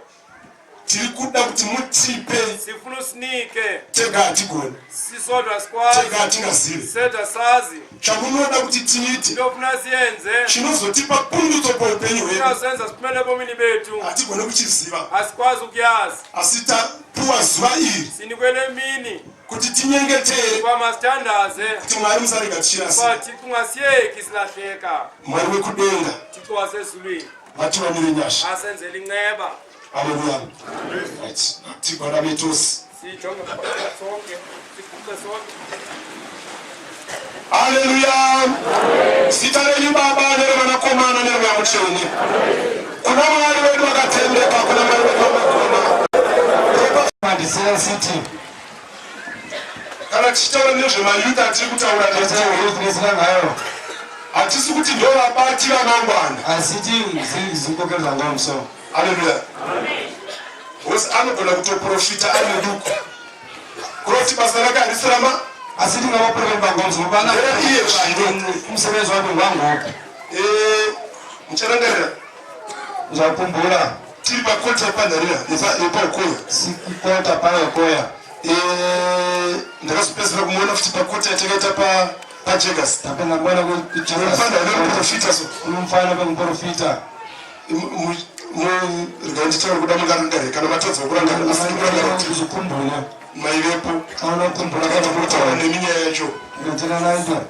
Tiri kuda kuti mutipe. Sifuna usinike. Tega hatigoni. Sisodwa sikwazi. Tega hatingazivi. Sedwa sazi. Chamunoda kuti tiite. Into ofuna siyenze. Chinozotipa pundutso paupenyu hwedu. Chinosenza siphumele ebomini bethu. Hatigone kuchiziva. Asikwazi ukuyazi. Asi tapuwa zuva iri. Sinikwe le mini. Kuti tinyengetere. Ukuba masithandaze. Kuti Mwari musarega tichirasika. Uba Thixo ungasiyeki silahleka. Mwari wekudenga. Thixo wasezulwini. Vatiwanire nyasha. Asenzele inceba. Haleluya. Right. Tigwadame tose. Sijonge sonke. Siguqe sonke. Haleluya. Zita renyu Baba nereMwanakomana nereMweya Mutsvene. Kuna Mwari wedu akatendeka, kuna Mwari wedu akakona. Mandisira City. Kana tichitaura nezvemayuth atiri kutaura nezvesina ngayo. Hatisi kuti ndo vabati vamangwana. Asiti zinkokheli zangomso. Haleluya. Hosi anogona kutoprofita ari muduku. Kuroti basa rake harisi rama Asiti ngavaprofeti vangomso vana iye zvino. Umsebenzi wabo ngwangoku. Eh, mucharangarira. Uzakhumbula. Tiri pakota yepanharira yepaUkoya. Sikukota paUkoya. Eh, ndakazopedzisira kumuona futi pakota yatakaita pa paJegas. Ndapinda kuona kuJegas. Mufana unoprofita so. Umfana bekuprofita. Regai nditaure kuda mungarangare kana matadza kurangara asi ndikurangarira kuti uzikhumbule. Maivepo. Xa unokhumbula Kana kutaura nemi nyaya yacho. Ngitshela nto.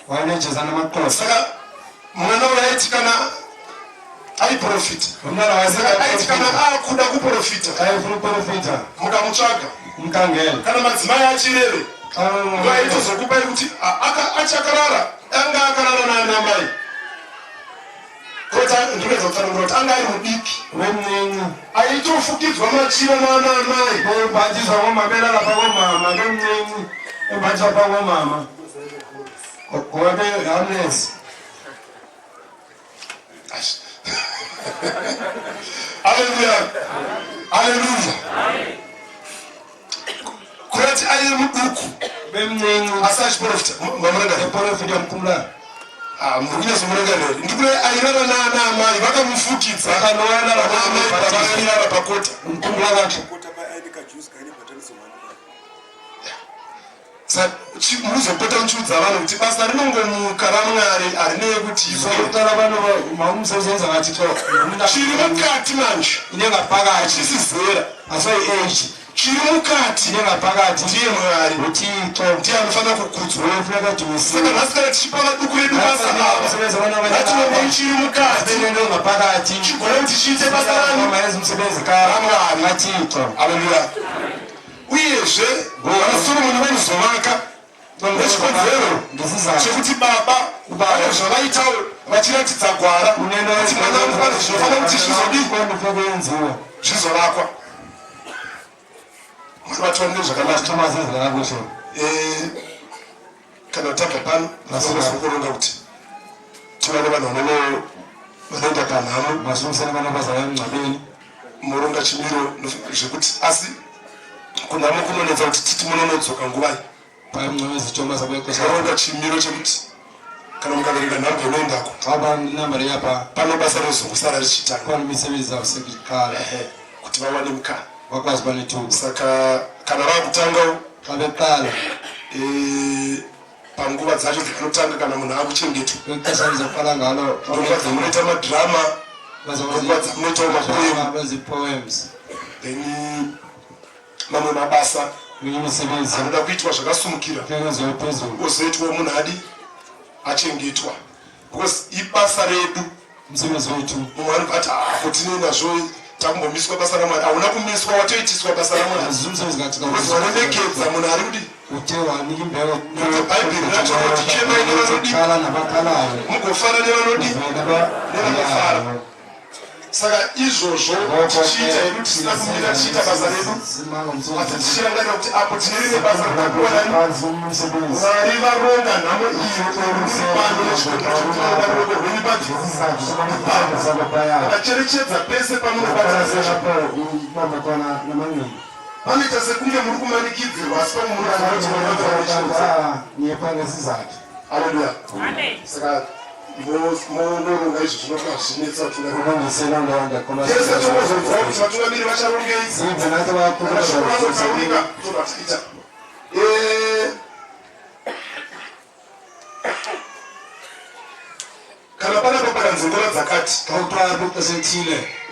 Wayenejeza namaxhosa. Saka mwana uyu aiti kana aiprofita. Saka aiti kana akuda kuprofita. Aifuna kuprofita. Mukamutsvaga. Mukangela. Kana madzimai achireve. Ndo aitozokupai kuti achakarara anga akarara naana mai. Kota ndinoedza kutsanangura kuti anga ari mudiki. Wemncinci. Aitofukidzwa machira naana amai. Bebhathiswa ngomama belala pha komama bemncinci. Ebhathiswa pha komama. Ngoba be-harmless. Haleluya. Haleluya. Kurati aive muduku. Bemncinci. Asi achiprofita. Mamurangari. Eprofita mkhumula. Ah, muri kunyatsomurangarira here? Ndikure airara naana amai vakamufukidza vana amai pavairara pakota. Muzopota muchiudza vanhu kuti basa rinongomuka raMwari harinei kuti chiri mukati manje hachisi zera chiri mukati ndiye Mwari, ndiye anofanira kukudzwa. Saka nhasi kana tichipa vaduku vedu basa ava, ngativapei chiri mukati chigone kuti chiite basa rani raMwari. Haleluya. Uyezve vanaSoromoni vaizovaka nechikonzero chekuti baba vane zvavaitawo vachiratidza gwara kuti mwana wangu pane zvinofanira kuti zvizodii zvizovakwa. Mwari vatiwanire zvakanaka. Eh, kana tabva pano tinozokuronga kuti tiwane vanhu vanono vanoenda panhamo moronga chimiro zvekuti asi kunhamo kunonetsa kuti titi munonodzoka nguvai moronga chimiro chekuti kana mukaverenga nhamba inoendako pano basa rinozongosara richitanga kuti vawane mukana saka kana vakutangawo eh, panguva dzacho dzavanotanga kana munhu akuchengetwa nguva dzamunoita madrama nguva dzamunoitawo mapoem then mamwe mabasa anoda kuitwa zvakasumukira ozoitwa munhu adi achengetwa because ibasa redu mumwe anobva ati ah, ko tinei nazvo takumbomiswa basa raMwari. Hauna kumiswa, watoitiswa basa raMwari because wanonekedza munhu ari kudi kuti Bhaibheri racho roti chemai nevanodi mugofara nevanodi nevanofara. Saka izvozvo tichiita hedu tisina kumira, tichiita basa redu, asi tichirangarira kuti apo tine rimwe basa rakapiwa nani Mwari varonga nhamo iyo iri pano nechikonzero chekuti varonga ruoko rwenyu pati ipapo. Makacherechedza pese pamunobata panoita sekunge muri kumanikidzirwa, asi pamwe munoziva. Haleluya. Saka monoronga izvo zvinofa zvinetsa vatungamirisi tongozonzwa kuti vatungamiri vacharongei kana shoko razotaurika tobva tiita. Kana panapa pakanzi nguva dzakati,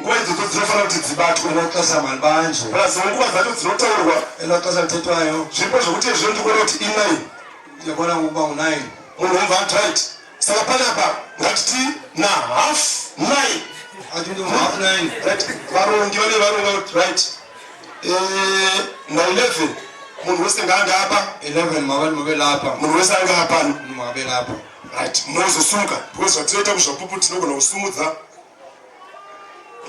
nguva idzodzo dzinofanira kuti dzibatwe. Plus nguva dzacho dzinotaurwa zvipo zvokuti izvo ndikuona kuti i9 munhu wobva ati right, saka panapa ngatiti na 9:30. Right, varongi vane varonga kuti right, na 11 munhu wese ngaange apa. Munhu wese ange apano. Right, munozosumuka because zvatinoita kuzvapupu tinogona kusumudza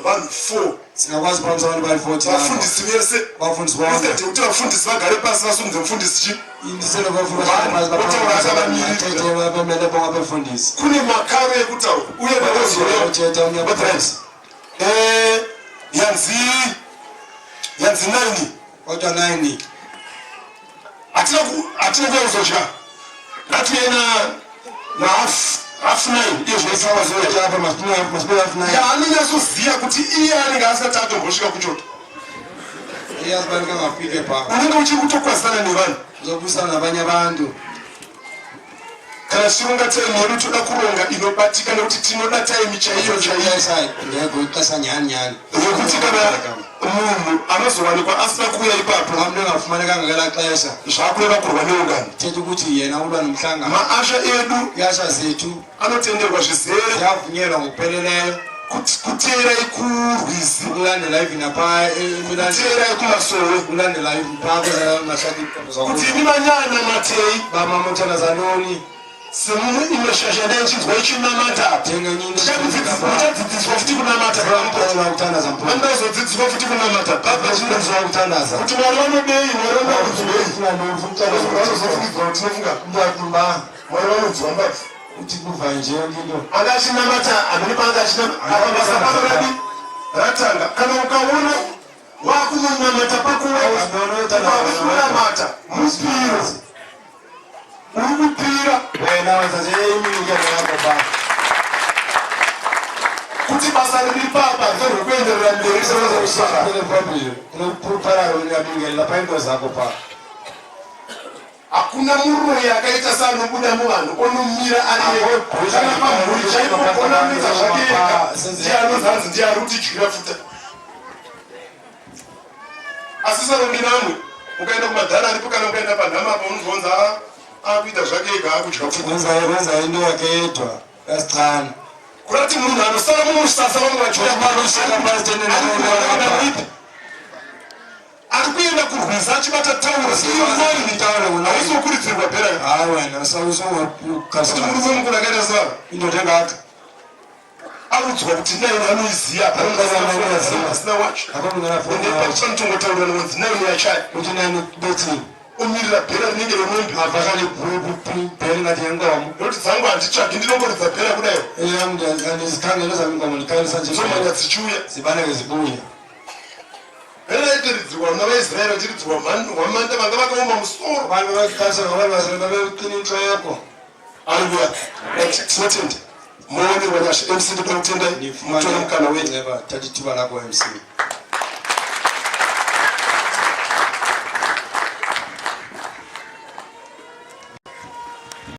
vanhu 4. Singakwazi kuphakamisa abantu bayi-40. Vafundisi vese. Bafundisi bonke. Instead yekuti vafundisi vagare pasi vasumudze mufundisi chi Instead of bafundisi Votaura akavamirira. bathethe bemele bonke abefundisi. Kune makaro ekutaura uye Uthetha Right. umyabafundisi. Yanzi 9. Kodwa 9. Hatina kuya kuzodya, ngatiuye na 9:30 iyo zvinoiswa. Apha masibuya 9:30. Yaanonyatsoziva kuti iye anenge asati atombosvika kuchoto. Iyazi uba kangafike phaa. Unenge uchiri kutokwazisana nevanhu. Uzobuyisana nabanye abantu. Kana tichironga time yedu toda kuronga inobatika nekuti tinoda time chaiyo chaiyo. Ixesha ngeke ixesha nyhani nyhani. Yekuti kana munhu anozowanikwa asina kuuya ipapo, Umntu engafumanekanga ngelaa xesha, zvakureva kurwa neungano. Thetha ukuthi yena ulwa nomhlangano. Maasha edu Iyasha zethu anotenderwa zvizere ziyavunyelwa ngokupheleleyo kuteerai kurwizi, ukulandela even naphaa emilandeni, kuteerai kumasowe, ukulandela even phaa kwezamahlathi. Kuti imi vanyana matei. Bamamuthandazanoni. Semumwe imwe shasha ndaichinzwa ichinamata. Muchadzidziswa futi kunamata. Kuthandaza mphuna. Vandazodzidziswa futi kunamata baba. Bafundiswa ukuthandaza. Kuti Mwari vanodei, Mwari vanodzwei. Vanozofungidzwa kuti tinofunga Mwari vanodzwa mbabvu. Uthi kuva nje yonke into. Anga achinamata hamene paanga achinamata apa basa pano radi ratanga. Kana ukaona wakunonamata pakuweka, wakunamata mupiro. Uri kupira. Wena wenza nje iminikelo yakho ba. Kuti basa riri papa rifanirwe kuenderera mberi sebazokusara. Phambili. Unokuphara uyabingelela pha into zakho pha. Hakuna muroyi akaita seanobuda muvanhu onomira ari ega. Kana pamhuri chaipo onamidza zvake ega ndiye anonzi ndiye ari kutidyira futa. Asi sarongi namwe ukaenda kumadhara aripo kana ukaenda panhama apa unozonzi akuita zvake ega akudya futa. Wenza into yakhe yedwa yasichana. Kurati munhu anosara mumusasa vamwe vachiuya pano ari kuenda kurwiza achibata tauro iyo naini hausi wokuridzirwa bhera Hayi wena kuti murume mukuru akaita sevava indoda engaka audzwa kuti naini anoiziva asina wacho ende pachanotongotaura nonzi naini yachaya kuti naini betsini omirira bhera rinenge remombe avakale bhera ngathi yenkomo nokuti dzangu handitsvagi ndinongoridza bhera kudayo andizikhangele zam inkomo ndikhalisa nje dzomhanya dzichiuya zibaleke zibuye bhera raitoridzirwa vana vaisraeri vachiridzirwa hwamanda vanga vakaoma musoro vanhu vakhalisa ngabantu basele babeqina intloko Hallelujah. Right, tinotenda. Muonerwa nyasha. MC ndoda kutendai. Mutore mukana wenyu. Thatha ithuba lakho MC.